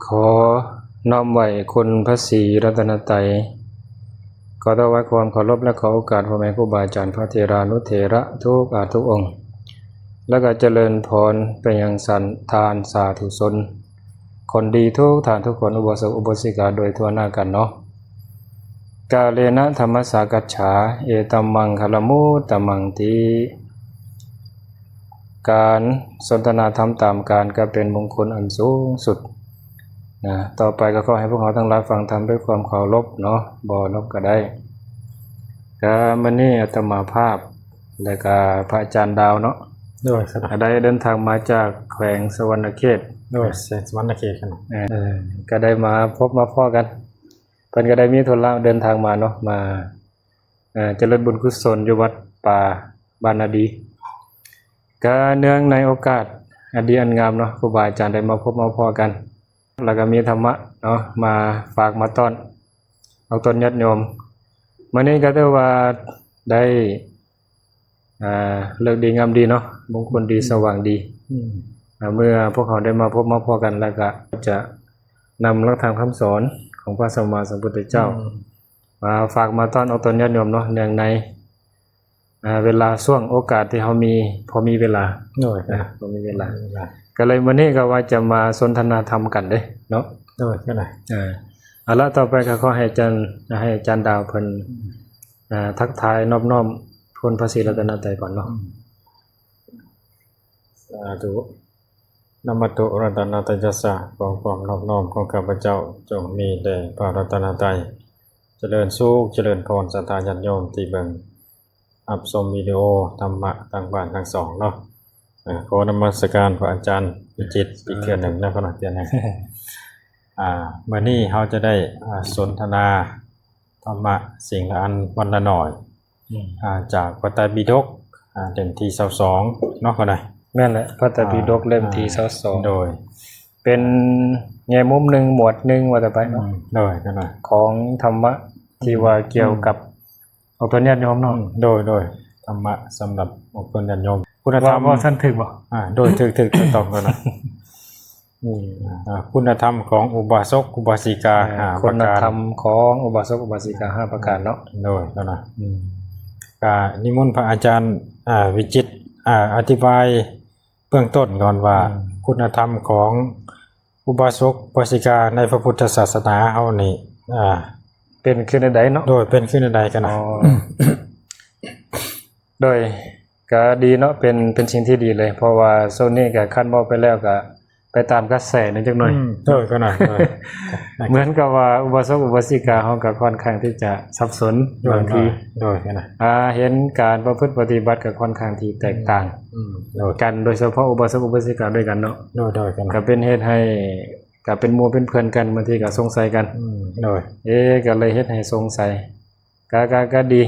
ຂໍນ້ອມໄຫວ້ຄຸນພະສີລັດຕະນະໄຕ, ຂໍຖວາຍຄວາມເຄົາລົບ ແລະ ຂໍໂອກາດພໍ່ແມ່ຄູບາອາຈານ ພະເຖລານຸເຖລະທຸກອາດທຸກອົງ, ແລະ ກໍຈະເລີນພອນໄປຍັງສັນທານສາທຸຊົນ ຄົນດີທຸກທ່ານທຸກຄົນ ອຸບາສົກອຸບາສິກາໂດຍທົ່ວໜ້າກັນເນາະ. ກາເລນະທຳມະສາກັດສາ ເອຕັມມັງຄະລະມຸດຕະມັງຕິ ການສົນທະນາທຳຕາມການກໍເປັນມົງຄຸນອັນສູງສຸດນະ. ຕໍ່ໄປກໍຂໍໃຫ້ພວກເຮົາທັງຫຼາຍຟັງທຳດ້ວຍຄວາມເຄົາລົບເນາະ, ບໍ່ເຄົາລົບກໍໄດ້. ກໍມື້ນີ້ອາດຕະມາພາບ ແລະ ກໍພະອາຈານດາວເນາະ ໂດຍ ກໍໄດ້ເດີນທາງມາຈາກແຂວງສະຫວັນນະເຂດ ໂດຍ ສະຫວັນນະເຂດ ເອີ ກໍໄດ້ມາພົບມາພໍ້ກັນ. ເພິ່ນກໍໄດ້ມີທຸລະເດີນທາງມາເນາະ, ມາ ເອີ ຈະເລີນບຸນກຸສົນຢູ່ວັດປ່າບ້ານນາດີ. ກະເນື່ອງໃນໂອກາດອັນດີອັນງາມເນາະ, ຄູບາອາຈານໄດ້ມາພົບມາພໍ້ກັນ ແລ້ວກໍມີທຳມະເນາະ ມາຝາກມາຕ້ອນອອກຕົນຍາດໂຍມ. ມື້ນີ້ກໍຖືວ່າໄດ້ ອ່າ ເລີກດີງາມດີເນາະ, ມົງຄຸນດີ ອືມ ສະຫວ່າງດີ. ອືມ ອ່າ ເມື່ອພວກເຮົາໄດ້ມາພົບມາພໍ້ກັນ ແລ້ວກໍຈະນຳຫຼັກທຳຄຳສອນຂອງພະສຳມາສຳພຸດທະເຈົ້າ ອືມ ມາຝາກມາຕ້ອນອອກຕົນຍາດໂຍມເນາະ, ເນື່ອງໃນ ອ່າ ເວລາຊ່ວງໂອກາດທີ່ເຮົາມີ ພໍມີເວລາ ໂດຍ ນະ ພໍມີເວລາ ກໍເລີຍມື້ນີ້ກໍວ່າຈະມາສົນທະນາທຳກັນເດ້ເນາະ. ໂດຍ ກໍໄດ້ ເອີ ເອົາລະ ຕໍ່ໄປກໍຂໍໃຫ້ອາຈານ ໃຫ້ອາຈານດາວເພິ່ນ ອ່າ ທັກທາຍນອບນ້ອມຄຸນພະສີລັດຕະນະໄຕກ່ອນເນາະ. ສາທຸ. ນະມະຕຸລັດຕະນະໄຕຍັດສະ, ຂໍຄວາມນອບນ້ອມຂອງຂ້າພະເຈົ້າຈົ່ງມີແດ່ພະລັດຕະນະໄຕ. ຈະເລີນສຸກ, ຈະເລີນພອນ, ສັດທາຍາດໂຍມທີ່ເບິ່ງຮັບຊົມວິດີໂອທຳມະທາງບ້ານທັງສອງເນາະ. ເອີ ຂໍນະມັດສະການພະອາຈານວິຈິດອີກເທື່ອໜຶ່ງນະ, ເນາະ ເທື່ອໜຶ່ງ. ອ່າ ມື້ນີ້ເຮົາຈະໄດ້ ອ່າ ສົນທະນາທຳມະສິ່ງລະອັນວັນລະໜ້ອຍ ອືມ ອ່າ ຈາກພະໄຕປິດົກ ອ່າ ເຫຼັ້ມທີຊາວສອງເນາະ ກໍໄດ້. ແມ່ນແຫຼະ ພະໄຕປິດົກ ອ່າ ເຫຼັ້ມທີຊາວສອງ ໂດຍ ເປັນແງ່ມຸມໜຶ່ງ ໝວດໜຶ່ງ ວ່າແຕ່ໄປເນາະ ອືມ ໂດຍ ຂອງທຳມະທີ່ວ່າກ່ຽວກັບ ອອກຕົນຍາດໂຍມເນາະ ອືມ ໂດຍ ໂດຍ ທຳມະສຳລັບອອກຕົນຍາດໂຍມ ຄຸນນະທຳ ເວົ້າຊັ້ນຖືກບໍ່? ອ່າ ໂດຍ ຖືກ ຖືກ ຖືກຕ້ອງແລ້ວນະ ອືມ ອ່າ ຄຸນນະທຳຂອງອຸບາສົກອຸບາສິກາ ເອີ ຫ້າປະການ ຄຸນນະທຳຂອງອຸບາສົກອຸບາສິກາຫ້າປະການເນາະ ໂດຍ ແລ້ວນະ ອືມ ກະນິມົນພະອາຈານ ອ່າ ວິຈິດ ອ່າ ອະທິບາຍ ເບື້ອງຕົ້ນກ່ອນວ່າ ອືມ ຄຸນນະທຳຂອງອຸບາສົກອຸບາສິກາໃນພະພຸດທະສາສະໜາເຮົານີ້ ອ່າ ເປັນຄືແນວໃດເນາະ ໂດຍ ເປັນຄືແນວໃດກັນນະ ອໍ ໂດຍ ກະດີເນາະ ເປັນ ເປັນສິ່ງທີ່ດີເລີຍ ເພາະວ່າຊ່ວງນີ້ກະຄັນເວົ້າໄປແລ້ວກະໄປຕາມກະແສໜ້ອຍຈັກໜ້ອຍ ອືມ ໂດຍ ກໍໜ້ອຍ ໂດຍ ເໝືອນກັບວ່າອຸບາສົກອຸບາສິກາເຮົາກະຄ່ອນຂ້າງທີ່ຈະສັບສົນ ໂດຍ ບາງທີ ໂດຍ ໂດຍ ນະ ອ່າ ເຫັນການປະພຶດປະຕິບັດກໍຄ່ອນຂ້າງທີ່ແຕກຕ່າງ ອືມ ໂດຍ ກັນ ໂດຍສະເພາະອຸບາສົກອຸບາສິກາດ້ວຍກັນເນາະ ໂດຍ ໂດຍ ກໍເປັນເຫດໃຫ້ ກໍເປັນໝູ່ເປັນເພື່ອນກັນ ບາງທີກໍສົງໄສກັນ ອືມ ໂດຍ ເອ ກໍເລີຍເຮັດໃຫ້ສົງໄສ ກໍ ກໍ ກໍດີ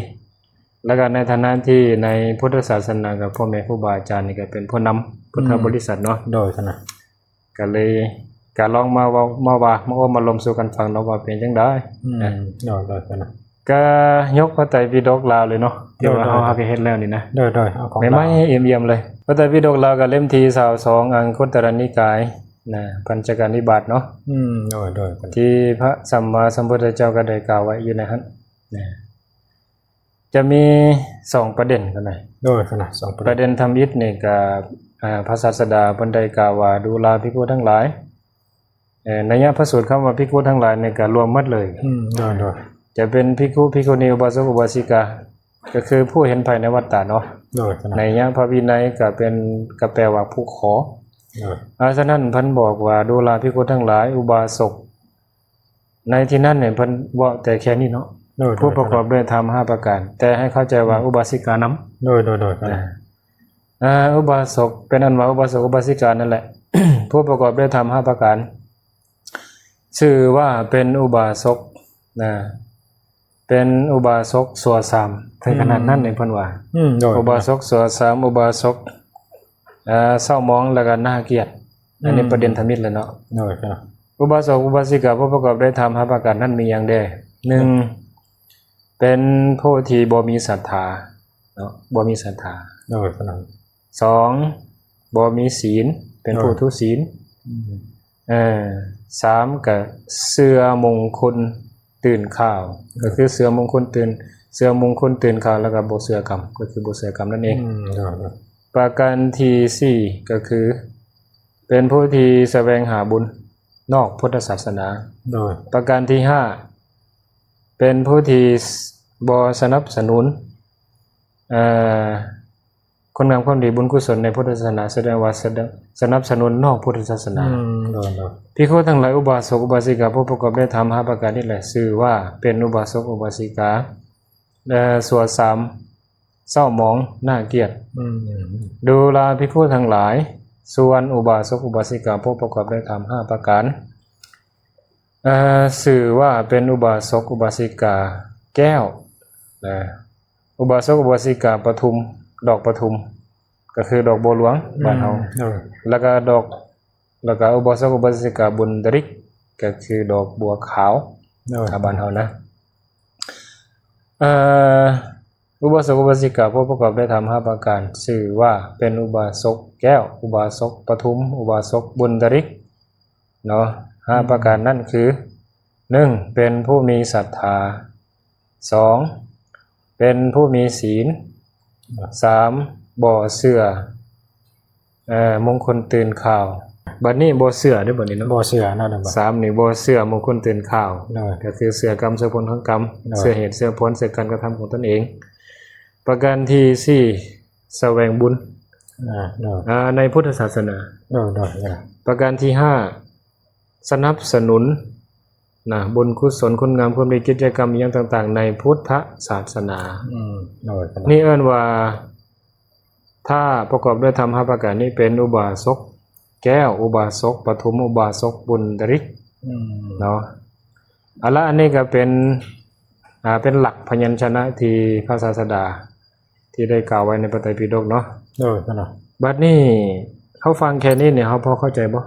ແລ້ວກໍໃນຖານະທີ່ໃນພຸດທະສາສະໜາ ກໍພໍ່ແມ່ຄູບາອາຈານນີ້ກໍເປັນຜູ້ນຳພຸດທະບໍລິສັດເນາະ ໂດຍ ນະ ກໍເລີຍ ກໍລອງມາເວົ້າ ມາວ່າ ມາໂອ້ມາລົມສູ່ກັນຟັງເນາະ ວ່າເປັນຈັ່ງໃດ ອືມ ນະ ໂດຍ ໂດຍ ນະ ກະຍົກພະໄຕປິດົກລາວເລີຍເນາະ ທີ່ວ່າເຮົາ ໂດຍ ເຮົາກໍເຮັດແລ້ວນີ້ນະ ໂດຍ ໂດຍ ເອົາຂອງ ໃໝ່ໆ ອ່ຽມໆ ເລີຍ ພະໄຕປິດົກລາວກໍເຫຼັ້ມທີຊາວສອງ ອັງຄຸດຕະລະນິກາຍນະ ປັນຈະກະນິບາດເນາະ ອືມ ໂດຍ ໂດຍ ທີ່ພະສຳມາສຳພຸດທະເຈົ້າກໍໄດ້ກ່າວໄວ້ຢູ່ໃນຫັ້ນນະ ຈະມີສອງປະເດັນກັນນະ ໂດຍ ສອງປະເດັນ ປະເດັນທຳອິດນີ້ກໍ ອ່າ ພະສາສະດາເພິ່ນໄດ້ກ່າວວ່າ ດູລາພິກຂຸທັງຫຼາຍ ເອີ ໄນຍະພະສູດຄຳວ່າພິກຂຸທັງຫຼາຍນີ້ກໍລວມໝົດເລີຍ ອືມ ໂດຍ ໂດຍ ຈະເປັນພິກຂຸ ພິກຂຸນີ ອຸບາສົກ ອຸບາສິກາ ກໍຄືຜູ້ເຫັນໄພໃນວັດຕະເນາະ ໂດຍ ໄນຍະພະວິໄນກໍເປັນ ກໍແປວ່າຜູ້ຂໍ ໂດຍ ອາ ສະນັ້ນເພິ່ນບອກວ່າ ດູລາພິກຂຸທັງຫຼາຍ ອຸບາສົກ ໃນທີ່ນັ້ນນີ້ເພິ່ນເວົ້າແຕ່ແຄ່ນີ້ເນາະ ໂດຍ ໂດຍ ຜູ້ປະກອບດ້ວຍທຳຫ້າປະການ ແຕ່ໃຫ້ເຂົ້າໃຈວ່າ ອືມ ອຸບາສິການຳ ໂດຍ ໂດຍ ໂດຍ ອາ ອຸບາສົກ ເປັນອັນວ່າອຸບາສົກອຸບາສິການັ້ນແຫຼະ ຜູ້ປະກອບດ້ວຍທຳຫ້າປະການ ຊື່ວ່າເປັນອຸບາສົກນະ ເປັນອຸບາສົກຊົ່ວຊາມ ເຖິງຂະໜາດນັ້ນເດ້ເພິ່ນວ່າ ອືມ ໂດຍ ອຸບາສົກຊົ່ວຊາມ ອຸບາສົກ ເອີ ເສົ້າໝອງ ແລ້ວກໍໜ້າກຽດ ອັນນີ້ ອືມ ປະເດັນທຳອິດແລ້ວເນາະ ໂດຍ ອຸບາສົກອຸບາສິກາຜູ້ປະກອບດ້ວຍທຳຫ້າປະການນັ້ນມີຫຍັງແດ່? ໜຶ່ງ ເປັນຜູ້ທີ່ບໍ່ມີສັດທາເນາະ ບໍ່ມີສັດທາ ໂດຍ ສອງ ບໍ່ມີສີນ ເປັນຜູ້ ໂດຍ ທຸສີນ ອືມ ເອີ ສາມ ກໍເຊື່ອມົງຄົນຕື່ນຂ່າວ ກໍຄືເຊື່ອມົງຄົນຕື່ນ ເຊື່ອມົງຄົນຕື່ນຂ່າວ ແລ້ວກໍບໍ່ເຊື່ອກຳ ກໍຄືບໍ່ເຊື່ອກຳນັ້ນເອງ. ອືມ ໂດຍ ໂດຍ. ປະການທີສີ່ ກໍຄືເປັນຜູ້ທີ່ສະແຫວງຫາບຸນນອກພຸດທະສາສະໜາ. ໂດຍ. ປະການທີຫ້າ ເປັນຜູ້ທີ່ ສ- ບໍ່ສະໜັບສະໜູນ ເອີ ຄຸນງາມຄວາມດີບຸນກຸສົນໃນພຸດທະສາສະໜາ ສະແດງວ່າສະໜັບສະໜູນນອກພຸດທະສາສະໜາ. ອືມ ໂດຍ ໂດຍ. ພິກຂຸທັງຫຼາຍ ອຸບາສົກອຸບາສິກາຜູ້ປະກອບດ້ວຍທຳຫ້າປະການນີ້ແຫຼະ ຊື່ວ່າເປັນອຸບາສົກອຸບາສິກາ ເອີ ຊົ່ວສາມເສົ້າໝອງໜ້າກຽດ. ອືມ ດູລາພິກຂຸທັງຫຼາຍ ສ່ວນອຸບາສົກອຸບາສິກາຜູ້ປະກອບດ້ວຍທຳຫ້າປະການ ເອີ ຊື່ວ່າເປັນອຸບາສົກອຸບາສິກາແກ້ວນະ ອຸບາສົກອຸບາສິກາປະທຸມ ດອກປະທຸມ ກໍຄືດອກບົວຫຼວງ ອືມ ບ້ານເຮົາ. ໂດຍ. ແລ້ວກໍດອກ ແລ້ວກໍອຸບາສົກອຸບາສິກາບຸນດາລິກ ກໍຄືດອກບົວຂາວ. ໂດຍ. ຖ້າບ້ານເຮົານະ ເອີ ອຸບາສົກອຸບາສິກາຜູ້ປະກອບດ້ວຍທຳຫ້າປະການ ຊື່ວ່າເປັນອຸບາສົກແກ້ວ ອຸບາສົກປະທຸມ ອຸບາສົກບຸນດາລິກ ເນາະ ຫ້າປະການນັ້ນຄື ໜຶ່ງ ເປັນຜູ້ມີສັດທາ, ສອງ ເປັນຜູ້ມີສິນ, ສາມ ບໍ່ເຊື່ອ ເອີ ມົງຄົນຕື່ນຂ່າວ. ບັດນີ້ບໍ່ເຊື່ອເດ້ ບັດນີ້ເນາະ ບໍ່ເຊື່ອເນາະ ສາມນີ້ບໍ່ເຊື່ອມົງຄົນຕື່ນຂ່າວ ໂດຍ ກໍຄືເຊື່ອກຳ ເຊື່ອຜົນຂອງກຳ ໂດຍ ເຊື່ອເຫດເຊື່ອຜົນ ເຊື່ອການກະທຳຂອງຕົນເອງ. ປະການທີສີ່ ສະແຫວງບຸນ ອ່າ ໂດຍ ອ່າ ໃນພຸດທະສາສະໜາ ໂດຍ ໂດຍ ໂດຍ. ປະການທີຫ້າ ສະໜັບສະໜູນນະ ບຸນກຸສົນ ຄຸນງາມຄວາມດີ ກິດຈະກຳອີ່ຫຍັງຕ່າງໆໃນພຸດທະສາສະໜາ. ອືມ ໂດຍ ນີ້ເອີ້ນວ່າ ຖ້າປະກອບດ້ວຍທຳຫ້າປະການນີ້ ເປັນອຸບາສົກແກ້ວ ອຸບາສົກປະທຸມ ອຸບາສົກບຸນດາລິກ ອືມ ເນາະ. ເອົາລະ ອັນນີ້ກໍເປັນ ອ່າ ເປັນຫຼັກພະຍັນຊະນະທີ່ພະສາສະດາ ທີ່ໄດ້ກ່າວໄວ້ໃນພະໄຕປິດົກເນາະ. ໂດຍ ເນາະ. ບັດນີ້ເຮົາຟັງແຄ່ນີ້ນີ້ ເຮົາພໍເຂົ້າໃຈບໍ່?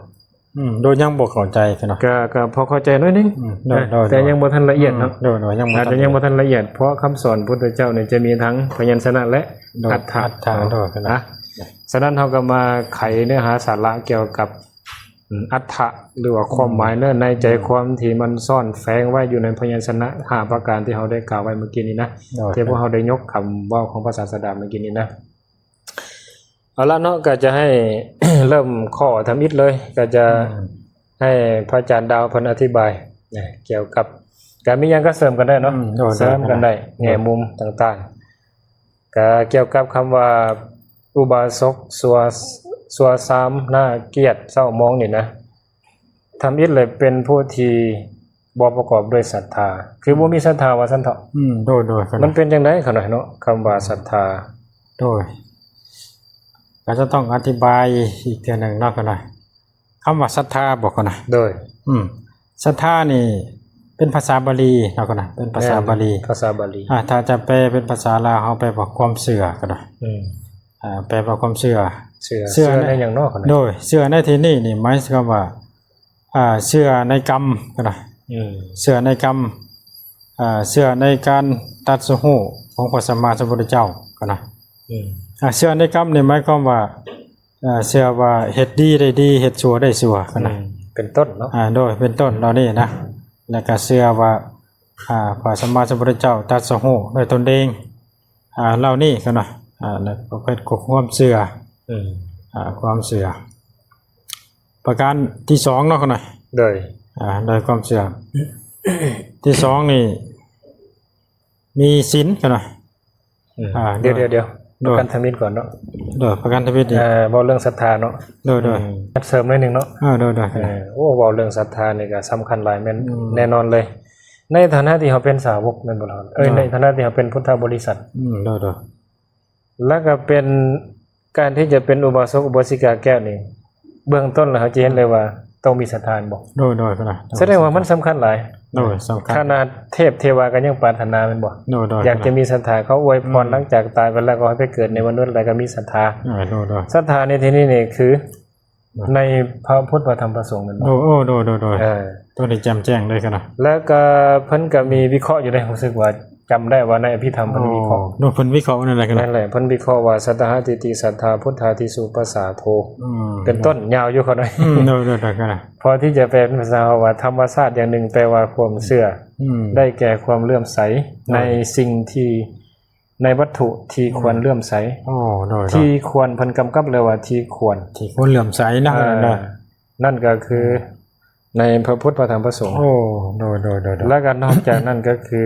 ອືມ ໂດຍ ຍັງບໍ່ເຂົ້າໃຈເນາະ. ກະ ກະພໍເຂົ້າໃຈໜ້ອຍໜຶ່ງ ອືມ ໂດຍ ນະ ໂດຍ ແຕ່ຍັງບໍ່ທັນລະອຽດເນາະ. ອືມ ໂດຍ ໂດຍ ຍັງບໍ່ ອາດຈະຍັງບໍ່ທັນລະອຽດ ເພາະຄຳສອນພຸດທະເຈົ້ານີ້ຈະມີທັງພະຍັນຊະນະ ແລະ ໂດຍ ອັດຖະ ອັດຖະ ເນາະ ໂດຍ ນະ. ສະນັ້ນເຮົາກໍມາໄຂເນື້ອຫາສາລະກ່ຽວກັບ ອືມ ອັດຖະ ຫຼືວ່າຄວາມໝາຍເນາະ ໃນໃຈຄວາມທີ່ມັນຊ້ອນແຝງໄວ້ຢູ່ໃນພະຍັນຊະນະຫ້າປະການທີ່ເຮົາໄດ້ກ່າວໄວ້ເມື່ອກີ້ນີ້ນະ ໂດຍ ທີ່ພວກເຮົາໄດ້ຍົກຄຳເວົ້າຂອງພະສາສະດາເມື່ອກີ້ນີ້ນະ. ເອົາລະເນາະ ກໍຈະໃຫ້ເລີ່ມຂໍ້ທຳອິດເລີຍ ກໍຈະ ອືມ ໃຫ້ພະອາຈານດາວເພິ່ນອະທິບາຍນະ ກ່ຽວກັບ ກໍມີຫຍັງກໍເສີມກັນໄດ້ເນາະ ອືມ ໂດຍ ເສີມກັນໄດ້ ໂດຍ ແງ່ມຸມຕ່າງໆ. ກະກ່ຽວກັບຄຳວ່າອຸບາສົກຊົ່ວ ຊົ່ວຊາມໜ້າກຽດເສົ້າໝອງນີ້ນະ ທຳອິດເລີຍເປັນຜູ້ທີ່ບໍ່ປະກອບດ້ວຍສັດທາ ຄືບໍ່ມີສັດທາວ່າຊັ້ນເຖາະ. ອືມ ໂດຍ ໂດຍ ມັນເປັນຈັ່ງໃດຂະນ້ອຍເນາະ ຄຳວ່າສັດທາ? ໂດຍ ກໍຈະຕ້ອງອະທິບາຍອີກເທື່ອໜຶ່ງເນາະຂະນ້ອຍ. ຄຳວ່າສັດທາບໍຂະນ້ອຍ? ໂດຍ ອືມ ສັດທານີ້ເປັນພາສາບາລີເນາະຂະນ້ອຍ ເປັນພາສາບາລີ ແມ່ນ ພາສາບາລີ. ອ່າ ຖ້າຈະແປເປັນພາສາລາວ ເຮົາແປວ່າຄວາມເຊື່ອຂະນ້ອຍ. ອືມ ອ່າ ແປວ່າຄວາມເຊື່ອ ເຊື່ອ ເຊື່ອໃນຫຍັງເນາະຂະນ້ອຍ? ໂດຍ ເຊື່ອໃນທີ່ນີ້ນີ້ໝາຍຄວາມວ່າ ອ່າ ເຊື່ອໃນກຳຂະນ້ອຍ. ອືມ ເຊື່ອໃນກຳ ອ່າ ເຊື່ອໃນການຕັດສະຮູ້ຂອງພະສຳມາສຳພຸດທະເຈົ້າຂະນ້ອຍ. ອືມ ອ່າ ເຊື່ອໃນກຳນີ້ໝາຍຄວາມວ່າ ເອີ ເຊື່ອວ່າເຮັດດີໄດ້ດີ ເຮັດຊົ່ວໄດ້ຊົ່ວນະ ອືມ ເປັນຕົ້ນເນາະ. ອ່າ ໂດຍ ເປັນຕົ້ນເຫຼົ່ານີ້ນະ ແລ້ວກໍເຊື່ອວ່າ ອ່າ ພະສຳມາສຳພຸດທະເຈົ້າຕັດສະຮູ້ດ້ວຍຕົນເອງ ອ່າ ເຫຼົ່ານີ້ນະ ອ່າ ແລ້ວກໍເປັນຄວາມເຊື່ອ ອືມ ອ່າ ຄວາມເຊື່ອ. ປະການທີສອງເນາະນະ ໂດຍ ອ່າ ໂດຍຄວາມເຊື່ອ ທີສອງນີ້ ມີສິນກັນເນາະ. ອືມ ອ່າ ດຽວ ໂດຍ ດຽວ ດຽວ ໂດຍ ປະກັນທຳອິດກ່ອນເນາະ. ໂດຍ ປະກັນທຳອິດນີ້ ເອີ ເວົ້າເລື່ອງສັດທາເນາະ. ໂດຍ ໂດຍ ອືມ ເສີມໜ້ອຍໜຶ່ງເນາະ. ເອີ ໂດຍ ໂດຍ ເອີ ໂອ້ ເວົ້າເລື່ອງສັດທານີ້ກໍສຳຄັນຫຼາຍ ແມ່ນ ອືມ ແນ່ນອນເລີຍ ໃນຖານະທີ່ເຮົາເປັນສາວົກແມ່ນບໍ່ລະ? ເອີຍ ໂດຍ ໃນຖານະທີ່ເຮົາເປັນພຸດທະບໍລິສັດ. ອືມ ໂດຍ ໂດຍ ແລ້ວກໍເປັນ ການທີ່ຈະເປັນອຸບາສົກອຸບາສິກາແກ້ວນີ້ ເບື້ອງຕົ້ນແລ້ວເຮົາຈະເຫັນໄດ້ວ່າຕ້ອງມີສັດທາແມ່ນບໍ່? ໂດຍ ໂດຍ ສະແດງວ່າມັນສຳຄັນຫຼາຍ. ໂດຍ ສຳຄັນ ຂະໜາດເທບເທວາກໍຍັງປາດຖະໜາແມ່ນບໍ່? ໂດຍ ໂດຍ ຢາກຈະມີສັດທາ ເຂົາອວຍພອນ ອືມ ຫຼັງຈາກຕາຍໄປແລ້ວກໍໃຫ້ໄປເກີດໃນມະນຸດ ແລ້ວກໍມີສັດທາ. ເອີ ໂດຍ ໂດຍ ສັດທາໃນທີ່ນີ້ນີ້ຄື ໃນພະພຸດ ພະທຳ ພະສົງ ແມ່ນບໍ່? ໂດຍ ໂອ້ ໂດຍ ໂດຍ ໂດຍ ເອີ ໂຕນີ້ແຈ່ມແຈ້ງເລີຍກັນນະ. ແລ້ວກໍເພິ່ນກໍມີວິເຄາະຢູ່ເດ້ ຮູ້ສຶກວ່າຈຳໄດ້ວ່າໃນອະພິທຳເພິ່ນວິເຄາະ. ໂອ້ ໂດຍ ເພິ່ນວິເຄາະແນວໃດກັນນະ? ນັ້ນແຫຼະ ເພິ່ນວິເຄາະວ່າ ສັດຕະຫາທິຕິ ສັດທາ ພຸດທາທິສຸ ປະສາໂທ ອືມ ເປັນຕົ້ນ ຍາວຢູ່ເຂົາໜ້ອຍ. ອືມ ໂດຍ ໂດຍ ໂດຍ ກັນນະ. ພໍທີ່ຈະແປເປັນພາສາເຮົາວ່າ ທຳມະຊາດຢ່າງໜຶ່ງແປວ່າຄວາມເຊື່ອ ອືມ ໄດ້ແກ່ຄວາມເລື່ອມໃສ ໂດຍ ໃນສິ່ງທີ່ ໃນວັດຖຸທີ່ ອືມ ຄວນເລື່ອມໃສ. ໂອ້ ໂດຍ ໂດຍ ທີ່ຄວນ ເພິ່ນກຳກັບເລີຍວ່າທີ່ຄວນ ທີ່ຄວນເລື່ອມໃສນະ. ເອີ ນັ້ນກໍຄື ອືມ ໃນພະພຸດ ພະທຳ ພະສົງ. ໂອ້ ໂດຍ ໂດຍ ໂດຍ ໂດຍ. ແລ້ວກໍນອກຈາກນັ້ນກໍຄື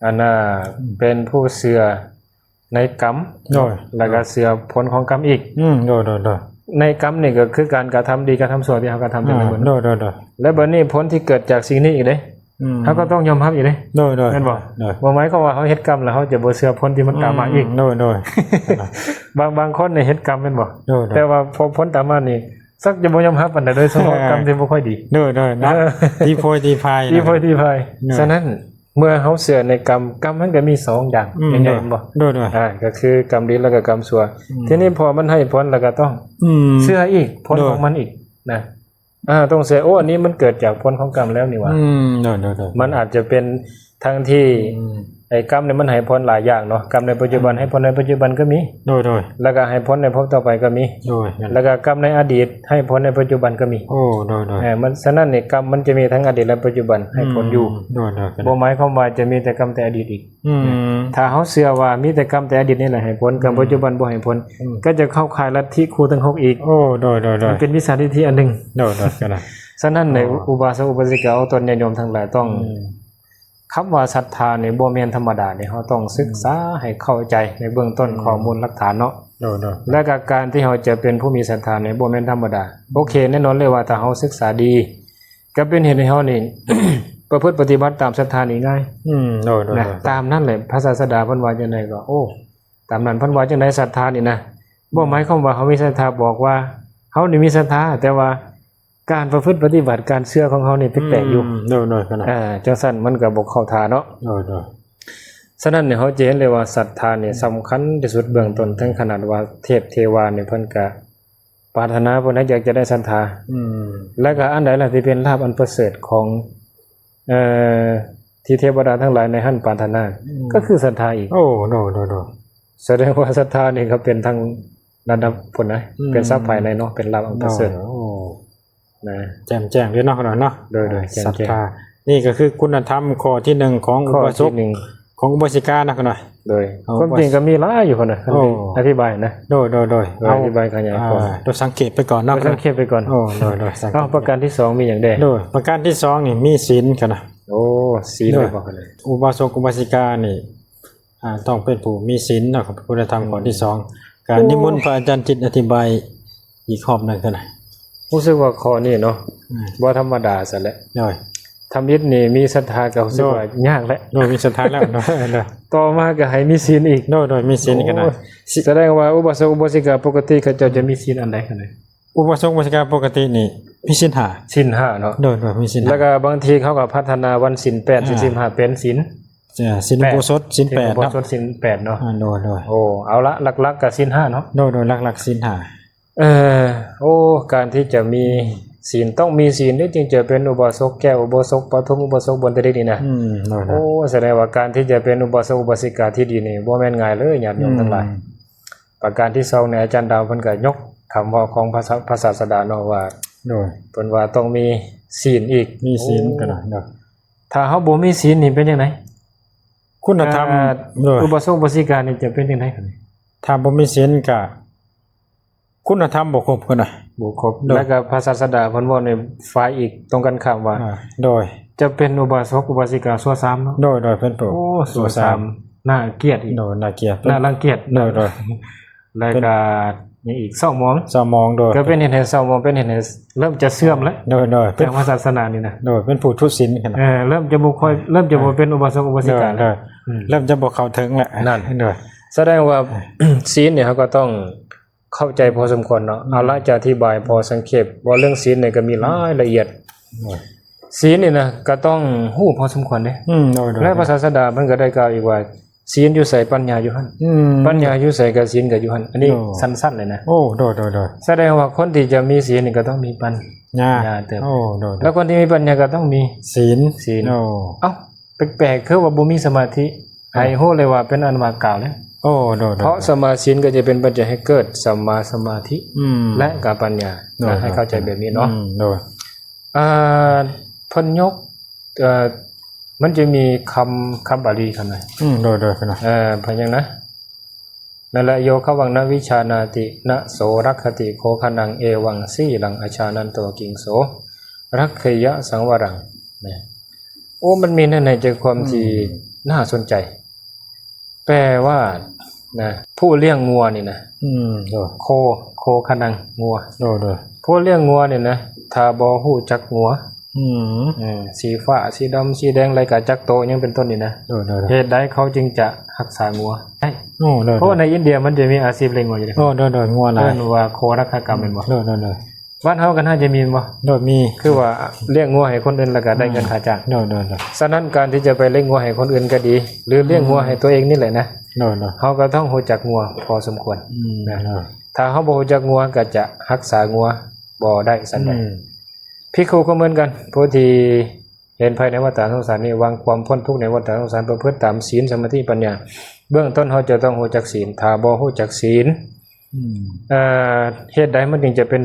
ອັນນ່າ ອືມ ເປັນຜູ້ເຊື່ອໃນກຳ ໂດຍ ແລ້ວກໍເຊື່ອຜົນຂອງກຳອີກ. ອືມ ໂດຍ ໂດຍ ໂດຍ. ໃນກຳນີ້ກໍຄືການກະທຳດີກະທຳຊົ່ວທີ່ເຮົາກະທຳ ອືມ ແຕ່ລະມື້. ໂດຍ ໂດຍ ໂດຍ. ແລ້ວບັດນີ້ຜົນທີ່ເກີດຈາກສິ່ງນີ້ອີກເດ້ ອືມ ເຮົາກໍຕ້ອງຍອມຮັບອີກເດ້. ໂດຍ ໂດຍ ແມ່ນບໍ່? ໂດຍ ບໍ່ໝາຍຄວາມວ່າເຮົາເຮັດກຳແລ້ວເຮົາຈະບໍ່ເຊື່ອຜົນທີ່ມັນຕາມມາອີກ. ອືມ ໂດຍ ໂດຍ. ບາງ ບາງຄົນນີ້ເຮັດກຳແມ່ນບໍ່? ໂດຍ ໂດຍ. ແຕ່ວ່າພໍຜົນຕາມມານີ້ ສັກຈະບໍ່ຍອມຮັບປານໃດ ໂດຍສະເພາະ ເອີ ກຳທີ່ບໍ່ຄ່ອຍດີ. ໂດຍ ໂດຍ ນະ ເອີ ຕີໂພຍຕີພາຍ ຕີໂພຍຕີພາຍ. ໂດຍ. ສະນັ້ນ ເມື່ອເຮົາເຊື່ອໃນກຳ ກຳມັນກໍມີສອງຢ່າງ ອືມ ໃຫຍ່ໆ ແມ່ນບໍ່? ໂດຍ ໂດຍ. ອ່າ ກໍຄືກຳດີ ແລ້ວກໍກຳຊົ່ວ. ອືມ ທີນີ້ພໍມັນໃຫ້ຜົນ ແລ້ວກໍຕ້ອງ ອືມ ເຊື່ອອີກ ຜົນ ໂດຍ ຂອງມັນອີກນະ. ອ່າ ຕ້ອງເຊື່ອ ໂອ້ ອັນນີ້ມັນເກີດຈາກຜົນຂອງກຳແລ້ວນີ້ຫວ່າ. ອືມ ໂດຍ ໂດຍ ໂດຍ. ມັນອາດຈະເປັນທັງທີ່ ອືມ ໄອ້ກຳນີ້ມັນໃຫ້ຜົນຫຼາຍຢ່າງເນາະ. ກຳໃນປັດຈຸບັນ ອືມ ໃຫ້ຜົນໃນປັດຈຸບັນກໍມີ. ໂດຍ ໂດຍ. ແລ້ວກໍໃຫ້ຜົນໃນພົບຕໍ່ໄປກໍມີ. ໂດຍ. ແລ້ວກໍກຳໃນອະດີດໃຫ້ຜົນໃນປັດຈຸບັນກໍມີ. ໂອ້ ໂດຍ ໂດຍ. ເອີ ມັນ ສະນັ້ນນີ້ ກຳມັນຈະມີທັງອະດີດ ແລະ ປັດຈຸບັນໃຫ້ຜົນຢູ່. ອືມ ໂດຍ ໂດຍ. ບໍ່ໝາຍຄວາມວ່າຈະມີແຕ່ກຳແຕ່ອະດີດອີກ. ອືມ ຖ້າເຮົາເຊື່ອວ່າມີແຕ່ກຳແຕ່ອະດີດນີ້ແຫຼະໃຫ້ຜົນ ອືມ ກຳປັດຈຸບັນບໍ່ໃຫ້ຜົນ ອືມ ກໍຈະເຂົ້າຂ່າຍລັດທິຄູທັງຫົກອີກ. ໂອ້ ໂດຍ ໂດຍ ໂດຍ. ມັນເປັນມິດສາທິຖິອັນໜຶ່ງ. ໂດຍ ໂດຍ ກໍໄດ້. ສະນັ້ນໃນ ໂອ້ ອຸບາສົກອຸບາສິກາ ອອກຕົນຍາດໂຍມທັງຫຼາຍ ຕ້ອງ ອືມ ຄຳວ່າສັດທານີ້ບໍ່ແມ່ນທຳມະດາເດ້ ເຮົາຕ້ອງສຶກສາ ອືມ ໃຫ້ເຂົ້າໃຈໃນເບື້ອງຕົ້ນ ອືມ ຂໍ້ມູນຫຼັກຖານເນາະ. ໂດຍ ໂດຍ. ແລະກໍການທີ່ເຮົາຈະເປັນຜູ້ມີສັດທານີ້ບໍ່ແມ່ນທຳມະດາ. ໂອເຄ ແນ່ນອນເລີຍວ່າຖ້າເຮົາສຶກສາດີ ກໍເປັນເຮັດໃຫ້ເຮົານີ້ ປະພຶດປະຕິບັດຕາມສັດທານີ້ງ່າຍ. ອືມ ໂດຍ ໂດຍ ນະ ໂດຍ. ຕາມນັ້ນແຫຼະ ພະສາສະດາເພິ່ນວ່າຈັ່ງໃດກໍ ໂອ້ ຕາມນັ້ນເພິ່ນວ່າຈັ່ງໃດ ສັດທານີ້ນະ ບໍ່ໝາຍຄວາມວ່າເຮົາມີສັດທາ ບອກວ່າເຮົານີ້ມີສັດທາ ແຕ່ວ່າການປະພຶດປະຕິບັດ ການເຊື່ອຂອງເຮົານີ້ແປກໆຢູ່. ອືມ ໂດຍ ໂດຍ ຂະໜາດ ເອີ ຈັ່ງຊັ້ນມັນກໍບໍ່ເຂົ້າທ່າເນາະ. ໂດຍ ໂດຍ. ສະນັ້ນນີ້ ເຮົາຈະເຫັນໄດ້ວ່າສັດທານີ້ ອືມ ສຳຄັນທີ່ສຸດເບື້ອງຕົ້ນ ເຖິງຂະໜາດວ່າເທບເທວານີ້ເພິ່ນກະ ປາຖະໜາພຸ້ນນະ ຢາກຈະໄດ້ສັດທາ. ອືມ ແລ້ວກໍອັນໃດລະທີ່ເປັນລາບອັນປະເສີດຂອງ ເອີ ທີ່ເທວະດາທັງຫຼາຍໃນຫັ້ນປາຖະໜາ? ອືມ ກໍຄືສັດທາອີກ. ໂອ້ ໂດຍ ໂດຍ ໂດຍ. ສະແດງວ່າສັດທານີ້ກໍເປັນທັງລະດັບພຸ້ນນະ. ອືມ ເປັນສັບພາຍໃນເນາະ ເປັນລາບອັນປະເສີດ. ໂດຍ ໂອ້ ນະ ແຈ່ມແຈ້ງເລີຍເນາະ ເນາະ. ໂດຍ ໂດຍ ແຈ່ມແຈ້ງ. ສັດທານີ້ກໍຄືຄຸນນະທຳຂໍ້ທີໜຶ່ງຂອງອຸບາສົກ ຂອງອຸບາສິການະ ເນາະ. ໂດຍ ຄວາມຈິງກໍມີຫຼາຍຢູ່ພຸ້ນນະ ຄັນ ໂອ້ ອະທິບາຍນະ. ໂດຍ ໂດຍ ໂດຍ. ເອົາ ອະທິບາຍຂະຫຍາຍຄວາມ ໂດຍ ສັງເຂບໄປກ່ອນເນາະ ໂດຍ ສັງເຂບໄປກ່ອນ. ໂອ້ ໂດຍ ໂດຍ. ເອົາ ປະການທີສອງມີຫຍັງແດ່? ໂດຍ ປະການທີສອງນີ້ມີສິນ ຂະໜາດ ໂອ້ ສິນ ໂດຍ ເລີຍບໍ່? ອຸບາສົກອຸບາສິການີ້ ອ່າ ຕ້ອງເປັນຜູ້ມີສິນເນາະ ຄຸນນະທຳ ອືມ ຂໍ້ທີສອງ. ການ ໂອ້ ນິມົນພະອາຈານຈິດອະທິບາຍອີກຮອບໜຶ່ງເທື່ອນະ. ຮູ້ສຶກວ່າຂໍ້ນີ້ເນາະ ອືມ ບໍ່ທຳມະດາຊັ້ນແຫຼະ. ໂດຍ ທຳອິດນີ້ມີສັດທາກໍຮູ້ສຶກວ່າ ໂດຍ ຍາກແຫຼະ. ໂດຍ ມີສັດທາແລ້ວ. ໂດຍ ໂດຍ. ຕໍ່ມາກໍໃຫ້ມີສິນອີກ. ໂດຍ ໂດຍ ມີສິນອີກນະ. ໂອ້ຍ ສິ ສະແດງວ່າອຸບາສົກອຸບາສິກາປົກກະຕິເຂົາເຈົ້າຈະມີສິນອັນໃດ? ອຸບາສົກອຸບາສິກາປົກກະຕິນີ້ມີສິນຫ້າ. ສິນຫ້າເນາະ. ໂດຍ ໂດຍ ມີສິນຫ້າ. ແລ້ວກໍບາງທີເຂົາກໍພັດທະນາວັນສິນແປດ ສິນສິບຫ້າເປັນສິນ ສິນອຸໂບສົດ ສິນແປດເນາະ. ອຸໂບສົດສິນແປດເນາະ. ອ່າ ໂດຍ ໂດຍ. ໂອ້ ເອົາລະ ຫຼັກໆກໍສິນຫ້າເນາະ. ໂດຍ ໂດຍ ຫຼັກໆສິນຫ້າ. ເອີ ໂອ້ ການທີ່ຈະມີ ອືມ ສິນ ຕ້ອງມີສິນເດ້ ຈຶ່ງຈະເປັນອຸບາສົກແກ້ວ ອຸບາສົກປະຖົມ ອຸບາສົກບຸນຕະດິດນີ້ນະ. ອືມ ໂດຍ ໂດຍ. ໂອ້ ສະແດງວ່າການທີ່ຈະເປັນອຸບາສົກອຸບາສິກາທີ່ດີນີ້ບໍ່ແມ່ນງ່າຍເລີຍ ຍາດໂຍມທັງຫຼາຍ. ອືມ ປະການທີສອງນີ້ ອາຈານດາວເພິ່ນກໍຍົກຄຳເວົ້າຂອງພະສາ ພະສາສະດາເນາະວ່າ ໂດຍ ເພິ່ນວ່າຕ້ອງມີສິນອີກ. ມີສິນ ໂອ້ ກໍໄດ້ເນາະ. ຖ້າເຮົາບໍ່ມີສິນນີ້ເປັນຈັ່ງໃດ? ຄຸນນະທຳ ອ່າ ໂດຍ ອຸບາສົກອຸບາສິການີ້ຈະເປັນຈັ່ງໃດ? ຖ້າບໍ່ມີສິນກໍຄຸນນະທຳບໍ່ຄົບ ເພິ່ນວ່າ ບໍ່ຄົບ. ໂດຍ ແລ້ວກໍພະສາສະດາເພິ່ນເວົ້າໃນຝ່າຍອີກຕົງກັນຂ້າມວ່າ ອ່າ ໂດຍ ຈະເປັນອຸບາສົກອຸບາສິກາຊົ່ວຊາມເນາະ. ໂດຍ ໂດຍ ເປັນຜູ້ ໂອ້ ຊົ່ວຊາມ ຊົ່ວຊາມ ໜ້າກຽດອີກ. ໂດຍ ໜ້າກຽດ. ໜ້າລັງກຽດ. ໂດຍ ໂດຍ. ແລ້ວກໍຫຍັງອີກ ເສົ້າໝອງ ເສົ້າໝອງ. ໂດຍ ກໍເປັນເຫດໃຫ້ເສົ້າໝອງ ເປັນເຫດໃຫ້ເລີ່ມຈະເສື່ອມແລ້ວ. ໂດຍ ໂດຍ. ທາງພະສາສະໜານີ້ນະ ໂດຍ ເປັນຜູ້ທຸສິນຂະໜາດ ເອີ ເລີ່ມຈະບໍ່ຄ່ອຍ ເອີ ເລີ່ມຈະບໍ່ເປັນອຸບາສົກອຸບາສິກາ. ໂດຍ ໂດຍ. ອືມ ເລີ່ມຈະບໍ່ເຂົ້າເຖິງແລ້ວ. ນັ້ນ ໂດຍ ສະແດງວ່າ ເອີ ສິນນີ້ເຮົາກໍຕ້ອງເຂົ້າໃຈພໍສົມຄວນເນາະ. ອືມ ເອົາລະ ຈະອະທິບາຍພໍສັງເຂບ ເວົ້າເລື່ອງສິນນີ້ກໍມີຫຼາຍລະອຽດ. ໂດຍ ສິນນີ້ນະກໍຕ້ອງຮູ້ພໍສົມຄວນເດ້. ອືມ ໂດຍ ໂດຍ. ແລະ ພະສາສະດາເພິ່ນກໍໄດ້ກ່າວອີກວ່າ ສີນຢູ່ໃສ ປັນຍາຢູ່ຫັ້ນ ອືມ ປັນຍາຢູ່ໃສກໍສີນກໍຢູ່ຫັ້ນ. ອັນນີ້ ໂອ້ ສັ້ນໆເລີຍນະ. ໂອ້ ໂດຍໆໆ ສະແດງວ່າຄົນທີ່ຈະມີສີນນີ້ກໍຕ້ອງມີປັນຍາ ຍາເຕີບ. ໂອ້ ໂດຍໆ ແລ້ວຄົນທີ່ມີປັນຍາກໍຕ້ອງມີສີນ ສີນ. ໂອ້ ເອົ້າ ແປກໆ ຄືວ່າບໍ່ມີສະມາທິ ໃຫ້ຮູ້ເລີຍວ່າເປັນອັນວ່າກາວເລີຍ. ໂອ້ ໂດຍໆ ເພາະສຳມາສີນກໍຈະເປັນປັດໄຈໃຫ້ເກີດສຳມາສະມາທິ ອືມ ແລະກໍປັນຍາ. ໂດຍໆ ໃຫ້ເຂົ້າໃຈແບບນີ້ເນາະ. ອືມ ໂດຍ ອ່າ ເພິ່ນຍົກ ເອີ ມັນຈະມີຄຳ ຄຳບາລີຄຳໜຶ່ງ. ອືມ ໂດຍໆ ເພິ່ນວ່າ ເອີ ເພິ່ນຫຍັງນະ ນະລະໂຍຄະວັງນະວິຈານາຕິ ນະໂສລັກຂະຕິໂຄຄະນັງ ເອວັງສີລັງອະຈານະໂຕ ກິງໂສລັກຂະຍະສັງວະລັງ ນະ. ໂອ້ ມັນມີໃນໃຈຄວາມທີ່ ອືມ ໜ້າສົນໃຈ. ແປວ່ານະ ຜູ້ລ້ຽງງົວນີ້ນະ ອືມ ໂດຍ ໂຄ ໂຄຄະນັງ ງົວ ໂດຍໆ ຜູ້ລ້ຽງງົວນີ້ນະ ຖ້າບໍ່ຮູ້ຈັກງົວ ອືມ ເອີ ສີຟ້າ ສີດຳ ສີແດງ ລາຍກາຈັກໂຕຫຍັງເປັນຕົ້ນນີ້ນະ ໂດຍໆໆ ເຫດໃດເຂົາຈຶ່ງຈະຮັກສາງົວໄດ້? ໂອ້ ໂດຍໆ ເພາະວ່າໃນອິນເດຍມັນຈະມີອາຊີບລ້ຽງງົວຢູ່ເດ້. ໂອ້ ໂດຍໆ ງົວຫຼາຍ ເອີ້ນວ່າໂຄລັກຂະກຳແມ່ນບໍ່? ໂດຍໆໆ ບ້ານເຮົາກໍໜ້າຈະມີແມ່ນບໍ່? ໂດຍ ມີ ຄືວ່າລ້ຽງງົວໃຫ້ຄົນອື່ນ ແລ້ວກໍໄດ້ເງິນຄ່າຈ້າງ. ໂດຍໆໆ ສະນັ້ນການທີ່ຈະໄປລ້ຽງງົວໃຫ້ຄົນອື່ນກໍດີ ຫຼືລ້ຽງງົວໃຫ້ຕົວເອງນີ້ແຫຼະນະ ໂດຍໆ ເຮົາກໍຕ້ອງຮູ້ຈັກງົວພໍສົມຄວນ ອືມ ນະ. ໂດຍ ຖ້າເຮົາບໍ່ຮູ້ຈັກງົວກໍຈະຮັກສາງົວບໍ່ໄດ້ຊັ້ນໃດ. ອືມ ພິກຂຸກໍເໝືອນກັນ ຜູ້ທີ່ເຫັນໄພໃນວັດຕະສົງສານນີ້ ຫວັງຄວາມພົ້ນທຸກໃນວັດຕະສົງສານ ປະພຶດຕາມສີນ ສະມາທິ ປັນຍາ ເບື້ອງຕົ້ນເຮົາຈະຕ້ອງຮູ້ຈັກສີນ. ຖ້າບໍ່ຮູ້ຈັກສີນ ອືມ ເອີ ເຫດໃດມັນຈຶ່ງຈະເປັນ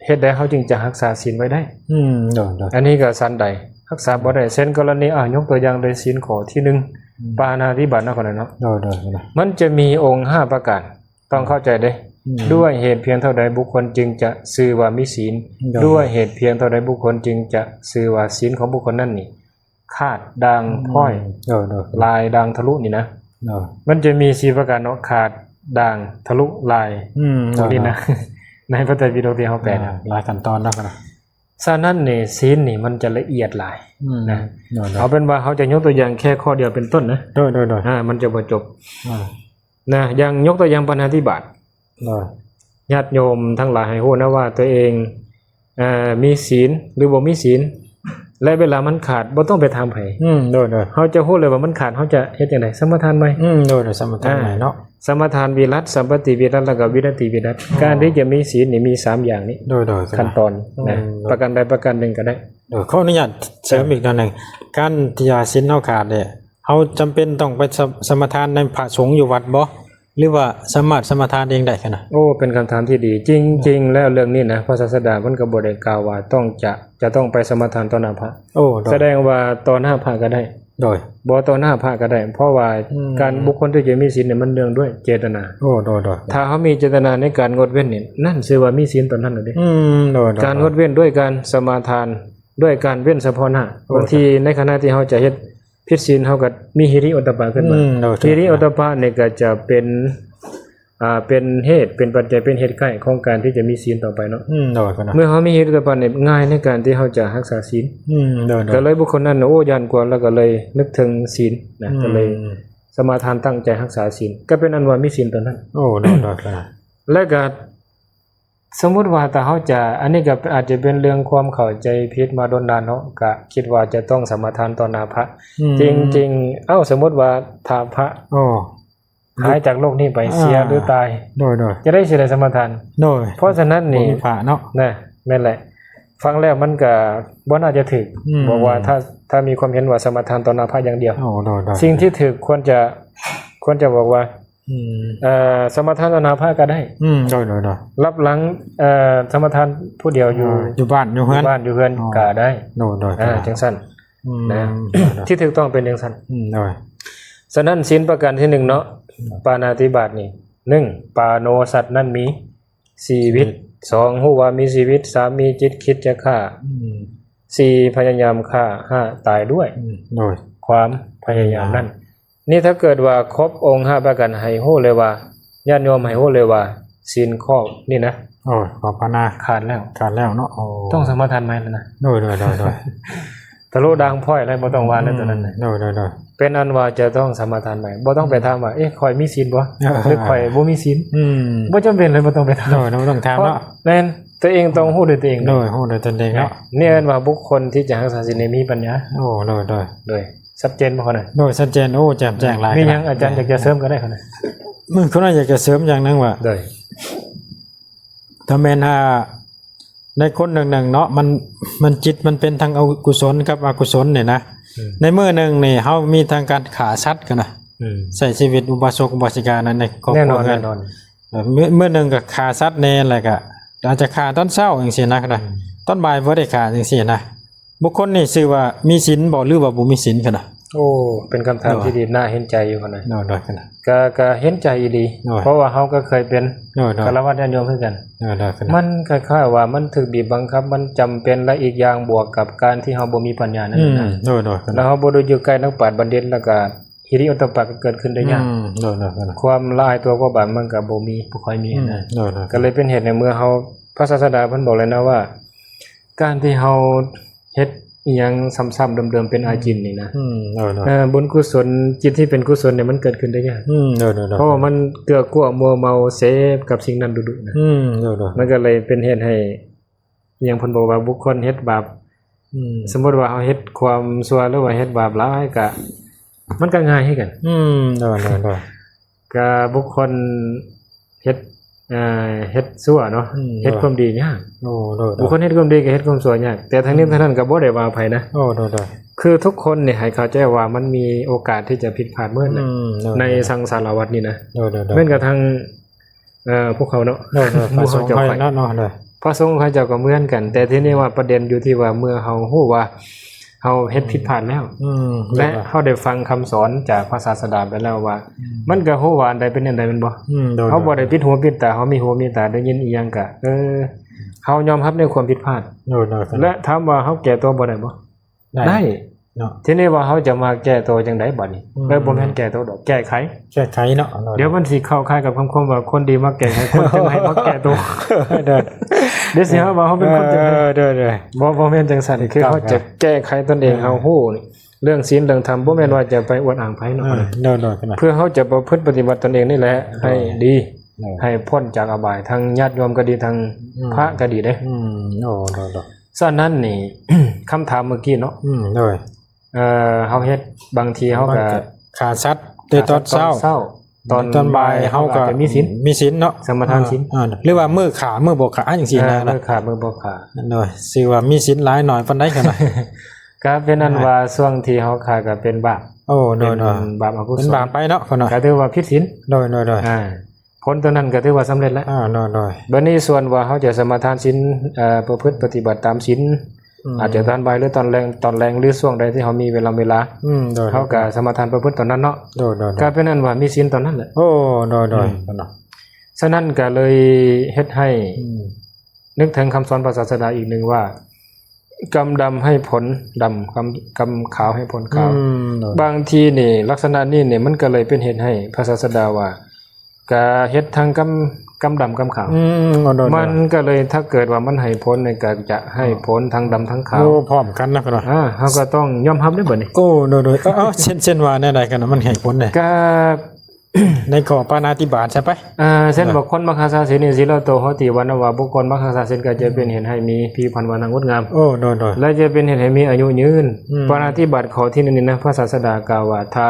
ເຫດໃດເຮົາຈຶ່ງຈະຮັກສາສີນໄວ້ໄດ້? ອືມ ໂດຍໆ ອັນນີ້ກໍສັນໃດ ຮັກສາບໍ່ໄດ້. ເຊັ່ນກໍລະນີ ອາ ຍົກຕົວຢ່າງເລີຍ ສີນຂໍ້ທີໜຶ່ງ ອືມ ປານາຕິບາດເນາະ ເນາະ ໂດຍໆ ມັນຈະມີອົງຫ້າປະການ ຕ້ອງເຂົ້າໃຈເດ້ ອືມ ດ້ວຍເຫດພຽງເທົ່າໃດບຸກຄົນຈຶ່ງຈະຊື່ວ່າມີສີນ? ໂດຍ ດ້ວຍເຫດພຽງເທົ່າໃດບຸກຄົນຈຶ່ງຈະຊື່ວ່າສີນຂອງບຸກຄົນນັ້ນນີ້ ຂາດດ່າງ ອືມ ພ້ອຍ ໂດຍໆ ລາຍດ່າງທະລຸນີ້ນະ. ໂດຍ ມັນຈະມີສີ່ປະການເນາະ ຂາດ ດ່າງ ທະລຸ ລາຍ ອືມ ໂດຍໆ ນີ້ນະ ໃນພະໄຕປິດົກທີ່ເຮົາແປນະ ອ່າ ຫຼາຍຂັ້ນຕອນເນາະ. ສະນັ້ນນີ້ ສີນນີ້ມັນຈະລະອຽດຫຼາຍ ອືມ ນະ. ໂດຍໆ ເອົາເປັນວ່າເຮົາຈະຍົກຕົວຢ່າງແຄ່ຂໍ້ດຽວເປັນຕົ້ນນະ ໂດຍໆໆ ອ່າ ມັນຈະບໍ່ຈົບ ອ່າ ນະ. ຢ່າງຍົກຕົວຢ່າງປານາຕິບາດ ໂດຍ ຍາດໂຍມທັງຫຼາຍໃຫ້ຮູ້ນະວ່າຕົວເອງ ເອີ ມີສີນ ຫຼື ບໍ່ມີສີນ ແລະ ເວລາມັນຂາດ ບໍ່ຕ້ອງໄປຖາມໃຜ. ອືມ ໂດຍໆ ເຮົາຈະຮູ້ເລີຍວ່າມັນຂາດ ເຮົາຈະເຮັດຈັ່ງໃດ? ສະມາທານໃໝ່. ອືມ ໂດຍໆ ສະມາທານໃໝ່ເນາະ ສະມາທານວິລັດ ສຳປະຕິວິລັດ ແລ້ວກໍວິນັດຕິວິລັດ. ອໍ ການທີ່ຈະມີສີນນີ້ມີສາມຢ່າງນີ້ ໂດຍໆ ຂັ້ນຕອນ ໂອ້ ນະ ປະການໃດປະການໜຶ່ງກໍໄດ້. ໂດຍ ຂໍອະນຸຍາດເສີມອີກໜ້ອຍໜຶ່ງ ການທີ່ວ່າສີນເຮົາຂາດນີ້ ເຮົາຈຳເປັນຕ້ອງໄປສະ ສະມາທານນຳພະສົງຢູ່ວັດບໍ່? ຫຼືວ່າສາມາດສະມາທານເອງໄດ້ຊັ້ນນະ? ໂອ້ ເປັນຄຳຖາມທີ່ດີ. ຈິງໆ ແລ້ວເລື່ອງນີ້ນະ ພະສາສະດາເພິ່ນກໍບໍ່ໄດ້ກ່າວວ່າຕ້ອງຈະ ຈະຕ້ອງໄປສະມາທານຕໍ່ໜ້າພະ. ໂອ້ ໂດຍ ສະແດງວ່າຕໍ່ໜ້າພະກໍໄດ້ ໂດຍ ບໍ່ຕໍ່ໜ້າພະກໍໄດ້ ເພາະວ່າ ອືມ ການບຸກຄົນທີ່ຈະມີສິນນີ້ ມັນເນື່ອງດ້ວຍເຈດຕະນາ. ໂອ້ ໂດຍໆ ຖ້າເຮົາມີເຈດຕະນາໃນການງົດເວັ້ນນີ້ ນັ້ນຊື່ວ່າມີສິນຕອນນັ້ນແຫຼະເດ້. ອືມ ໂດຍໆ ການງົດເວັ້ນດ້ວຍການສະມາທານ ດ້ວຍການເວັ້ນສະເພາະໜ້າ. ໂອ້ ບາງທີໃນຂະນະທີ່ເຮົາຈະເຮັດ ຜິດສິນ ເຮົາກໍມີຫິລິໂອດຕະປະຂຶ້ນມາ. ອືມ ໂດຍ ຫິລິໂອດຕະປະນີ້ກໍຈະເປັນ ອ່າ ເປັນເຫດ ເປັນປັດໄຈ ເປັນເຫດໃກ້ຂອງການທີ່ຈະມີສິນຕໍ່ໄປເນາະ. ອືມ ໂດຍ ເມື່ອເຮົາມີຫິລິໂອດຕະປະນີ້ ງ່າຍໃນການທີ່ເຮົາຈະຮັກສາສິນ. ອືມ ໂດຍໆ ກໍເລີຍບຸກຄົນນັ້ນ ໂອ້ ຢ້ານກວ່າ ແລ້ວກໍເລີຍນຶກເຖິງສິນນະ. ອືມ ກໍເລີຍສະມາທານ ຕັ້ງໃຈຮັກສາສິນ ກໍເປັນອັນວ່າມີສິນຕອນນັ້ນ. ໂອ້ ໂດຍໆ ແລ້ວກໍ ສົມມຸດວ່າຖ້າເຮົາຈະ ອັນນີ້ກໍອາດຈະເປັນເລື່ອງຄວາມເຂົ້າໃຈຜິດມາດົນນານເນາະ ກະຄິດວ່າຈະຕ້ອງສະມາທານຕໍ່ໜ້າພະ. ອືມ ຈິງໆ ເອົ້າ ສົມມຸດວ່າຖ້າພະ ໂອ້ ຫາຍຈາກໂລກນີ້ໄປ ອ່າ ເສຍ ຫຼື ຕາຍ ໂດຍໆ ຈະໄດ້ຊິໄດ້ສະມາທານ. ໂດຍ ເພາະສະນັ້ນນີ້ ບໍ່ມີພະເນາະ ນະ ແມ່ນແຫຼະ ຟັງແລ້ວມັນກະບໍ່ໜ້າຈະຖືກ. ອືມ ບອກວ່າຖ້າ ຖ້າມີຄວາມເຫັນວ່າສະມາທານຕໍ່ໜ້າພະຢ່າງດຽວ. ໂອ້ ໂດຍໆ ສິ່ງທີ່ຖືກຄວນຈະ ຄວນຈະບອກວ່າ ອືມ ເອີ ສະມາທານຕໍ່ໜ້າພະກໍໄດ້. ອືມ ໂດຍໆໆ ລັບຫຼັງ ເອີ ສະມາທານຜູ້ດຽວຢູ່ ອ່າ ຢູ່ບ້ານຢູ່ເຮືອນ ຢູ່ບ້ານຢູ່ເຮືອນ ອໍ ກໍໄດ້. ໂດຍໆ ອ່າ ຈັ່ງຊັ້ນ ອືມ ນະ ໂດຍໆ ທີ່ຖືກຕ້ອງເປັນຈັ່ງຊັ້ນ. ອືມ ໂດຍ ສະນັ້ນສິນປະການທີໜຶ່ງເນາະ ອືມ ປານາຕິບາດນີ້ ໜຶ່ງ ປາໂນ ສັດນັ້ນມີຊີວິດ. ສອງ ຮູ້ວ່າມີຊີວິດ. ສາມ ມີຈິດຄິດຈະຂ້າ. ອືມ ສີ່ ພະຍາຍາມຂ້າ. ຫ້າ ຕາຍດ້ວຍ ອືມ ໂດຍ ຄວາມພະຍາຍາມນັ້ນ. ນີ້ຖ້າເກີດວ່າຄົບອົງຫ້າປະການ ໃຫ້ຮູ້ເລີຍວ່າ ຍາດໂຍມໃຫ້ຮູ້ເລີຍວ່າ ສິນຂໍ້ນີ້ນະ ໂອ້ຍ ຂໍພານາ ຂາດແລ້ວ ຂາດແລ້ວເນາະ. ໂອ້ ຕ້ອງສະມາທານໃໝ່ແລ້ວນະ. ໂດຍໆໆໆ ທະລຸດ່າງພ້ອຍແລ້ວ ບໍ່ຕ້ອງວ່າແລ້ວ ອືມ ຕົວນັ້ນນະ. ໂດຍໆໆ ເປັນອັນວ່າຈະຕ້ອງສະມາທານໃໝ່ ບໍ່ຕ້ອງໄປຖາມວ່າ ເອ ເອ ຂ້ອຍມີສິນບໍ່ ເອີ ຫຼື ຂ້ອຍບໍ່ມີສິນ. ອືມ ບໍ່ຈຳເປັນເລີຍ ບໍ່ຕ້ອງໄປຖາມ. ໂດຍ ບໍ່ຕ້ອງຖາມເນາະ. ແມ່ນ ຕົວເອງຕ້ອງຮູ້ດ້ວຍຕົວເອງ. ໂດຍ ຮູ້ດ້ວຍຕົນເອງເນາະ. ນີ້ເອີ້ນວ່າບຸກຄົນທີ່ຈະຮັກສາສິນນີ້ມີປັນຍາ. ໂອ້ ໂດຍໆ ໂດຍ ຊັດເຈນບໍ່? ໂດຍ ຊັດເຈນ. ໂອ້ ແຈ່ມແຈ້ງຫຼາຍ. ມີຫຍັງອາຈານຢາກຈະເສີມກໍໄດ້. ຂ້ອຍ ຂ້ອຍຢາກຈະເສີມຢ່າງໜຶ່ງວ່າ ໂດຍ ຖ້າແມ່ນຫາ ໃນຄົນໜຶ່ງໆເນາະ ມັນ ມັນຈິດມັນເປັນທັງອະກຸສົນກັບອະກຸສົນນີ້ນະ. ອືມ ໃນມື້ໜຶ່ງນີ້ເຮົາມີທັງການຂ້າສັດກັນນະ ອືມ ໃຊ້ຊີວິດອຸບາສົກອຸບາສິກາໃນ ໃນຄອບຄົວ. ແນ່ນອນ ແນ່ນອນ. ເອີ ມື້ ມື້ໜຶ່ງກໍຂ້າສັດແດ່ ແລ້ວກໍອາດຈະຂ້າຕອນເຊົ້າຈັ່ງຊີ້ນະ. ອືມ ຕອນບ່າຍບໍ່ໄດ້ຂ້າຈັ່ງຊີ້ນະ. ບຸກຄົນນີ້ຊື່ວ່າມີສິນບໍ່ ຫຼືວ່າບໍ່ມີສິນ? ໂອ້ ເປັນຄຳຖາມທີ່ດີ ໜ້າເຫັນໃຈຢູ່ຫັ້ນນະ. ໂດຍໆ ກໍ ກໍເຫັນໃຈອີ່ຫຼີ ໂດຍ ເພາະວ່າເຮົາກໍເຄີຍເປັນ ໂດຍໆ ຄາລະວາດຍາດໂຍມຄືກັນ. ໂດຍໆ ມັນຄ້າຍໆວ່າມັນຖືກບີບບັງຄັບ ມັນຈຳເປັນ ແລະ ອີກຢ່າງບວກກັບການທີ່ເຮົາບໍ່ມີປັນຍານັ້ນນະ. ອືມ ໂດຍໆ ແລ້ວເຮົາບໍ່ໄດ້ຢູ່ໃກ້ນັກປາດບັນດິດ ແລ້ວກໍຫິລິໂອດຕະປະກໍເກີດຂຶ້ນໄດ້ຍາກ. ອືມ ໂດຍໆ ຄວາມລະອາຍຕົວກວ່າບາດມັນກໍບໍ່ມີ ບໍ່ຄ່ອຍມີນະ. ອືມ ໂດຍໆ ກໍເລີຍເປັນເຫດໃນເມື່ອເຮົາ ພະສາສະດາເພິ່ນບອກແລ້ວນະວ່າ ການທີ່ເຮົາເຮັດອີ່ຫຍັງຊ້ຳໆເດີມໆເປັນອາຈິນນີ້ນະ. ອືມ ໂດຍໆ ເອີ ບຸນກຸສົນ ຈິດທີ່ເປັນກຸສົນນີ້ມັນເກີດຂຶ້ນໄດ້ຍາກ. ອືມ ໂດຍໆ ເພາະວ່າມັນເກື້ອກົວມົວເມົາເສບກັບສິ່ງນັ້ນດຸໆນະ. ອືມ ໂດຍໆ ມັນກໍເລີຍເປັນເຫດໃຫ້ ອີ່ຫຍັງເພິ່ນບອກວ່າບຸກຄົນເຮັດບາບ ອືມ ສົມມຸດວ່າເຮົາເຮັດຄວາມຊົ່ວ ຫຼືວ່າເຮັດບາບຫຼາຍ ກະ ມັນກໍງ່າຍຄືກັນ. ອືມ ໂດຍໆ ກະບຸກຄົນເຮັດ ເອີ ເຮັດຊົ່ວເນາະ ອືມ ເຮັດຄວາມດີຍາກ. ໂດຍໆ ບຸກຄົນເຮັດຄວາມດີກໍເຮັດຄວາມຊົ່ວຍາກ ແຕ່ທັງນີ້ ອືມ ທັງນັ້ນກໍບໍ່ໄດ້ວ່າໃຜນະ. ໂອ້ ໂດຍໆ ຄືທຸກຄົນນີ້ໃຫ້ເຂົ້າໃຈວ່າມັນມີໂອກາດທີ່ຈະຜິດພາດເໝິດແຫຼະ. ອືມ ໂດຍໆ ໃນສັງສາລະວັດນີ້ນະ. ໂດຍໆ ແມ່ນກະທັງ ເອີ ພວກເຮົາເນາະ ໂດຍໆ ໝູ່ເຮົາເຈົ້າຂ້ອຍເນາະ ໂດຍ ພະສົງຂ້ອຍເຈົ້າກໍເໝືອນກັນ ແຕ່ທີນີ້ວ່າປະເດັນຢູ່ທີ່ວ່າເມື່ອເຮົາຮູ້ວ່າເຮົາເຮັດຜິດພາດແລ້ວ ອືມ ແລະ ໂດຍ ເຮົາໄດ້ຟັງຄຳສອນຈາກພະສາສະດາໄປແລ້ວວ່າ ອືມ ມັນກໍຮູ້ວ່າອັນໃດເປັນອັນໃດແມ່ນບໍ່? ອືມ ໂດຍ ເຮົາບໍ່ໄດ້ ໂດຍ ປິດຫູປິດຕາ ເຮົາມີຫູມີຕາ ໄດ້ຍິນອີ່ຫຍັງກະ ເອີ ເຮົາຍອມຮັບໃນຄວາມຜິດພາດ ໂດຍ ໂດຍ ແລະ ຖາມວ່າເຮົາແກ້ຕົວບໍ່ໄດ້ບໍ່? ໄດ້ ໄດ້ເນາະ ທີນີ້ວ່າເຮົາຈະມາແກ້ຕົວຈັ່ງໃດບາດນີ້? ອືມ ເອີ ບໍ່ແມ່ນແກ້ຕົວດອກ ແກ້ໄຂ ແກ້ໄຂເນາະ. ໂດຍ ດຽວມັນຊິເຂົ້າຄ້າຍກັບຄຳຄວາມວ່າຄົນດີມັກແກ້ໄຂ ຄົນຈັ່ງໃຫ້ມັກແກ້ຕົວ. ໂດຍ ດຽວຊິຫາວ່າເຮົາເປັນຄົນຈັ່ງໃດ. ເອີ ໂດຍໆ ບໍ່ ບໍ່ແມ່ນຈັ່ງຊັ້ນ ຄືເຮົາຈະແກ້ໄຂຕົນເອງ ເອີ ເຮົາຮູ້ເລື່ອງສິນເລື່ອງທຳ ບໍ່ແມ່ນວ່າຈະໄປອວດອ້າງໃຜເນາະ. ເອີ ໂດຍໆ ເພິ່ນນະ ເພື່ອເຮົາຈະປະພຶດປະຕິບັດຕົນເອງນີ້ແຫຼະ ໂດຍ ໃຫ້ດີ ໂດຍ ໃຫ້ພົ້ນຈາກອະບາຍ ທັງຍາດໂຍມກໍດີ ທັງ ອືມ ພະກໍດີເດ້. ອືມ ໂອ້ ໂດຍໆ ສະນັ້ນນີ້ ຄຳຖາມເມື່ອກີ້ເນາະ ອືມ ໂດຍ ເອີ ເຮົາເຮັດ ບາງທີເຮົາກໍຂ້າສັດແຕ່ຕອນເຊົ້າ ຕອນ ຕອນບ່າຍເຮົາກໍມີສິນ ມີສິນເນາະ ສະມາທານສິນ ອາ ຫຼືວ່າມື້ຂ້າມື້ບໍ່ຂ້າຈັ່ງຊີ້ນະ ເອີ ມື້ຂ້າມື້ບໍ່ຂ້າ ໂດຍ ຊື່ວ່າມີສິນຫຼາຍໜ້ອຍປານໃດຂະໜາດ ກໍເປັນອັນວ່າຊ່ວງທີ່ເຮົາຂ້າກໍເປັນບາບ ໂອ້ ໂດຍໆ ເປັນບາບອະກຸສົນ ເປັນບາບໄປເນາະ ກໍຖືວ່າຜິດສິນ ໂດຍໆ ອາ ຜົນຕົວນັ້ນກໍຖືວ່າສຳເລັດແລ້ວ ອາ ໂດຍໆ ບາດນີ້ສ່ວນວ່າເຮົາຈະສະມາທານສິນ ເອີ ປະພຶດປະຕິບັດຕາມສິນ ອືມ ອາດຈະຕອນບ່າຍ ຫຼື ຕອນແລງ ຕອນແລງ ຫຼື ຊ່ວງໃດທີ່ເຮົາມີເວລາ ເວລາ ອືມ ໂດຍໆ ເຮົາກໍສະມາທານປະພຶດຕອນນັ້ນເນາະ ໂດຍໆ ກໍເປັນອັນວ່າມີສິນຕອນນັ້ນແຫຼະ ໂອ້ ໂດຍໆ ອືມ ເນາະ ສະນັ້ນກໍເລີຍເຮັດໃຫ້ ອືມ ນຶກເຖິງຄຳສອນພະສາສະດາອີກໜຶ່ງວ່າ ກຳດຳໃຫ້ຜົນດຳ ກຳ ກຳຂາວໃຫ້ຜົນຂາວ ອືມ ໂດຍ ບາງທີນີ້ ລັກສະນະນີ້ນີ້ ມັນກໍເລີຍເປັນເຫດໃຫ້ພະສາສະດາວ່າ ກະເຮັດທັງກຳ ກຳດຳກຳຂາວ ອືມ ໂດຍໆ ມັນກໍເລີຍ ຖ້າເກີດວ່າມັນໃຫ້ຜົນນີ້ ກໍຈະໃຫ້ຜົນທັງດຳທັງຂາວ ໂອ້ ພ້ອມກັນນະ ອາ ເຮົາກໍຕ້ອງຍອມຮັບເດ້ບັດນີ້ ໂອ້ ໂດຍໆ ເອີ ເອີ ເຊັ່ນ ເຊັ່ນວ່າແນວໃດກັນນະ ມັນໃຫ້ຜົນເດ້ ກະ ໃນຂໍ້ປານາຕິບາດຊະໄປ ເອີ ເຊັ່ນວ່າຄົນມັກຮັກສາສິນ ອິນຊີໂລໂຕໂຫຕິ ວັນນະວາ ບຸກຄົນມັກຮັກສາສິນ ກໍຈະເປັນເຫດໃຫ້ມີຜິວພັນວັນນະງົດງາມ ໂອ້ ໂດຍໆ ແລະ ຈະເປັນເຫດໃຫ້ມີອາຍຸຍືນ ອືມ ປານາຕິບາດຂໍ້ທີໜຶ່ງນີ້ນະ ພະສາສະດາກ່າວວ່າ ຖ້າ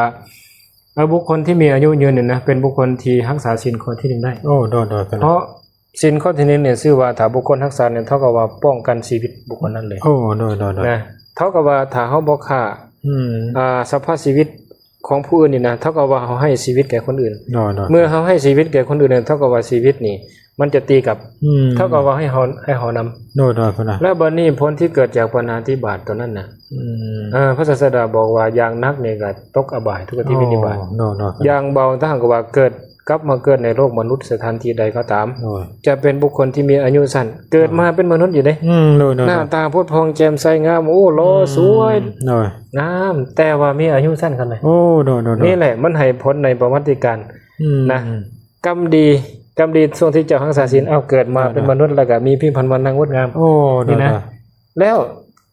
ເອີ ບຸກຄົນທີ່ມີອາຍຸຍືນນີ້ນະ ເປັນບຸກຄົນທີ່ຮັກສາສິນຂໍ້ທີໜຶ່ງໄດ້ ໂອ້ ໂດຍໆ ເພາະສິນຂໍ້ທີໜຶ່ງນີ້ ຊື່ວ່າຖ້າບຸກຄົນຮັກສານີ້ ເທົ່າກັບວ່າປ້ອງກັນຊີວິດບຸກຄົນນັ້ນເລີຍ ໂອ້ ໂດຍໆ ນະ ເທົ່າກັບວ່າຖ້າເຮົາບໍ່ຂ້າ ອືມ ອາ ສັບພະຊີວິດຂອງຜູ້ອື່ນນີ້ນະ ເທົ່າກັບວ່າເຮົາໃຫ້ຊີວິດແກ່ຄົນອື່ນ ໂດຍໆ ເມື່ອເຮົາໃຫ້ຊີວິດແກ່ຄົນອື່ນນີ້ ເທົ່າກັບວ່າຊີວິດນີ້ ມັນຈະຕີກັບ ອືມ ເທົ່າກັບວ່າໃຫ້ເຮົາ ໃຫ້ເຮົານຳ ໂດຍໆ ພຸ້ນນະ ແລ້ວບັດນີ້ຜົນທີ່ເກີດຈາກປານາຕິບາດຕົວນັ້ນນະ ອືມ ເອີ ພະສາສະດາບອກວ່າ ຢ່າງໜັກນີ້ກໍຕົກອະບາຍ ທຸກກະຕິວິນິບາດ ໂດຍໆ ຢ່າງເບົາ ຖ້າຫາກວ່າເກີດ ກັບມາເກີດໃນໂລກມະນຸດສະຖານທີ່ໃດກໍຕາມ ໂດຍ ຈະເປັນບຸກຄົນທີ່ມີອາຍຸສັ້ນ ເກີດມາເປັນມະນຸດຢູ່ເດ້ ອືມ ໂດຍໆ ໜ້າຕາໂພດຜ່ອງແຈ່ມໃສງາມ ໂອ້ ຫຼໍ່ ອືມ ສວຍ ໂດຍ ງາມ ແຕ່ວ່າມີອາຍຸສັ້ນຂະໜາດໃດ ໂອ້ ໂດຍໆ ນີ້ແຫຼະ ມັນໃຫ້ຜົນໃນປະຫວັດຕິການ ອືມ ນະ ກຳດີ ກຳດີຊ່ວງທີ່ເຈົ້າຮັກສາສິນ ເອົາ ເກີດມາເປັນມະນຸດ ແລ້ວກໍມີຜິວພັນວັນນະງົດງາມ ໂອ້ ນີ້ນະ ໂດຍໆ ແລ້ວ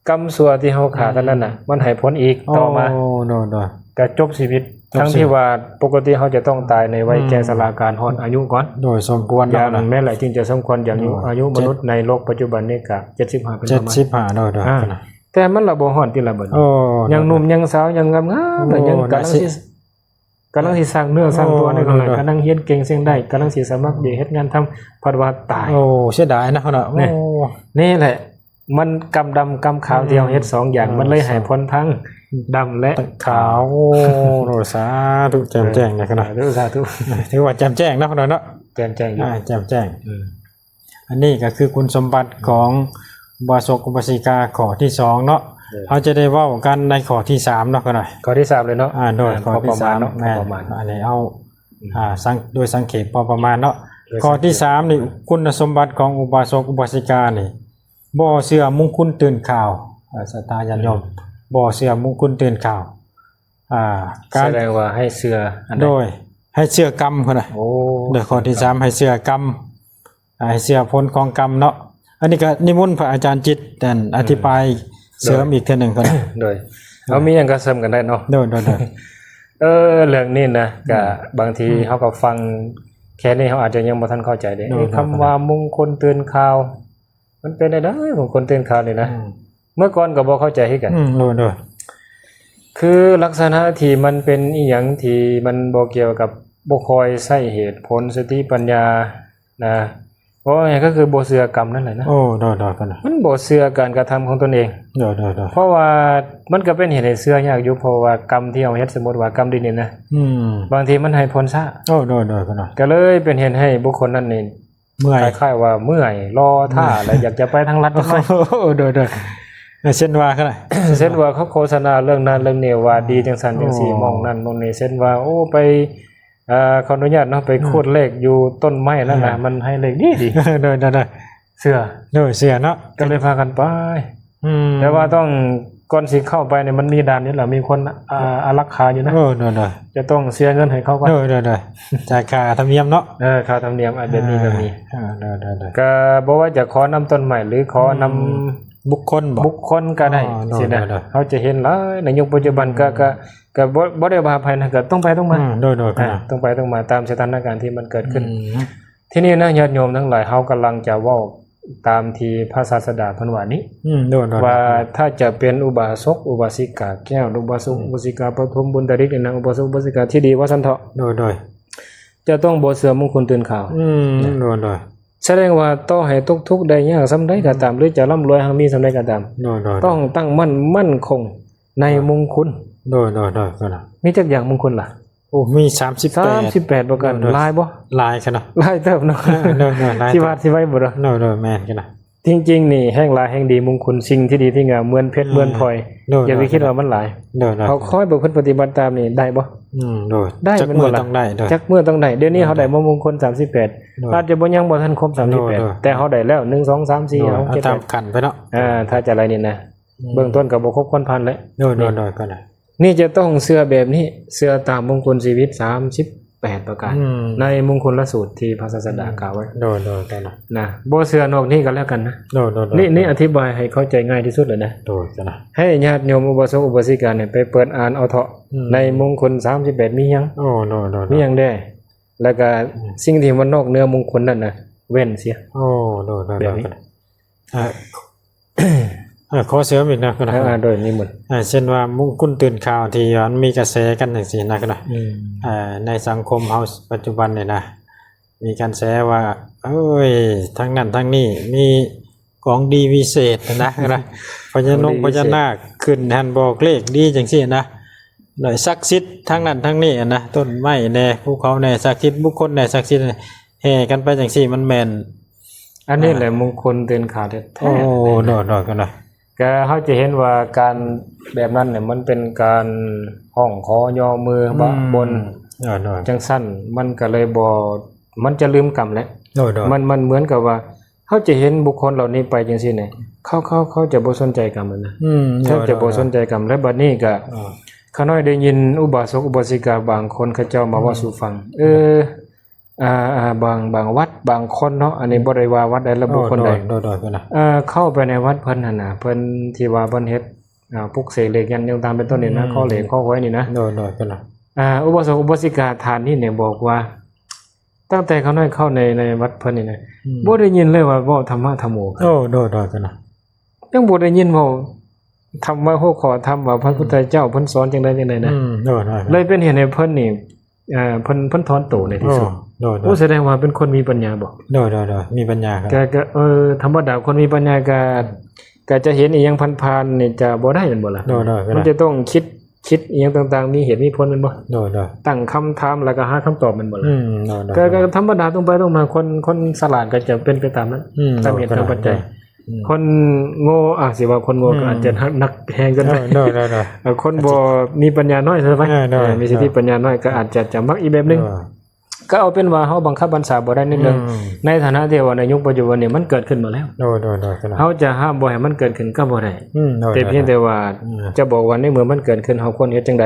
ກຳຊົ່ວທີ່ເຮົາຂ້າກັນນັ້ນນະ ມັນໃຫ້ຜົນອີກຕໍ່ມາ ໂອ້ ໂດຍໆ ກໍຈົບຊີວິດ ທັງທີ່ວ່າປົກກະຕິເຮົາຈະຕ້ອງຕາຍໃນໄວແກ່ຊະລາການຮອດອາຍຸກ່ອນ ໂດຍ ສົມຄວນ ຢ່າງແມ່ນແຫຼະ ຈຶ່ງຈະສົມຄວນ ຢ່າງອາຍຸມະນຸດໃນໂລກປັດຈຸບັນນີ້ກໍເຈັດສິບຫ້າເປັນປະມານ ເຈັດສິບຫ້າ ໂດຍໆ ອາ ແຕ່ມັນລະບໍ່ຮອດຕິລະບັດນີ້. ໂອ້ ຍັງໜຸ່ມຍັງສາວ ຍັງງາມໆ ໂອ້ ແລ້ວຍັງກຳລັງຊິ ກຳລັງຊິສ້າງເນື້ອສ້າງຕົວ ໂອ້ ໃນກຳລັງ ໂດຍໆ ກຳລັງຮຽນເກັ່ງສິ່ງໃດ ກຳລັງຊິສະໝັກວຽກເຮັດງານທຳ ພັດວ່າຕາຍ. ໂອ້ ເສຍດາຍນະເນາະ. ໂອ້ ນີ້ແຫຼະ ມັນກຳດຳກຳຂາວ ອືມ ທີ່ເຮົາເຮັດສອງຢ່າງ ເອີ ມັນເລີຍໃຫ້ຜົນທັງດຳ ແລະ ຂາວ. ໂອ້ ສາທຸ ແຈ່ມແຈ້ງນະເນາະ. ສາທຸ ສາທຸ. ຖືວ່າແຈ່ມແຈ້ງເນາະ ເນາະ ແຈ່ມແຈ້ງຢູ່ ອ່າ ແຈ່ມແຈ້ງ. ອືມ ອັນນີ້ກໍຄືຄຸນສົມບັດຂອງອຸບາສົກອຸບາສິກາຂໍ້ທີສອງເນາະ. ໂດຍ ເຮົາຈະໄດ້ເວົ້າກັນໃນຂໍ້ທີສາມເນາະ ກໍໄດ້. ຂໍ້ທີສາມເລີຍເນາະ. ອ່າ ໂດຍ ອ່າ ຂໍ້ທີສາມເນາະ ພໍປະມານເນາະ ພໍປະມານ. ອັນນີ້ເຮົາ ອືມ ອ່າ ສັງ ໂດຍສັງເຂບພໍປະມານເນາະ. ໂດຍສັງເຂບ. ຂໍ້ທີສາມນີ້ ຄຸນສົມບັດຂອງອຸບາສົກອຸບາສິການີ້ ບໍ່ເຊື່ອມຸງຄຸນຕື່ນຂ່າວ. ເອີ ສັດທາຍາດໂຍມ ອືມ ບໍ່ເຊື່ອມຸງຄຸນຕື່ນຂ່າວ. ອ່າ ການ ສະແດງວ່າໃຫ້ເຊື່ອອັນໃດ? ໂດຍ ໃຫ້ເຊື່ອກຳພຸ້ນນະ. ໂອ້ ໂດຍ ຂໍ້ທີສາມ ໃຫ້ເຊື່ອກຳ ໃຫ້ເຊື່ອຜົນຂອງກຳເນາະ. ອັນນີ້ກໍນິມົນພະອາຈານຈິດ ອັນ ອະທິບາຍ ອືມ ເສີມອີກເທື່ອໜຶ່ງກ່ອນ. ໂດຍ ເອີ ເຮົາມີຫຍັງກໍເສີມກັນໄດ້ເນາະ. ໂດຍ ໂດຍ ໂດຍ. ເອີ ເລື່ອງນີ້ນະ ອືມ ກໍບາງທີ ອືມ ເຮົາກໍຟັງແຄ່ນີ້ ເຮົາອາດຈະຍັງບໍ່ທັນເຂົ້າໃຈເດ້. ໂດຍ ຄຳວ່າມຸງຄຸນຕື່ນຂ່າວ ມັນເປັນແນວໃດ ມຸງຄຸນຕື່ນຂ່າວນີ້ນະ? ອືມ ເມື່ອກ່ອນກໍບໍ່ເຂົ້າໃຈຄືກັນ. ອືມ ໂດຍ ໂດຍ. ຄືລັກສະນະທີ່ມັນເປັນອີ່ຫຍັງທີ່ມັນບໍ່ກ່ຽວກັບ ບໍ່ຄ່ອຍໃຊ້ເຫດຜົນສະຕິປັນຍານະ. ເວົ້າງ່າຍໆ ກໍຄືບໍ່ເຊື່ອກຳນັ້ນແຫຼະນະ. ໂອ້ ໂດຍ ໂດຍ ກໍນະ ມັນບໍ່ເຊື່ອການກະທຳຂອງຕົນເອງ. ໂດຍ ໂດຍ ໂດຍ. ເພາະວ່າມັນກໍເປັນເຫດໃຫ້ເຊື່ອຍາກຢູ່ ເພາະວ່າກຳທີ່ເຮົາເຮັດ ສົມມຸດວ່າກຳດີນີ້ນະ ອືມ ບາງທີມັນໃຫ້ຜົນຊ້າ. ໂອ້ ໂດຍ ໂດຍ ກໍນະ ກໍເລີຍເປັນເຫດໃຫ້ບຸກຄົນນັ້ນນີ້ ເມື່ອຍ ຄ້າຍໆວ່າເມື່ອຍ ລໍຖ້າ ອືມ ແລ້ວຢາກຈະໄປທາງລັດ. ໂອ້ ໂດຍ ໂດຍ. ເຊັ່ນວ່າຂະໜາດ ເຊັ່ນວ່າເຂົາໂຄສະນາເລື່ອງນັ້ນເລື່ອງນີ້ວ່າ ໂອ້ ດີຈັ່ງຊັ້ນຈັ່ງຊີ້ ໂອ້ ໝ່ອງນັ້ນໝ່ອງນີ້ ເຊັ່ນວ່າ ໂອ້ ໄປ ເອີ ຂໍອະນຸຍາດເນາະ ໄປ ອືມ ຂູດເລກຢູ່ຕົ້ນໄມ້ນັ້ນນະ ອືມ ມັນໃຫ້ເລກດີໆ. ໂດຍ ໂດຍ ໂດຍ. ເຊື່ອ ໂດຍ ເຊື່ອເນາະ ກໍເລີຍພາກັນໄປ. ອືມ ແຕ່ວ່າຕ້ອງ ກ່ອນຊິເຂົ້າໄປນີ້ ມັນມີດ່ານຢູ່ແລ້ວ ມີຄົນ ອ່າ ອາລັກຂາຢູ່ນະ. ໂດຍ ໂດຍ ໂດຍ. ຈະຕ້ອງເສຍເງິນໃຫ້ເຂົາກ່ອນ. ໂດຍ ໂດຍ ໂດຍ. ຈ່າຍຄ່າທຳນຽມເນາະ. ເອີ ຄ່າທຳນຽມ ອາ ແບບນີ້ກໍມີ. ເອີ ໂດຍ ໂດຍ ໂດຍ. ກໍບໍ່ວ່າຈະຂໍນຳຕົ້ນໄມ້ ຫຼື ຂໍນຳ ອືມ ບຸກຄົນບໍ? ບຸກຄົນກໍໄດ້. ອໍ ໂດຍ ຊິນະ ໂດຍ ໂດຍ. ເຮົາຈະເຫັນຫຼາຍໃນຍຸກປັດຈຸບັນ ອືມ ກໍ ກໍ ກໍບໍ່ ບໍ່ໄດ້ວ່າໃຜນະ ກໍຕົງໄປຕົງມາ. ອືມ ໂດຍ ໂດຍ ອາ ກໍນະ ຕົງໄປຕົງມາຕາມສະຖານະການທີ່ມັນເກີດຂຶ້ນ. ອືມ ທີນີ້ນະ ຍາດໂຍມທັງຫຼາຍ ເຮົາກຳລັງຈະເວົ້າຕາມທີ່ພະສາດສະດາເພິ່ນວ່ານີ້ ອືມ ໂດຍ ໂດຍ ວ່າ ໂດຍ ຖ້າຈະເປັນອຸບາສົກອຸບາສິກາແກ້ວ ອຸບາສົກ ອືມ ອຸບາສິກາປະຖົມບຸນຕາລິກນີ້ນະ ອຸບາສົກອຸບາສິກາທີ່ດີວ່າຊັ້ນເຖາະ. ໂດຍ ໂດຍ. ຈະຕ້ອງບໍ່ເຊື່ອມຸງຄຸນຕື່ນຂ່າວ. ອືມ ໂດຍ ໂດຍ. ສະແດງວ່າຕໍ່ໃຫ້ຕົກທຸກໄດ້ຍາກສ່ຳໃດກໍຕາມ ອືມ ຫຼື ຈະລ່ຳລວຍຮັ່ງມີສ່ຳໃດກໍຕາມ ໂດຍ ໂດຍ ໂດຍ ຕ້ອງຕັ້ງໝັ້ນໝັ້ນຄົງໃນມຸງຄຸນ. ໂດຍ ໂດຍ ໂດຍ ໂດຍ. ມີຈັກຢ່າງມຸງຄຸນລະ? ໂອ້ ມີສາມສິບແປດ ສາມສິບແປດປະການ. ໂດຍ ໂດຍ. ຫຼາຍບໍ່? ຫຼາຍຂະໜາດ. ຫຼາຍເຕີບເນາະ. ເອີ ໂດຍ ໂດຍ ຫຼາຍເຕີບ. ຊິວ່າ ຊິໄວບໍ່ເນາະ? ໂດຍ ໂດຍ ແມ່ນຂະໜາດ. ຈິງໆນີ້ ແຮ່ງຫຼາຍແຮ່ງດີມຸງຄຸນ ສິ່ງທີ່ດີທີ່ງາມ ເໝືອນເພັດ ອືມ ເໝືອນພອຍ. ໂດຍ ຢ່າໄປ ໂດຍ ຄິດວ່າມັນຫຼາຍ. ໂດຍ ໂດຍ. ເຮົາຄອຍປະພຶດປະຕິບັດຕາມນີ້ໄດ້ບໍ່? ອືມ ໂດຍ. ໄດ້ ຈັກມື້ຕ້ອງໄດ້. ໂດຍ. ຈັກມື້ຕ້ອງໄດ້. ດຽວນີ້ເຮົາໄດ້ມາມຸງຄຸນສາມສິບແປດ ໂດຍ ອາດຈະບໍ່ ຍັງບໍ່ທັນຄົບສາມສິບແປດ ໂດຍ ໂດຍ ແຕ່ເຮົາໄດ້ແລ້ວ ໜຶ່ງ ສອງ ສາມ ສີ່ ໂດຍ ຫ້າ ຫົກ ເຈັດ ແປດ ຕາມຂັ້ນໄປເນາະ. ອ່າ ຖ້າຈະໄລ່ນີ້ນະ ອືມ ເບື້ອງຕົ້ນກໍບໍ່ຄົບຄວນຜ່ານແຫຼະ. ໂດຍ ໂດຍ ໂດຍ ກໍໄດ້. ນີ້ຈະຕ້ອງເຊື່ອແບບນີ້ ເຊື່ອຕາມມຸງຄຸນຊີວິດສາມສິບແປດປະການ ອືມ ໃນມຸງຄຸນລະສູດທີ່ພະສາດສະດາ ອືມ ກ່າວໄວ້. ໂດຍ ໂດຍ ໂດຍ ນະ ບໍ່ເຊື່ອນອກນີ້ກໍແລ້ວກັນນະ. ໂດຍ ໂດຍ ໂດຍ ນີ້ ໂດຍ ນີ້ອະທິບາຍໃຫ້ເຂົ້າໃຈງ່າຍທີ່ສຸດແລ້ວນະ. ໂດຍ ນະ ໃຫ້ຍາດໂຍມອຸບາສົກອຸບາສິການີ້ໄປເປີດອ່ານເອົາເຖາະ ອືມ ໃນມຸງຄຸນສາມສິບແປດມີຫຍັງ? ໂອ້ ໂດຍ ໂດຍ ໂດຍ ມີຫຍັງແດ່? ແລ້ວກໍ ອືມ ສິ່ງທີ່ມັນນອກເໜືອມຸງຄຸນນັ້ນນະ ເວັ້ນເສຍ. ໂອ້ ໂດຍ ໂດຍ ແບບນີ້ ໂດຍ ອ່າ ເອີ ຂໍເສີມອີກນະ ເອີ ອ່າ ໂດຍນິມົນ. ອ່າ ເຊັ່ນວ່າມຸງຄຸນຕື່ນຂ່າວທີ່ວ່າມັນມີກະແສກັນຈັ່ງຊີ້ນະ ອືມ ອ່າ ໃນສັງຄົມເຮົາປັດຈຸບັນນີ້ນະ ມີກະແສວ່າ ໂອ້ຍ ທາງນັ້ນທາງນີ້ມີຂອງດີວິເສດນະ ນະ ພະຍານົກພະຍານາກຂຶ້ນຫັ້ນບອກເລກດີຈັ່ງຊີ້ນະ ໂດຍສັກສິດທາງນັ້ນທາງນີ້ນະ ຕົ້ນໄມ້ແດ່ ພູເຂົາແດ່ ສັກສິດບຸກຄົນແດ່ ສັກສິດ ແຫ່ກັນໄປຈັ່ງຊີ້ ມັນແມ່ນ ອັນນີ້ແຫຼະ ອ່າ ມຸງຄຸນຕື່ນຂ່າວແທ້ໆ. ໂອ້ ໂດຍໆ ກໍນະ ກໍເຮົາຈະເຫັນວ່າການແບບນັ້ນນີ້ ມັນເປັນການຮ້ອງຂໍຍໍມື ອືມ ບະບົນ ໂດຍໆ ຈັ່ງຊັ້ນ ມັນກໍເລີຍບໍ່ ມັນຈະລືມກຳແຫຼະ. ໂດຍໆ ມັນ ມັນເໝືອນກັບວ່າ ເຮົາຈະເຫັນບຸກຄົນເຫຼົ່ານີ້ໄປຈັ່ງຊີ້ນີ້ ເຂົາ ເຂົາ ເຂົາຈະບໍ່ສົນໃຈກຳນະ. ອືມ ເຂົາຈະບໍ່ ໂດຍໆ ສົນໃຈກຳ ແລະ ບັດນີ້ກໍ ອ່າ ຂ້ານ້ອຍໄດ້ຍິນອຸບາສົກອຸບາສິກາບາງຄົນເຂົາເຈົ້າມາເວົ້າ ອືມ ສູ່ຟັງ ເອີ ອ່າ ອ່າ ບາງ ບາງວັດບາງຄົນເນາະ ອັນນີ້ ອືມ ບໍ່ໄດ້ວ່າວັດໃດ ແລະ ບຸກຄົນໃດ ໂດຍໆ ເອີ ເຂົ້າໄປໃນວັດເພິ່ນຫັ້ນນະ ເພິ່ນທີ່ວ່າເພິ່ນເຮັດ ອ່າ ປຸກເສກເລກຍັນຕ່າງໆເປັນຕົ້ນນີ້ນະ ອືມ ຂໍເລກຂໍຫວຍນີ້ນະ ໂດຍໆ ເພິ່ນນະ ອ່າ ອຸບາສົກອຸບາສິກາທ່ານນີ້ນີ້ບອກວ່າ ຕັ້ງແຕ່ຂ້ານ້ອຍເຂົ້າໃນ ໃນວັດເພິ່ນນີ້ນະ ອືມ ບໍ່ໄດ້ຍິນເລີຍວ່າເວົ້າທຳມະທຳໂມ. ໂອ້ ໂດຍໆ ເພິ່ນນະ ຍັງບໍ່ໄດ້ຍິນເວົ້າ ທຳມະຫົວຂໍ້ທຳວ່າພະພຸດທະເຈົ້າເພິ່ນສອນຈັ່ງໃດຈັ່ງໃດນະ ອືມ ໂດຍໆໆ ເລີຍເປັນເຫດໃຫ້ເພິ່ນນີ້ ເອີ ເພິ່ນ ເພິ່ນຖອນໂຕໃນທີ່ສຸດ. ໂອ້ ໂດຍໆ ໂອ້ ສະແດງວ່າເປັນຄົນມີປັນຍາບໍ່? ໂດຍໆໆ ມີປັນຍາຄັບ. ກະ ກະ ເອີ ທຳມະດາຄົນມີປັນຍາກະ ກະຈະເຫັນອີ່ຫຍັງຜ່ານໆນີ້ຈະບໍ່ໄດ້ແມ່ນບໍ່ລະ? ໂດຍໆ ມັນຈະຕ້ອງຄິດ ຄິດອີ່ຫຍັງຕ່າງໆ ມີເຫດມີຜົນແມ່ນບໍ່? ໂດຍໆ ຕັ້ງຄຳຖາມແລ້ວກະຫາຄຳຕອບແມ່ນບໍ່ລະ? ອືມ ໂດຍໆ ກະ ກະທຳມະດາຕົງໄປຕົງມາ ຄົນ ຄົນສະຫຼາດກະຈະເປັນໄປຕາມນັ້ນ ອືມ ຕາມເຫດຕາມປັດໄຈ. ໂດຍໆ ອືມ ຄົນໂງ່ ອາດຊິວ່າຄົນໂງ່ ອືມ ກໍອາດຈະຮັກ ຮັກແຮງເກີນໄປ. ໂດຍໆໆ ເອີ ຄົນບໍ່ມີປັນຍານ້ອຍຊະໄປ ເອີ ໂດຍ ເອີ ມີສະຕິປັນຍານ້ອຍ ກໍອາດຈະ ຈະມັກອີກແບບໜຶ່ງ. ໂດຍ ກໍເອົາເປັນວ່າເຮົາບັງຄັບບັນຊາບໍ່ໄດ້ໃນເລື່ອງ ອືມ ໃນຖານະທີ່ວ່າໃນຍຸກປັດຈຸບັນນີ້ມັນເກີດຂຶ້ນມາແລ້ວ. ໂດຍໆໆ ເຮົາຈະຫ້າມບໍ່ໃຫ້ມັນເກີດຂຶ້ນກໍບໍ່ໄດ້. ອືມ ໂດຍໆ ແຕ່ພຽງແຕ່ວ່າ ອືມ ຈະບອກວ່າໃນເມື່ອມັນເກີດຂຶ້ນ ເຮົາຄວນເຮັດຈັ່ງໃດ?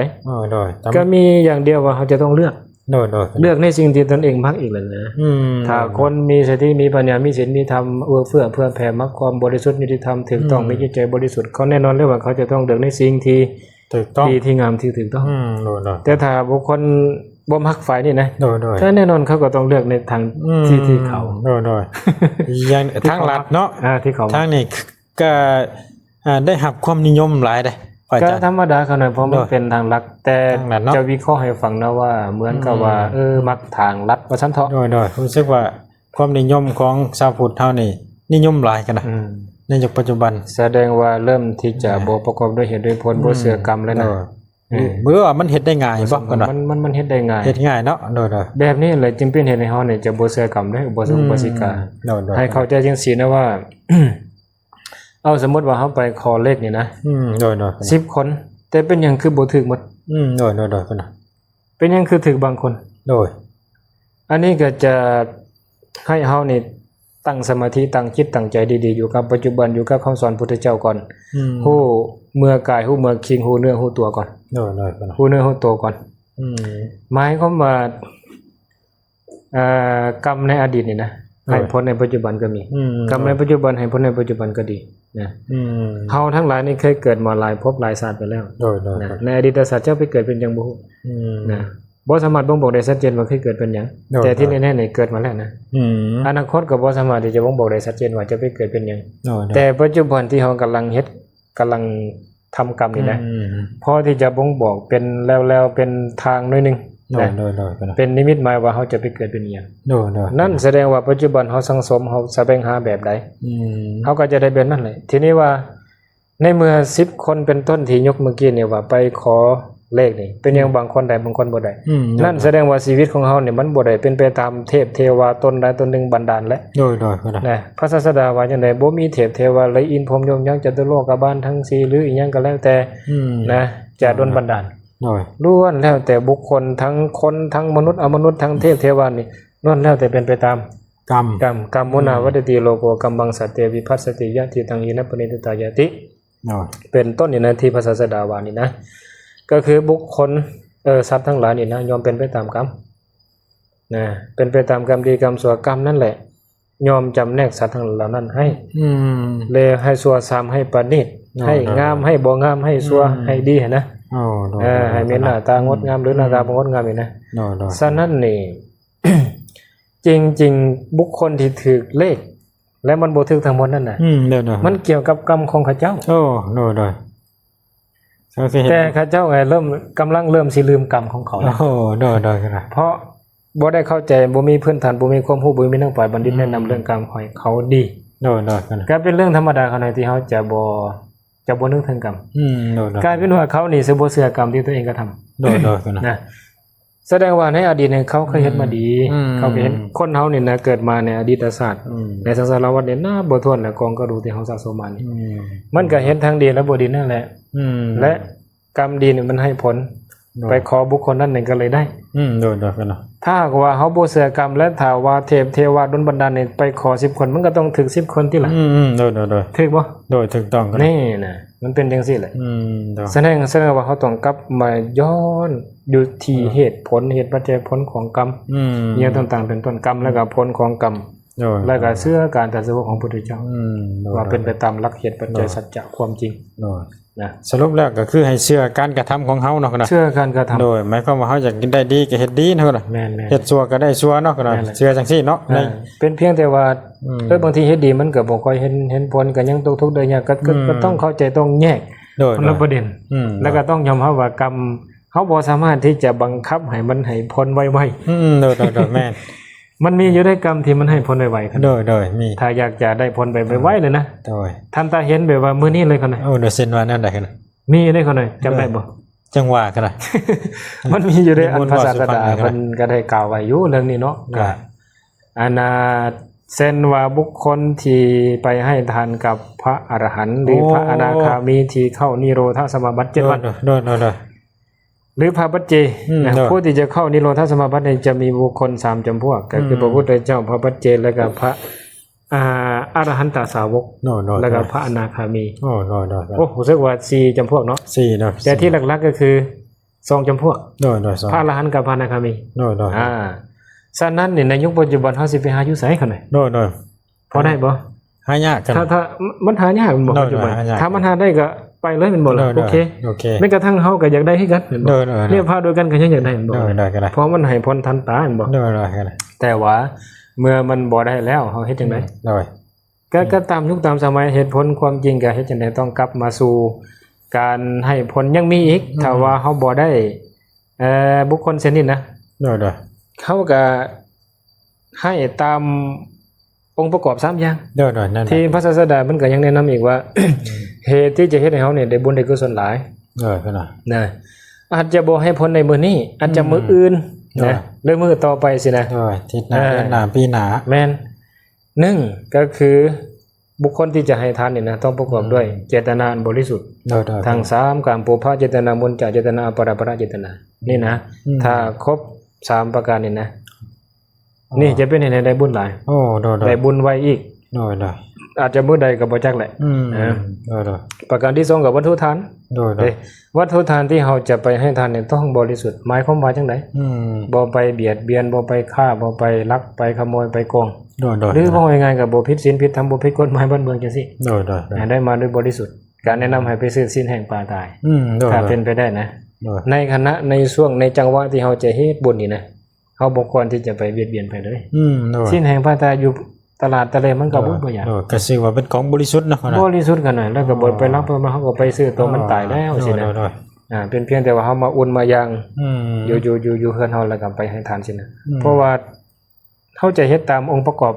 ໂດຍ ກໍມີຢ່າງດຽວວ່າເຮົາຈະຕ້ອງເລືອກ. ໂດຍໆ ເລືອກໃນສິ່ງທີ່ຕົນເອງມັກອີກແລ້ວນະ. ອືມ ຖ້າຄົນມີສະຕິ ມີປັນຍາ ມີສິນ ມີທຳ ເອື້ອເຟື້ອເຜື່ອແຜ່ ມັກຄວາມບໍລິສຸດ ຍຸຕິທຳ ຖືກຕ້ອງ ອືມ ມີຈິດໃຈບໍລິສຸດ ເຂົາແນ່ນອນເລີຍວ່າເຂົາຈະຕ້ອງເລືອກໃນສິ່ງທີ່ຖືກຕ້ອງ ທີ່ ທີ່ງາມ ທີ່ຖືກຕ້ອງ. ອືມ ໂດຍໆ ແຕ່ຖ້າບຸກຄົນບໍ່ມັກຝ່າຍນີ້ນະ ໂດຍໆ ກໍແນ່ນອນເຂົາກໍຕ້ອງເລືອກໃນທາງ ອືມ ທີ່ ທີ່ເຂົາ ໂດຍໆ ຢ່າງ ທີ່ເຂົາ ທາງລັດເນາະ ອ່າ ທີ່ເຂົາ ທາງນີ້ ກະ ອ່າ ໄດ້ຮັບຄວາມນິຍົມຫຼາຍເດ້ ພະອາຈານ. ກໍທຳມະດາຂະໜ້ອຍ ເພາະມັນ ໂດຍ ເປັນທາງລັດ ແຕ່ ທາງລັດເນາະ ຈະວິເຄາະໃຫ້ຟັງນະວ່າ ເໝືອນກັບວ່າ ອືມ ເອີ ມັກທາງລັດວ່າຊັ້ນເຖາະ. ໂດຍໆ ຮູ້ສຶກວ່າຄວາມນິຍົມຂອງຊາວພຸດເຮົານີ້ນິຍົມຫຼາຍກັນນະ ອືມ ໃນຍຸກປັດຈຸບັນ. ສະແດງວ່າເລີ່ມທີ່ຈະ ອ່າ ບໍ່ປະກອບດ້ວຍເຫດດ້ວຍຜົນ ອືມ ບໍ່ເຊື່ອກຳແລ້ວນະ. ໂດຍ ເອີ ເມື່ອວ່າມັນເຮັດໄດ້ງ່າຍບໍ່ ມັນ ມັນ ມັນເຮັດໄດ້ງ່າຍ ເຮັດງ່າຍເນາະ. ໂດຍໆ ແບບນີ້ແຫຼະຈຶ່ງເປັນເຫດໃຫ້ເຮົານີ້ຈະບໍ່ເຊື່ອກຳເດ້ ບໍ່ສົງ ອືມ ບໍ່ສິກາ ໂດຍໆ ໃຫ້ເຂົ້າໃຈຈັ່ງຊີ້ນະວ່າ ເອົາ ສົມມຸດວ່າເຮົາໄປຂໍເລກນີ້ນະ ອືມ ໂດຍໆ ສິບຄົນ ແຕ່ເປັນຫຍັງຄືບໍ່ຖືກໝົດ? ອືມ ໂດຍໆ ໂດຍ ເປັນຫຍັງຄືຖືກບາງຄົນ? ໂດຍ ອັນນີ້ກໍຈະໃຫ້ເຮົານີ້ຕັ້ງສະມາທິ ຕັ້ງຈິດຕັ້ງໃຈດີໆ ຢູ່ກັບປັດຈຸບັນ ຢູ່ກັບຄຳສອນພຸດທະເຈົ້າກ່ອນ ອືມ ຮູ້ເມື່ອກາຍ ຮູ້ເມື່ອຄີງ ຮູ້ເນື້ອຮູ້ຕົວກ່ອນ ໂດຍໆ ຮູ້ເນື້ອຮູ້ຕົວກ່ອນ ອືມ ໝາຍຄວາມວ່າ ເອີ ກຳໃນອະດີດນີ້ນະ ໂດຍ ໃຫ້ຜົນໃນປັດຈຸບັນກໍມີ ອືມ ກຳໃນປັດຈຸບັນໃຫ້ຜົນໃນປັດຈຸບັນກໍດີນະ ອືມ ເຮົາທັງຫຼາຍນີ້ເຄີຍເກີດມາຫຼາຍພົບຫຼາຍຊາດໄປແລ້ວ ໂດຍໆ ນະ ໃນອະດີດຊາດເຈົ້າໄປເກີດເປັນຫຍັງບໍ່ຮູ້ ອືມ ນະ ບໍ່ສາມາດບົ່ງບອກໄດ້ຊັດເຈນວ່າເຄີຍເກີດເປັນຫຍັງ ໂດຍໆ ແຕ່ທີ່ແນ່ໆນີ້ເກີດມາແລ້ວນະ ອືມ ອະນາຄົດກໍບໍ່ສາມາດທີ່ຈະບົ່ງບອກໄດ້ຊັດເຈນວ່າຈະໄປເກີດເປັນຫຍັງ ໂດຍໆ ແຕ່ປັດຈຸບັນທີ່ເຮົາກຳລັງເຮັດ ກຳລັງທຳກຳນີ້ນະ ອືມ ພໍທີ່ຈະບົ່ງບອກເປັນແລ້ວໆ ເປັນທາງໜ້ອຍໜຶ່ງ ໂດຍ ນະ ໂດຍໆ ເປັນນິມິດໝາຍວ່າເຮົາຈະໄປເກີດເປັນອີ່ຫຍັງ ໂດຍໆ ນັ້ນສະແດງວ່າປັດຈຸບັນເຮົາສັງສົມ ເຮົາສະແຫວງຫາແບບໃດ ອືມ ເຮົາກໍຈະໄດ້ແບບນັ້ນແຫຼະ. ທີນີ້ວ່າໃນເມື່ອສິບຄົນເປັນຕົ້ນທີ່ຍົກເມື່ອກີ້ນີ້ວ່າໄປຂໍເລກນີ້ ເປັນຫຍັງ ອືມ ບາງຄົນໄດ້ ບາງຄົນບໍ່ໄດ້ ອືມ ນັ້ນສະແດງວ່າຊີວິດຂອງເຮົານີ້ມັນບໍ່ໄດ້ເປັນໄປຕາມເທບເທວາຕົນໃດຕົນໜຶ່ງບັນດານແຫຼະ ໂດຍໆ ນະ ພະສາສະດາວ່າຈັ່ງໃດ? ບໍ່ມີເທບເທວາ ຫຼື ອິນພົມ ຍົມຍັກ ຈະຕຸໂລກ ກະບານ ທັງສີ່ ຫຼື ອີ່ຫຍັງກໍແລ້ວແຕ່ ອືມ ນະ ຈະດົນບັນດານ ໂດຍ ລ້ວນແລ້ວແຕ່ບຸກຄົນ ທັງຄົນ ທັງມະນຸດ ອະມະນຸດ ທັງເທບເທວານີ້ ລ້ວນແລ້ວແຕ່ເປັນໄປຕາມກຳ ກຳ ກຳມຸນາ ອືມ ວັດຕະຕິໂລໂກ ກຳມັງ ສັດເຕ ວິພັດສະຕິ ຍະທິຕັງ ເຍນະ ປະນິດຕະຕາ ຍາຕິ ໂດຍ ເປັນຕົ້ນນີ້ນະ ທີ່ພະສາສະດາວ່ານີ້ນະ ກໍຄືບຸກຄົນ ເອີ ສັດທັງຫຼາຍນີ້ນະ ຍ່ອມເປັນໄປຕາມກຳ ນະ ເປັນໄປຕາມກຳດີກຳຊົ່ວ ກຳນັ້ນແຫຼະຍ່ອມຈຳແນກສັດທັງເຫຼົ່ານັ້ນໃຫ້ ອືມ ແລະ ໃຫ້ຊົ່ວຊາມ ໃຫ້ປະນີດ ໂດຍ ໃຫ້ງາມ ໂດຍ ໃຫ້ບໍ່ງາມ ໃຫ້ຊົ່ວ ອືມ ໃຫ້ດີຫັ້ນນະ ໂອ້ ໂດຍ ເອີ ໂດຍ ໃຫ້ມີໜ້າຕາງົດງາມ ໂດຍ ຫຼື ໜ້າຕາບໍ່ງົດງາມນີ້ນະ ໂດຍ ໂດຍ ສະນັ້ນນີ້ ຈິງໆ ບຸກຄົນທີ່ຖືກເລກ ແລະ ມັນບໍ່ຖືກທັງໝົດນັ້ນນະ ອືມ ໂດຍໆ ມັນກ່ຽວກັບກຳຂອງເຂົາເຈົ້າ ໂອ້ ໂດຍໆ ແຕ່ເຂົາເຈົ້າເລີ່ມ ກຳລັງເລີ່ມຊິລືມກຳຂອງເຂົາແລ້ວ ໂອ້ ໂດຍໆ ເພາະບໍ່ໄດ້ເຂົ້າໃຈ ບໍ່ມີພື້ນຖານ ບໍ່ມີຄວາມຮູ້ ບໍ່ມີນັກປາດບັນດິດ ອືມ ແນະນຳເລື່ອງກຳໃຫ້ເຂົາດີ ໂດຍໆ ກໍເປັນເລື່ອງທຳມະດາຂະໜ້ອຍທີ່ເຮົາຈະບໍ່ ຈະບໍ່ນຶກເຖິງກຳ ອືມ ໂດຍໆ ກາຍເປັນວ່າເຂົານີ້ຊິບໍ່ເຊື່ອກຳທີ່ຕົວເອງກະທຳ ໂດຍໆ ນະ ສະແດງວ່າໃນອະດີດນີ້ເຂົາເຄີຍເຮັດມາດີ ອືມ ເຂົາເຄີຍເຮັດ ອືມ ຄົນເຮົານີ້ນະ ເກີດມາໃນອະດີດຕະຊາດ ອືມ ໃນສັງສາລະວັດນີ້ນັບບໍ່ຖ້ວນແຫຼະ ກອງກະດູກທີ່ເຮົາສະສົມມານີ້ ອືມ ມັນກະເຮັດທັງດີ ແລະ ບໍ່ດີນັ້ນແຫຼະ ອືມ ແລະ ກຳດີນີ້ມັນໃຫ້ຜົນ ໂດຍ ໄປຂໍບຸກຄົນນັ້ນນີ້ກໍເລີຍໄດ້ ອືມ ໂດຍໆ ເນາະ ຖ້າຫາກວ່າເຮົາບໍ່ເຊື່ອກຳ ແລະ ຖ້າວ່າເທບເທວາດົນບັນດານນີ້ໄປຂໍສິບຄົນ ມັນກໍຕ້ອງຖືກສິບຄົນຕິລະ ອືມໆ ໂດຍໆ ຖືກບໍ່? ໂດຍ ຖືກຕ້ອງ ນີ້ນະ ມັນເປັນຈັ່ງຊີ້ແຫຼະ ອືມ ໂດຍ ສະແດງ ສະແດງວ່າເຮົາຕ້ອງກັບມາຍ້ອນຢູ່ທີ່ ອືມ ເຫດຜົນ ເຫດປັດໄຈ ຜົນຂອງກຳ ອືມ ອີ່ຫຍັງຕ່າງໆ ເປັນຕົ້ນ ກຳ ແລ້ວກໍຜົນຂອງກຳ ໂດຍ ແລ້ວກໍເຊື່ອການຕັດສະຮູ້ຂອງພະພຸດທະເຈົ້າ ອືມ ໂດຍ ວ່າເປັນໄປຕາມຫຼັກເຫດປັດໄຈ ໂດຍ ສັດຈະຄວາມຈິງ ໂດຍ ນະ ສະຫຼຸບແລ້ວກໍຄືໃຫ້ເຊື່ອການກະທຳຂອງເຮົາເນາະ ເຊື່ອການກະທຳ ໂດຍ ໝາຍຄວາມວ່າເຮົາຢາກໄດ້ດີກໍເຮັດດີເນາະ ແມ່ນໆ ເຮັດຊົ່ວກໍໄດ້ຊົ່ວເນາະ ແມ່ນແຫຼະ ເຊື່ອຈັ່ງຊີ້ເນາະ ອ່າ ໃນ ເປັນພຽງແຕ່ວ່າ ອືມ ເອີ ບາງທີເຮັດດີມັນກໍບໍ່ຄ່ອຍເຫັນ ເຫັນຜົນ ກໍຍັງຕົກທຸກໄດ້ຍາກ ກໍ ກໍ ອືມ ກໍຕ້ອງເຂົ້າໃຈ ຕ້ອງແຍກ ໂດຍ ຄົນລະປະເດັນ. ອືມ ແລ້ວກໍຕ້ອງຍອມຮັບວ່າກຳ ເຮົາບໍ່ສາມາດທີ່ຈະບັງຄັບໃຫ້ມັນໃຫ້ຜົນໄວໆ. ອືມ ໂດຍໆໆ ແມ່ນ ມັນມີຢູ່ໃນກຳທີ່ມັນໃຫ້ຜົນໄວໆ ໂດຍໆ ມີ ຖ້າຢາກຈະໄດ້ຜົນໄວໆ ເລີຍນະ ໂດຍ ທ່ານຕາເຫັນແບບວ່າມື້ນີ້ເລີຍ ຄັນ ໂອ້ ໂດຍ ເຊັ່ນວ່າແນວໃດ ຄັນ ມີຢູ່ໃນ ຄັນ ຈຳໄດ້ບໍ່? ຈັ່ງວ່າ ຄັນ ມັນມີຢູ່ໃນອັນພະສາສະດາເພິ່ນກໍໄດ້ກ່າວໄວ້ຢູ່ເລື່ອງນີ້ເນາະ ກໍອັນນ່າ ເຊັ່ນວ່າບຸກຄົນທີ່ໄປໃຫ້ທານກັບພະອະລະຫັນ ຫຼື ໂອ້ ພະອະນາຄາມີທີ່ເຂົ້ານິໂຣທະສະມາບັດເຈັດວັນ ໂດຍໆໆ ຫຼື ພະປັດເຈ ອືມ ນະ ໂດຍ ຜູ້ທີ່ຈະເຂົ້ານິໂຣທະສະມາບັດນີ້ຈະມີບຸກຄົນສາມຈຳພວກ ກໍຄື ອືມ ພະພຸດທະເຈົ້າ ພະປັດເຈ ແລະກໍພະ ອ່າ ອະລະຫັນຕະສາວົກ ໂດຍໆໆ ແລ້ວກໍພະອະນາຄາມີ ໂດຍໆໆ ໂອ້ ຮູ້ສຶກວ່າສີ່ຈຳພວກເນາະ ສີ່ເນາະ ແຕ່ທີ່ຫຼັກໆກໍຄືສອງຈຳພວກ ໂດຍໆ ພະອະລະຫັນກັບພະອະນາຄາມີ ໂດຍໆ ອ່າ ສະນັ້ນນີ້ໃນຍຸກປັດຈຸບັນເຮົາຊິໄປຫາຢູ່ໃສ ຄັນ ໂດຍໆ ພໍໄດ້ບໍ່? ຫາຍາກ ຄັນ ຖ້າ ຖ້າ ມັນຫາຍາກ ແມ່ນບໍ່? ໂດຍໆ ປັດຈຸບັນ ຫາຍາກ ຖ້າມັນຫາໄດ້ກໍໄປເລີຍ ແມ່ນບໍ່ລະ? ໂດຍໆ ໂອເຄ ໂອເຄ ແມ່ນກະທັງເຮົາກໍຢາກໄດ້ຄືກັນ ແມ່ນບໍ່? ໂດຍໆ ເນຍ ພາດ້ວຍກັນກໍຍັງຢາກໄດ້ ແມ່ນບໍ່? ໂດຍໆ ກໍໄດ້ ເພາະມັນໃຫ້ຜົນທັນຕາ ແມ່ນບໍ່? ໂດຍໆ ກໍໄດ້ ແຕ່ວ່າເມື່ອມັນບໍ່ໄດ້ແລ້ວ ເຮົາເຮັດຈັ່ງໃດ? ອືມ ໂດຍ ກໍ ອືມ ກໍຕາມຍຸກຕາມສະໄໝ ເຫດຜົນຄວາມຈິງກໍເຮັດຈັ່ງໃດ ຕ້ອງກັບມາສູ່ການໃຫ້ຜົນຍັງມີອີກ ອືມ ຖ້າວ່າເຮົາບໍ່ໄດ້ ເອີ ບຸກຄົນເຊັ່ນນີ້ນະ ໂດຍໆ ເຮົາກໍໃຫ້ຕາມອົງປະກອບສາມຢ່າງ ໂດຍໆ ນັ້ນແຫຼະ ທີ່ພະສາສະດາເພິ່ນກໍຍັງແນະນຳອີກວ່າ ອືມ ເຫດທີ່ຈະເຮັດໃຫ້ເຮົານີ້ໄດ້ບຸນໄດ້ກຸສົນຫຼາຍ ໂດຍ ນະ ອາດຈະບໍ່ໃຫ້ຜົນໃນມື້ນີ້ ອາດຈະ ອືມ ມື້ອື່ນ ໂດຍ ນະ ຫຼືມື້ຕໍ່ໄປຊີ້ນະ ໂດຍ ທິດໜ້າ ເອີ ເດືອນໜ້າ ປີໜ້າ ແມ່ນ ໜຶ່ງ ກໍຄືບຸກຄົນທີ່ຈະໃຫ້ທານນີ້ນະ ຕ້ອງປະກອບດ້ວຍ ອືມ ເຈດຕະນາອັນບໍລິສຸດ ໂດຍໆ ທັງສາມ ກາມປູພະເຈດຕະນາ ມຸນຈາເຈດຕະນາ ອະປາດາປະເຈດຕະນາ ນີ້ນະ ອືມ ຖ້າຄົບສາມປະການນີ້ນະ ອໍ ນີ້ຈະເປັນເຫດໃຫ້ໄດ້ບຸນຫຼາຍ ໂອ້ ໂດຍໆ ໄດ້ບຸນໄວອີກ ໂດຍໆ ອາດຈະມື້ໃດກໍບໍ່ຈັກແຫຼະ ອືມ ເອີ ໂດຍໆ ປະການທີສອງກໍວັດຖຸທານ ໂດຍໆ ເດ້ ວັດຖຸທານທີ່ເຮົາຈະໄປໃຫ້ທານນີ້ຕ້ອງບໍລິສຸດ ໝາຍຄວາມວ່າຈັ່ງໃດ? ອືມ ບໍ່ໄປບຽດບຽນ ບໍ່ໄປຄ້າ ບໍ່ໄປລັກ ໄປຂະໂມຍ ໄປໂກງ ໂດຍໆ ຫຼືເວົ້າງ່າຍໆກໍບໍ່ຜິດສິນຜິດທຳ ບໍ່ຜິດກົດໝາຍບ້ານເມືອງຈັ່ງຊີ້ ໂດຍໆ ໃຫ້ໄດ້ມາໂດຍບໍລິສຸດ ການແນະນຳໃຫ້ໄປຊື້ຊີ້ນແຫ້ງປາຕາຍ ອືມ ໂດຍໆ ຖ້າເປັນໄປໄດ້ນະ ໂດຍ ໃນຂະນະ ໃນຊ່ວງ ໃນຈັງຫວະທີ່ເຮົາຈະເຮັດບຸນນີ້ນະ ເຮົາບໍ່ຄວນທີ່ຈະໄປບຽດບຽນໃຜເລີຍ ອືມ ໂດຍ ຊີ້ນແຫ້ງປາຕາຍຢູ່ຕະຫຼາດຕະແລ ມັນກໍ ໂດຍ ບໍ່ ບໍ່ຢາກ ໂດຍ ກໍຊື່ວ່າເປັນຂອງບໍລິສຸດເນາະ ນະ ບໍລິສຸດກັນນະ ແລ້ວກໍບໍ່ໄປລັກ ອໍ ເພາະວ່າເຮົາກໍໄປຊື້ຕົວມັນຕາຍແລ້ວ ອໍ ຊີ້ນະ ໂດຍໆ ອ່າ ເປັນພຽງແຕ່ວ່າເຮົາມາອຸ່ນມາຢ່າງ ອືມ ຢູ່ ຢູ່ ຢູ່ ຢູ່ເຮືອນເຮົາ ແລ້ວກໍໄປໃຫ້ທານຊີ້ນະ ອືມ ເພາະວ່າເຮົາຈະເຮັດຕາມອົງປະກອບ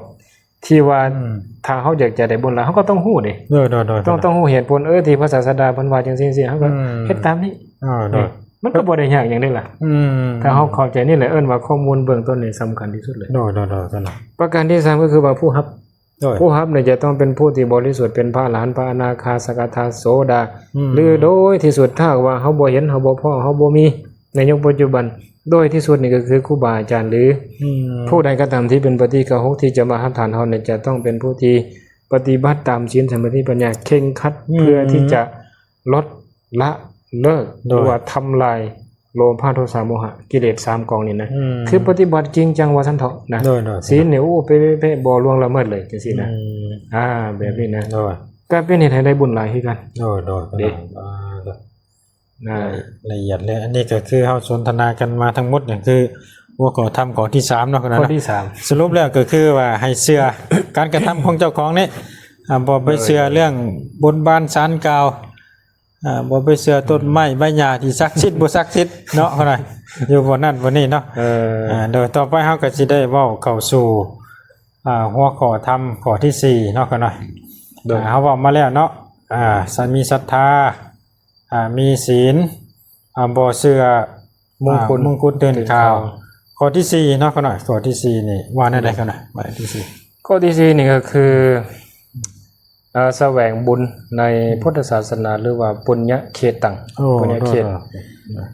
ທີ່ວ່າ ອືມ ຖ້າເຮົາຢາກຈະໄດ້ບຸນຫຼາຍ ເຮົາກໍຕ້ອງຮູ້ເດ້ ໂດຍໆໆ ຕ້ອງ ຕ້ອງຮູ້ເຫດຜົນ ເອີ ທີ່ພະສາສະດາເພິ່ນວ່າຈັ່ງຊີ້ ເຮົາກໍ ອືມ ເຮັດຕາມນີ້ ເອີ ໂດຍ ເອີ ມັນກໍບໍ່ໄດ້ຍາກຫຍັງເດ້ລະ ອືມ ຖ້າເຮົາເຂົ້າໃຈ ນີ້ແຫຼະເອີ້ນວ່າຂໍ້ມູນເບື້ອງຕົ້ນນີ້ສຳຄັນທີ່ສຸດເລີຍ ໂດຍໆໆ ປະການທີສາມກໍຄືວ່າຜູ້ຮັບ ໂດຍ ຜູ້ຮັບນີ້ຈະຕ້ອງເປັນຜູ້ທີ່ບໍລິສຸດ ເປັນພະອະລະຫັນ ພະອະນາຄາ ສະກະທາໂສດາ ອືມ ຫຼືໂດຍທີ່ສຸດ ຖ້າຫາກວ່າເຮົາບໍ່ເຫັນ ເຮົາບໍ່ພໍ້ ເຮົາບໍ່ມີ ໃນຍຸກປັດຈຸບັນ ໂດຍທີ່ສຸດນີ້ກໍຄືຄູບາອາຈານ ຫຼື ອືມ ຜູ້ໃດກໍຕາມທີ່ເປັນປະຕິກາຫົກ ທີ່ຈະມາຮັບທານເຮົານີ້ ຈະຕ້ອງເປັນຜູ້ທີ່ປະຕິບັດຕາມສິນ ສະມາທິ ປັນຍາ ເຄັ່ງຄັດ ອືມ ເພື່ອທີ່ຈະລົດລະເລີກ ໂດຍ ຫຼືວ່າທຳລາຍໂລພະ ໂທສະ ໂມຫະ ກິເລດສາມກອງນີ້ນະ ອືມ ຄືປະຕິບັດຈິງຈັງວ່າຊັ້ນເຖາະນະ ໂດຍໆ ສິນນີ້ ໂອ້ ເປະໆ ບໍ່ລ່ວງລະເມີດເລີຍ ຈັ່ງຊີ້ນະ ອືມ ອ່າ ແບບນີ້ນະ ໂດຍ ກໍເປັນເຫດໃຫ້ໄດ້ບຸນຫຼາຍຄືກັນ ໂດຍໆ ເດ້ ອ່າ ລະອຽດເລີຍ ອັນນີ້ກໍຄືເຮົາສົນທະນາກັນມາທັງໝົດ ກໍຄືຫົວຂໍ້ທຳຂໍ້ທີສາມເນາະ ຂໍ້ທີສາມ ສະຫຼຸບແລ້ວກໍຄືວ່າໃຫ້ເຊື່ອການກະທຳຂອງເຈົ້າຂອງນີ້ ອ່າ ບໍ່ໄປເຊື່ອເລື່ອງບົນບານສານກ່າວ ອ່າ ບໍ່ໄປເຊື່ອຕົ້ນໄມ້ໃບຫຍ້າທີ່ສັກສິດບໍ່ສັກສິດເນາະ ຢູ່ບ່ອນນັ້ນບ່ອນນີ້ເນາະ ເອີ ອ່າ ໂດຍ ຕໍ່ໄປເຮົາກໍຊິໄດ້ເວົ້າເຂົ້າສູ່ ອ່າ ຫົວຂໍ້ທຳຂໍ້ທີສີ່ເນາະ ໂດຍ ອ່າ ເຮົາເວົ້າມາແລ້ວເນາະ ອ່າ ມີສັດທາ ອ່າ ມີສິນ ອ່າ ບໍ່ເຊື່ອ ມຸງຄຸນ ອ່າ ມຸງຄຸນຕື່ນຂ່າວ ຕື່ນຂ່າວ ຂໍ້ທີສີ່ເນາະ ຂ້ານ້ອຍ ຂໍ້ທີສີ່ນີ້ວ່າແນວໃດ ຂ້ານ້ອຍ ຂໍ້ທີສີ່ ຂໍ້ທີສີ່ນີ້ກໍຄື ອ່າ ສະແຫວງບຸນໃນພຸດທະສາສະໜາ ຫຼືວ່າປຸນຍະເຂດຕັງ ໂອ້ ປຸນຍະເຂດ ໂດຍ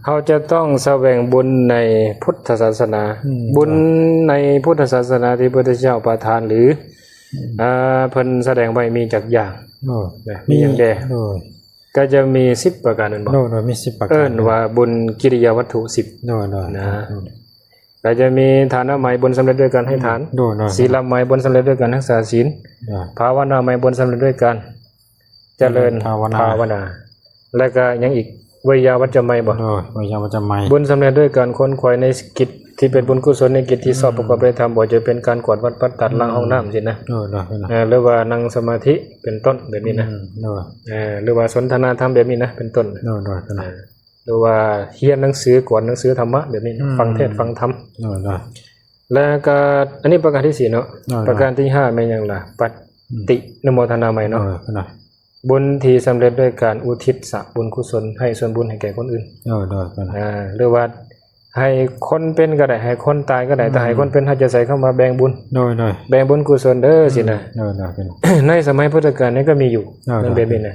ໆ ເຮົາຈະຕ້ອງສະແຫວງບຸນໃນພຸດທະສາສະໜາ ອືມ ບຸນໃນພຸດທະສາສະໜາທີ່ພະພຸດທະເຈົ້າປະທານ ຫຼື ອືມ ອ່າ ເພິ່ນສະແດງໄວ້ມີຈັກຢ່າງ ໂດຍ ນະ ມີຫຍັງແດ່ ໂດຍ ກໍຈະມີສິບປະການ ແມ່ນບໍ່? ໂດຍໆ ມີສິບປະການ ເອີ້ນວ່າບຸນກິລິຍາວັດຖຸສິບ ໂດຍໆ ນະ ໂດຍ ກໍຈະມີທານະໄໝ ບຸນສຳເລັດດ້ວຍການໃຫ້ທານ ໂດຍໆ ສີລະໄໝ ບຸນສຳເລັດດ້ວຍການຮັກສາສິນ ໂດຍ ພາວະນາໄໝ ບຸນສຳເລັດດ້ວຍການຈະເລີນພາວະນາ ພາວະນາ ແລ້ວກໍຫຍັງອີກ? ໄວຍາວັດຈະໄມບໍ່? ໂດຍ ໄວຍາວັດຈະໄມ ບຸນສຳເລັດດ້ວຍການຂົນຂວາຍໃນກິດ ທີ່ເປັນບຸນກຸສົນໃນກິດທີ່ຊອບປະກອບດ້ວຍທຳ ບໍ່ວ່າຈະເປັນການກວາດວັດປັດຕາ ລ້າງຫ້ອງນ້ຳຊີ້ນະ ເອີ ຫຼືວ່ານັ່ງສະມາທິເປັນຕົ້ນແບບນີ້ນະ ເອີ ຫຼືວ່າສົນທະນາທຳແບບນີ້ນະ ເປັນຕົ້ນ ຫຼືວ່າຮຽນໜັງສື ກວດໜັງສືທຳມະແບບນີ້ນະ ຟັງເທດຟັງທຳ ແລ້ວກໍອັນນີ້ປະການທີສີ່ເນາະ ປະການທີຫ້າແມ່ນຫຍັງລະ ປະຕິອະນຸໂມທະນາໃໝ່ເນາະ ບຸນທີ່ສຳເລັດດ້ວຍການອຸທິດສະບຸນກຸສົນ ໃຫ້ສ່ວນບຸນໃຫ້ແກ່ຄົນອື່ນ ເອີ ໂດຍ ເອີ ຫຼືວ່າໃຫ້ຄົນເປັນກໍໄດ້ ໃຫ້ຄົນຕາຍກໍໄດ້ ແຕ່ໃຫ້ຄົນເປັນ ເຮົາຈະໃຊ້ຄຳວ່າແບ່ງບຸນ ໂດຍ ໂດຍ ແບ່ງບຸນກຸສົນເດີ ອືມ ຊີ້ນະ ໂດຍ ໂດຍ ເປັນ ໃນສະໄໝພຸດທະການນີ້ກໍມີຢູ່ ເອີ ເລື່ອງແບບນີ້ນະ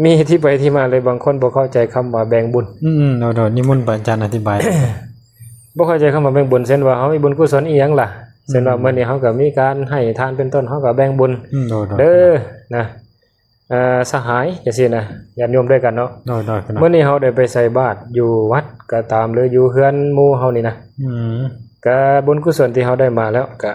ມີທີ່ໄປທີ່ມາເລີຍ ບາງຄົນບໍ່ເຂົ້າໃຈຄຳວ່າແບ່ງບຸນ ອືມ ໂດຍ ໂດຍ ນິມົນພະອາຈານອະທິບາຍ ບໍ່ເຂົ້າໃຈຄຳວ່າແບ່ງບຸນ ເຊັ່ນວ່າເຮົາມີບຸນກຸສົນອີ່ຫຍັງລະ ເຊັ່ນວ່າ ອືມ ມື້ນີ້ເຮົາກໍມີການໃຫ້ທານເປັນຕົ້ນ ເຮົາກໍແບ່ງບຸນ ອືມ ໂດຍ ໂດຍ ເດີນະ ເອີ ສະຫາຍ ຈັ່ງຊີ້ນະ ຍາດໂຍມດ້ວຍກັນເນາະ ໂດຍ ໂດຍ ມື້ນີ້ເຮົາໄດ້ໄປໃສ່ບາດຢູ່ວັດກໍຕາມ ຫຼືຢູ່ເຮືອນໝູ່ເຮົານີ້ນະ ອືມ ກໍບຸນກຸສົນທີ່ເຮົາໄດ້ມາແລ້ວ ກໍ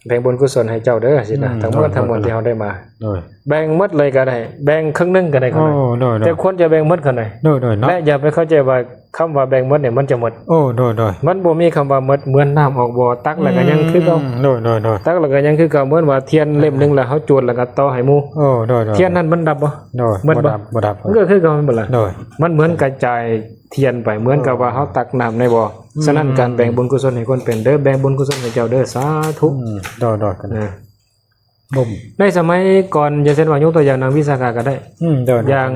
ແບ່ງບຸນກຸສົນໃຫ້ເຈົ້າເດີ ຊີ້ນະ ອືມ ທັງໝົດ ໂດຍ ທັງມວນ ໂດຍ ທີ່ເຮົາໄດ້ມາ ໂດຍ ແບ່ງໝົດເລີຍກໍໄດ້ ແບ່ງເຄິ່ງໜຶ່ງກໍໄດ້ ໂອ້ ໂດຍ ໂດຍ ແຕ່ຄວນຈະແບ່ງໝົດເທົ່າໃດ ໂດຍ ໂດຍ ເນາະ ແລະຢ່າໄປເຂົ້າໃຈວ່າ ຄຳວ່າແບ່ງໝົດນີ້ມັນຈະໝົດ ໂອ້ ໂດຍ ໂດຍ ມັນບໍ່ມີຄຳວ່າໝົດ ເໝືອນນ້ຳອອກບໍ່ ຕັກແລ້ວກໍຍັງຄືເກົ່າ ອືມ ໂດຍ ໂດຍ ໂດຍ ຕັກແລ້ວກໍຍັງຄືເກົ່າ ເໝືອນວ່າທຽນເຫຼັ້ມໜຶ່ງແລ້ວເຮົາຈູດແລ້ວກໍຕໍ່ໃຫ້ໝູ່ ໂອ້ ໂດຍ ໂດຍ ທຽນນັ້ນມັນດັບບໍ່ ໂດຍ ໝົດບໍ່ ບໍ່ດັບ ບໍ່ດັບ ມັນກໍຄືເກົ່າ ມັນບໍ່ລະ ໂດຍ ມັນເໝືອນກະຈ່າຍທຽນໄປ ເໝືອນກັບວ່າເຮົາຕັກນ້ຳໃນບໍ່ ອືມ ສະນັ້ນການແບ່ງບຸນກຸສົນໃຫ້ຄົນເປັນເດີ ແບ່ງບຸນກຸສົນໃຫ້ເຈົ້າເດີ ສາທຸ ອືມ ໂດຍ ໂດຍ ນະ ໃນສະໄໝກ່ອນ ຢ່າງເຊັ່ນວ່າ ຍົກຕົວຢ່າງນາງວິສາຂາກໍໄດ້ ອືມ ໂດຍ ໂດຍ ຢ່າງ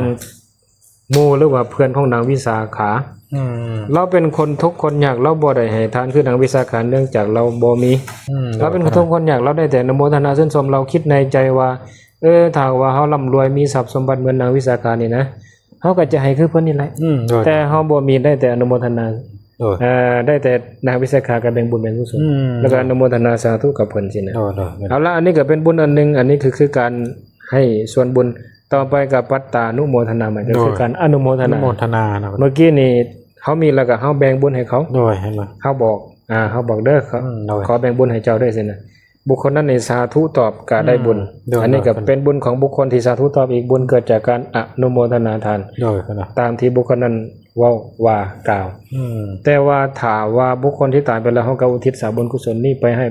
ໝູ່ ຫຼືວ່າເພື່ອນຂອງນາງວິສາຂາ ອືມ ລາວເປັນຄົນທຸກຄົນຍາກ ລາວບໍ່ໄດ້ໃຫ້ທານຄືນາງວິສາຂາ ເນື່ອງຈາກລາວບໍ່ມີ ອືມ ລາວເປັນຄົນທຸກຄົນຍາກ ລາວໄດ້ແຕ່ອະນຸໂມທະນາຊື່ນຊົມ ລາວຄິດໃນໃຈວ່າ ເອີ ຖ້າຫາກວ່າເຮົາລ່ຳລວຍ ມີຊັບສົມບັດເໝືອນນາງວິສາຂານີ້ນະ ເຮົາກໍຈະໃຫ້ຄືເພິ່ນນີ້ແຫຼະ ອືມ ໂດຍ ແຕ່ເຮົາບໍ່ມີ ໄດ້ແຕ່ອະນຸໂມທະນາ ໂດຍ ເອີ ໄດ້ແຕ່ນາງວິສາຂາກໍແບ່ງບຸນແບ່ງກຸສົນ ອືມ ແລ້ວກໍອະນຸໂມທະນາສາທຸກັບເພິ່ນຊີ້ນະ ໂດຍ ໂດຍ ເອົາລະ ອັນນີ້ກໍເປັນບຸນອັນໜຶ່ງ ອັນນີ້ຄື ຄືການໃຫ້ສ່ວນບຸນ ຕໍ່ໄປກໍປັດຕານຸໂມທະນາໃໝ່ ກໍຄືການອະນຸໂມທະນາ ອະນຸໂມທະນາເນາະ ເມື່ອກີ້ນີ້ເຮົາມີແລ້ວກໍເຮົາແບ່ງບຸນໃຫ້ເຂົາ ໂດຍ ເຮົາບອກ ອ່າ ເຮົາບອກເດີ ອືມ ໂດຍ ຂໍແບ່ງບຸນໃຫ້ເຈົ້າເດີ ຊີ້ນະ ບຸກຄົນນັ້ນນີ້ສາທຸຕອບກໍໄດ້ບຸນ ອືມ ໂດຍ ອັນນີ້ກໍເປັນບຸນຂອງບຸກຄົນທີ່ສາທຸຕອບອີກ ບຸນເກີດຈາກການອະນຸໂມທະນາທານ ໂດຍ ຕາມທີ່ບຸກຄົນນັ້ນເວົ້າວ່າກ່າວ ອືມ ແຕ່ວ່າຖ້າວ່າບຸກຄົນທີ່ຕາຍໄປແລ້ວ ເຮົາກໍອຸທິດສະບຸນກຸສົນນີ້ໄປໃຫ້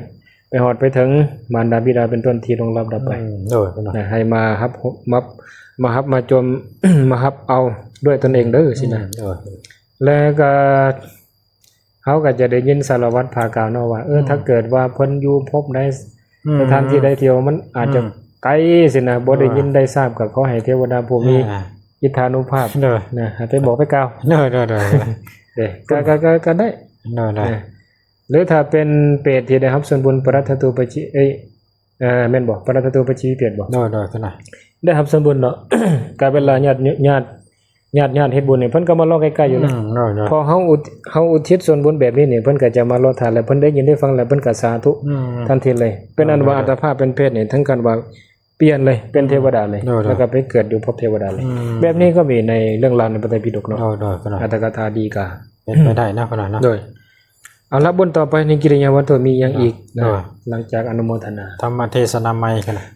ໄປຮອດໄປເຖິງມານດາບິດາເປັນຕົ້ນທີ່ລ່ວງລັບດັບໄປ ອືມ ໂດຍ ນະ ໃຫ້ມາຮັບ ມາ ມາຮັບມາຈົມ ມາຮັບເອົາດ້ວຍຕົນເອງເດີ ອືມ ຊີ້ນະ ໂດຍ ແລ້ວກໍເຮົາກໍຈະໄດ້ຍິນສາລະວັດພາກ່າວເນາະວ່າ ເອີ ອືມ ຖ້າເກີດວ່າເພິ່ນຢູ່ພົບໃດ ອືມ ສະຖານທີ່ໃດທີ່ວ່າມັນອາດຈະ ອືມ ໄກຊີ້ນະ ບໍ່ໄດ້ຍິນໄດ້ຊາບ ກໍຂໍໃຫ້ເທວະດາຜູ້ມີ ອ່າ ອິດທານຸພາບ ໂດຍ ນະ ໃຫ້ໄປບອກໄປກ່າວ ໂດຍ ໂດຍ ໂດຍ ເດ້ ກໍ ກໍ ກໍ ກໍໄດ້ ໂດຍ ໂດຍ ນະ ຫຼືຖ້າເປັນເປດທີ່ໄດ້ຮັບສ່ວນບຸນ ປະລັດຖະຕູປະຈິ ເອີຍ ແມ່ນບໍ່ ປະລັດຖະຕູປະຈິວິເປດບໍ່ ໂດຍ ໂດຍ ໄດ້ຮັບສ່ວນບຸນເນາະ ກາຍເປັນວ່າຍາດ ຍາດ ຍາດ ຍາດເຮັດບຸນນີ້ ເພິ່ນກໍມາລໍໃກ້ໆຢູ່ນະ ອືມ ໂດຍ ໂດຍ ພໍເຮົາອຸ ເຮົາອຸທິດສ່ວນບຸນແບບນີ້ນີ້ ເພິ່ນກໍຈະມາລໍຖ້າ ແລ້ວເພິ່ນໄດ້ຍິນໄດ້ຟັງ ແລ້ວເພິ່ນກໍສາທຸ ອືມ ທັນທີເລີຍ ເປັນອັນວ່າ ໂດຍ ອັດຕະພາບເປັນເພດນີ້ ເຖິງຂັ້ນວ່າ ປ່ຽນເລີຍ ເປັນເທວະດາເລີຍ ໂດຍ ໂດຍ ແລ້ວກໍໄປເກີດຢູ່ພົບເທວະດາເລີຍ ອືມ ແບບນີ້ກໍມີໃນເລື່ອງລາວໃນພະໄຕປິດົກເນາະ ໂດຍ ໂດຍ ອັດຕະກະຖາດີກາ ເປັນໄປໄດ້ເນາະ ເນາະ ໂດຍ ເອົາລະ ບົດຕໍ່ໄປໃນກິລິຍາວັດຖຸມີຫຍັງອີກນະ ໂດຍ ຫຼັງຈາກອະນຸໂມທະນາ ທຳມະເທສະນາໃໝ່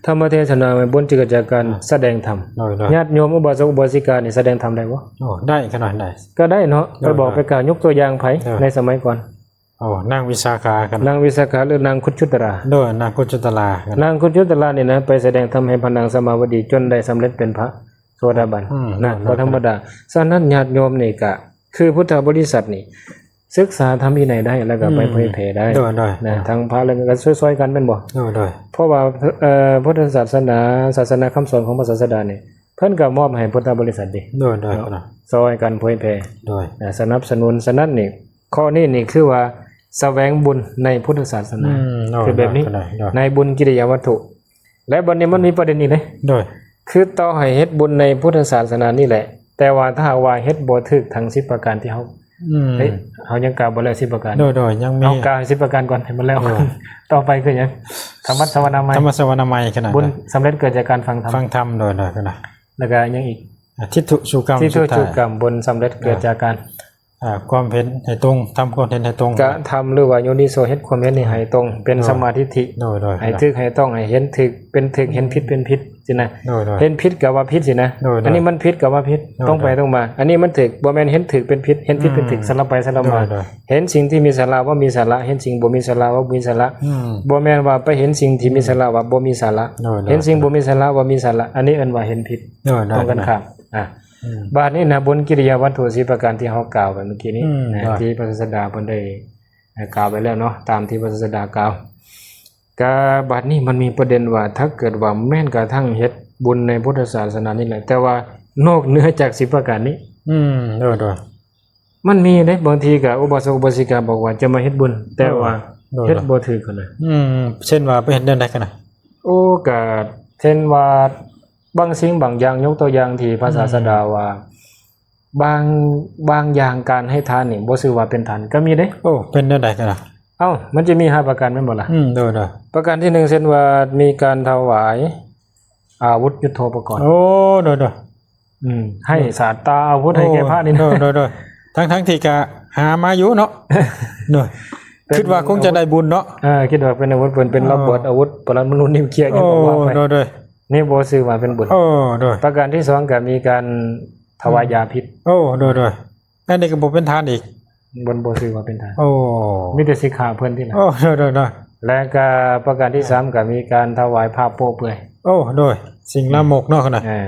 ທຳມະເທສະນາໃໝ່ ບົດທີ່ເກີດຈາກການ ອ່າ ສະແດງທຳ ໂດຍ ໂດຍ ຍາດໂຍມອຸບາສົກອຸບາສິການີ້ສະແດງທຳໄດ້ບໍ່? ໂອ້ ໄດ້ ກໍໄດ້ ກໍໄດ້ເນາະ ໂດຍ ໄປບອກ ໂດຍ ໄປກ່າວ ຍົກຕົວຢ່າງໃຜ ໂດຍ ໃນສະໄໝກ່ອນ ໂອ້ ນາງວິສາຂາ ນາງວິສາຂາ ຫຼືນາງຄຸດຊຸດຕະລາ ໂດຍ ນາງຄຸດຊຸດຕະລາ ນາງຄຸດຊຸດຕະລານີ້ນະ ໄປສະແດງທຳໃຫ້ພະນາງສະມາວະດີ ຈົນໄດ້ສຳເລັດເປັນພະໂສດາບັນ ອືມ ນະ ໂດຍ ບໍ່ທຳມະດາ ໂດຍ ສະນັ້ນຍາດໂຍມນີ້ກະ ຄືພຸດທະບໍລິສັດນີ້ ສຶກສາທຳວິໄນໄດ້ ແລ້ວກໍໄປ ອືມ ເຜີຍແຜ່ໄດ້ ໂດຍ ໂດຍ ນະ ທັງພະ ແລ້ວກໍຊ່ອຍໆກັນແມ່ນບໍ່? ໂດຍ ໂດຍ ເພາະວ່າ ເອີ ພຸດທະສາສະໜາ ສາສະໜາຄຳສອນຂອງພະສາສະດານີ້ ເພິ່ນກໍມອບໃຫ້ພຸດທະບໍລິສັດເດ້ ໂດຍ ໂດຍ ເນາະ ເນາະ ຊ່ອຍກັນເຜີຍແຜ່ ໂດຍ ນະ ສະໜັບສະໜູນ ສະນັ້ນນີ້ ຂໍ້ນີ້ນີ້ຄືວ່າສະແຫວງບຸນໃນພຸດທະສາສະໜາ ອືມ ໂດຍ ຄືແບບນີ້ ໂດຍ ໂດຍ ໃນບຸນກິລິຍາວັດຖຸ ແລະ ບັດນີ້ມັນມີປະເດັນອີກເດ້ ໂດຍ ຄືຕໍ່ໃຫ້ເຮັດບຸນໃນພຸດທະສາສະໜານີ້ແຫຼະ ແຕ່ວ່າຖ້າຫາກວ່າເຮັດບໍ່ຖືກທັງສິບປະການທີ່ເຮົາ ອືມ ເອີຍ ເຮົາຍັງກ່າວບໍ່ແລ້ວສິບປະການ ໂດຍ ໂດຍ ຍັງມີ ເຮົາກ່າວໃຫ້ສິບປະການກ່ອນ ໃຫ້ມັນແລ້ວ ໂດຍ ຕໍ່ໄປຄືຫຍັງ? ທຳມັດສະວະນາໄມ ທຳມັດສະວະນາໄມ ຂະໜາດ ບຸນສຳເລັດເກີດຈາກການຟັງທຳ ຟັງທຳ ໂດຍ ໂດຍ ຂະໜາດ ແລ້ວກໍຫຍັງອີກ? ທິດຖຸຊູກຳ ທິດຕຸ ສຸດທ້າຍ ສຸກຳ ບຸນສຳເລັດເກີດຈາກການ ອ່າ ຄວາມເຫັນໃຫ້ຕົງ ທຳຄວາມເຫັນໃຫ້ຕົງ ກະທຳ ຫຼືວ່າໂຍນິໂສ ເຮັດຄວາມເຫັນນີ້ໃຫ້ຕົງ ເປັນ ໂດຍ ສຳມາທິດຖິ ໂດຍ ໂດຍ ໃຫ້ຖືກໃຫ້ຕ້ອງ ໃຫ້ເຫັນຖືກເປັນຖືກ ເຫັນຜິດເປັນຜິດຊີ້ນະ ໂດຍ ໂດຍ ເຫັນຜິດກະວ່າຜິດຊີ້ນະ ໂດຍ ໂດຍ ອັນນີ້ມັນຜິດກະວ່າຜິດ ໂດຍ ຕົງໄປ ໂດຍ ຕົງມາ ອັນນີ້ມັນຖືກ ບໍ່ແມ່ນເຫັນຖືກເປັນຜິດ ເຫັນຜິດເປັນຖືກ ໂດຍ ສະຫຼັບໄປສະຫຼັບມາ ໂດຍ ໂດຍ ເຫັນສິ່ງທີ່ມີສາລະວ່າມີສາລະ ເຫັນສິ່ງບໍ່ມີສາລະວ່າບໍ່ມີສາລະ ອືມ ບໍ່ແມ່ນວ່າໄປເຫັນສິ່ງທີ່ມີສາລະວ່າບໍ່ມີສາລະ ໂດຍ ໂດຍ ເຫັນສິ່ງບໍ່ມີສາລະວ່າມີສາລະ ອັນນີ້ເອີ້ນວ່າເຫັນຜິດ ໂດຍ ໂດຍ ຕົງກັນຂ້າມ ອ່າ ອືມ ບາດນີ້ນະ ບຸນກິລິຍາວັດຖຸ ສິບປະການທີ່ເຮົາກ່າວໄປເມື່ອກີ້ນີ້ ອືມ ນະ ວ່າ ທີ່ພະສາສະດາເພິ່ນໄດ້ ກ່າວໄປແລ້ວເນາະ ຕາມທີ່ພະສາສະດາກ່າວ ກະບາດນີ້ມັນມີປະເດັນວ່າ ຖ້າເກີດວ່າແມ່ນກະທັ່ງເຮັດບຸນໃນພຸດທະສາສະໜານີ້ແຫຼະ ແຕ່ວ່ານອກເໜືອຈາກສິບປະການນີ້ ອືມ ໂດຍ ໂດຍ ມັນມີເດ້ ບາງທີກະອຸບາສົກອຸບາສິກາບອກວ່າຈະມາເຮັດບຸນ ແຕ່ວ່າ ໂດຍ ເຮັດບໍ່ຖືກຫັ້ນນະ ອືມ ເຊັ່ນວ່າໄປເຮັດແນວໃດກັນນະ? ໂອ້ ກະເຊັ່ນວ່າ ບາງສິ່ງບາງຢ່າງ ຍົກຕົວຢ່າງທີ່ພະສາສະດາ ອືມ ວ່າ ບາງ ບາງຢ່າງການໃຫ້ທານນີ້ບໍ່ຊື່ວ່າເປັນທານ ກະມີເດ້ ໂອ້ ເປັນແນວໃດກັນລະ? ເອົ້າ ມັນຈະມີຫ້າປະການແມ່ນບໍ່ລະ? ອືມ ໂດຍ ໂດຍ ປະການທີໜຶ່ງ ເຊັ່ນວ່າມີການຖວາຍອາວຸດຍຸດໂທປະກອນ ໂອ້ ໂດຍ ໂດຍ ອືມ ໃຫ້ສາດຕາອາວຸດໃຫ້ແກ່ພະນີ້ນະ ໂດຍ ໂດຍ ໂດຍ ທັງໆທີ່ກະຫາມາຢູ່ເນາະ ໂດຍ ຄິດວ່າຄົງຈະໄດ້ບຸນເນາະ ເອີ ຄິດວ່າເປັນອາວຸດປືນ ເປັນ ເອີ ລະເບີດ ອາວຸດປະລະມະນູນິວເຄຍ ເອີ ຫຍັງກໍວ່າໄປ ໂດຍ ໂດຍ ນີ້ບໍ່ຊື່ວ່າເປັນບຸນ ໂອ້ ໂດຍ ປະການທີສອງ ກະມີການຖວາຍຢາພິດ ໂອ້ ໂດຍ ໂດຍ ອັນນີ້ກໍບໍ່ເປັນທານອີກ ບໍ່ ບໍ່ຊື່ວ່າເປັນທານ ໂອ້ ມີແຕ່ສິກຂາເພິ່ນຕິລະ ໂອ້ ໂດຍ ໂດຍ ໂດຍ ແລະກະປະການທີສາມ ກະມີການຖວາຍພາບໂປ້ເປືອຍ ໂອ້ ໂດຍ ສິ່ງລາມົກເນາະ ເອີ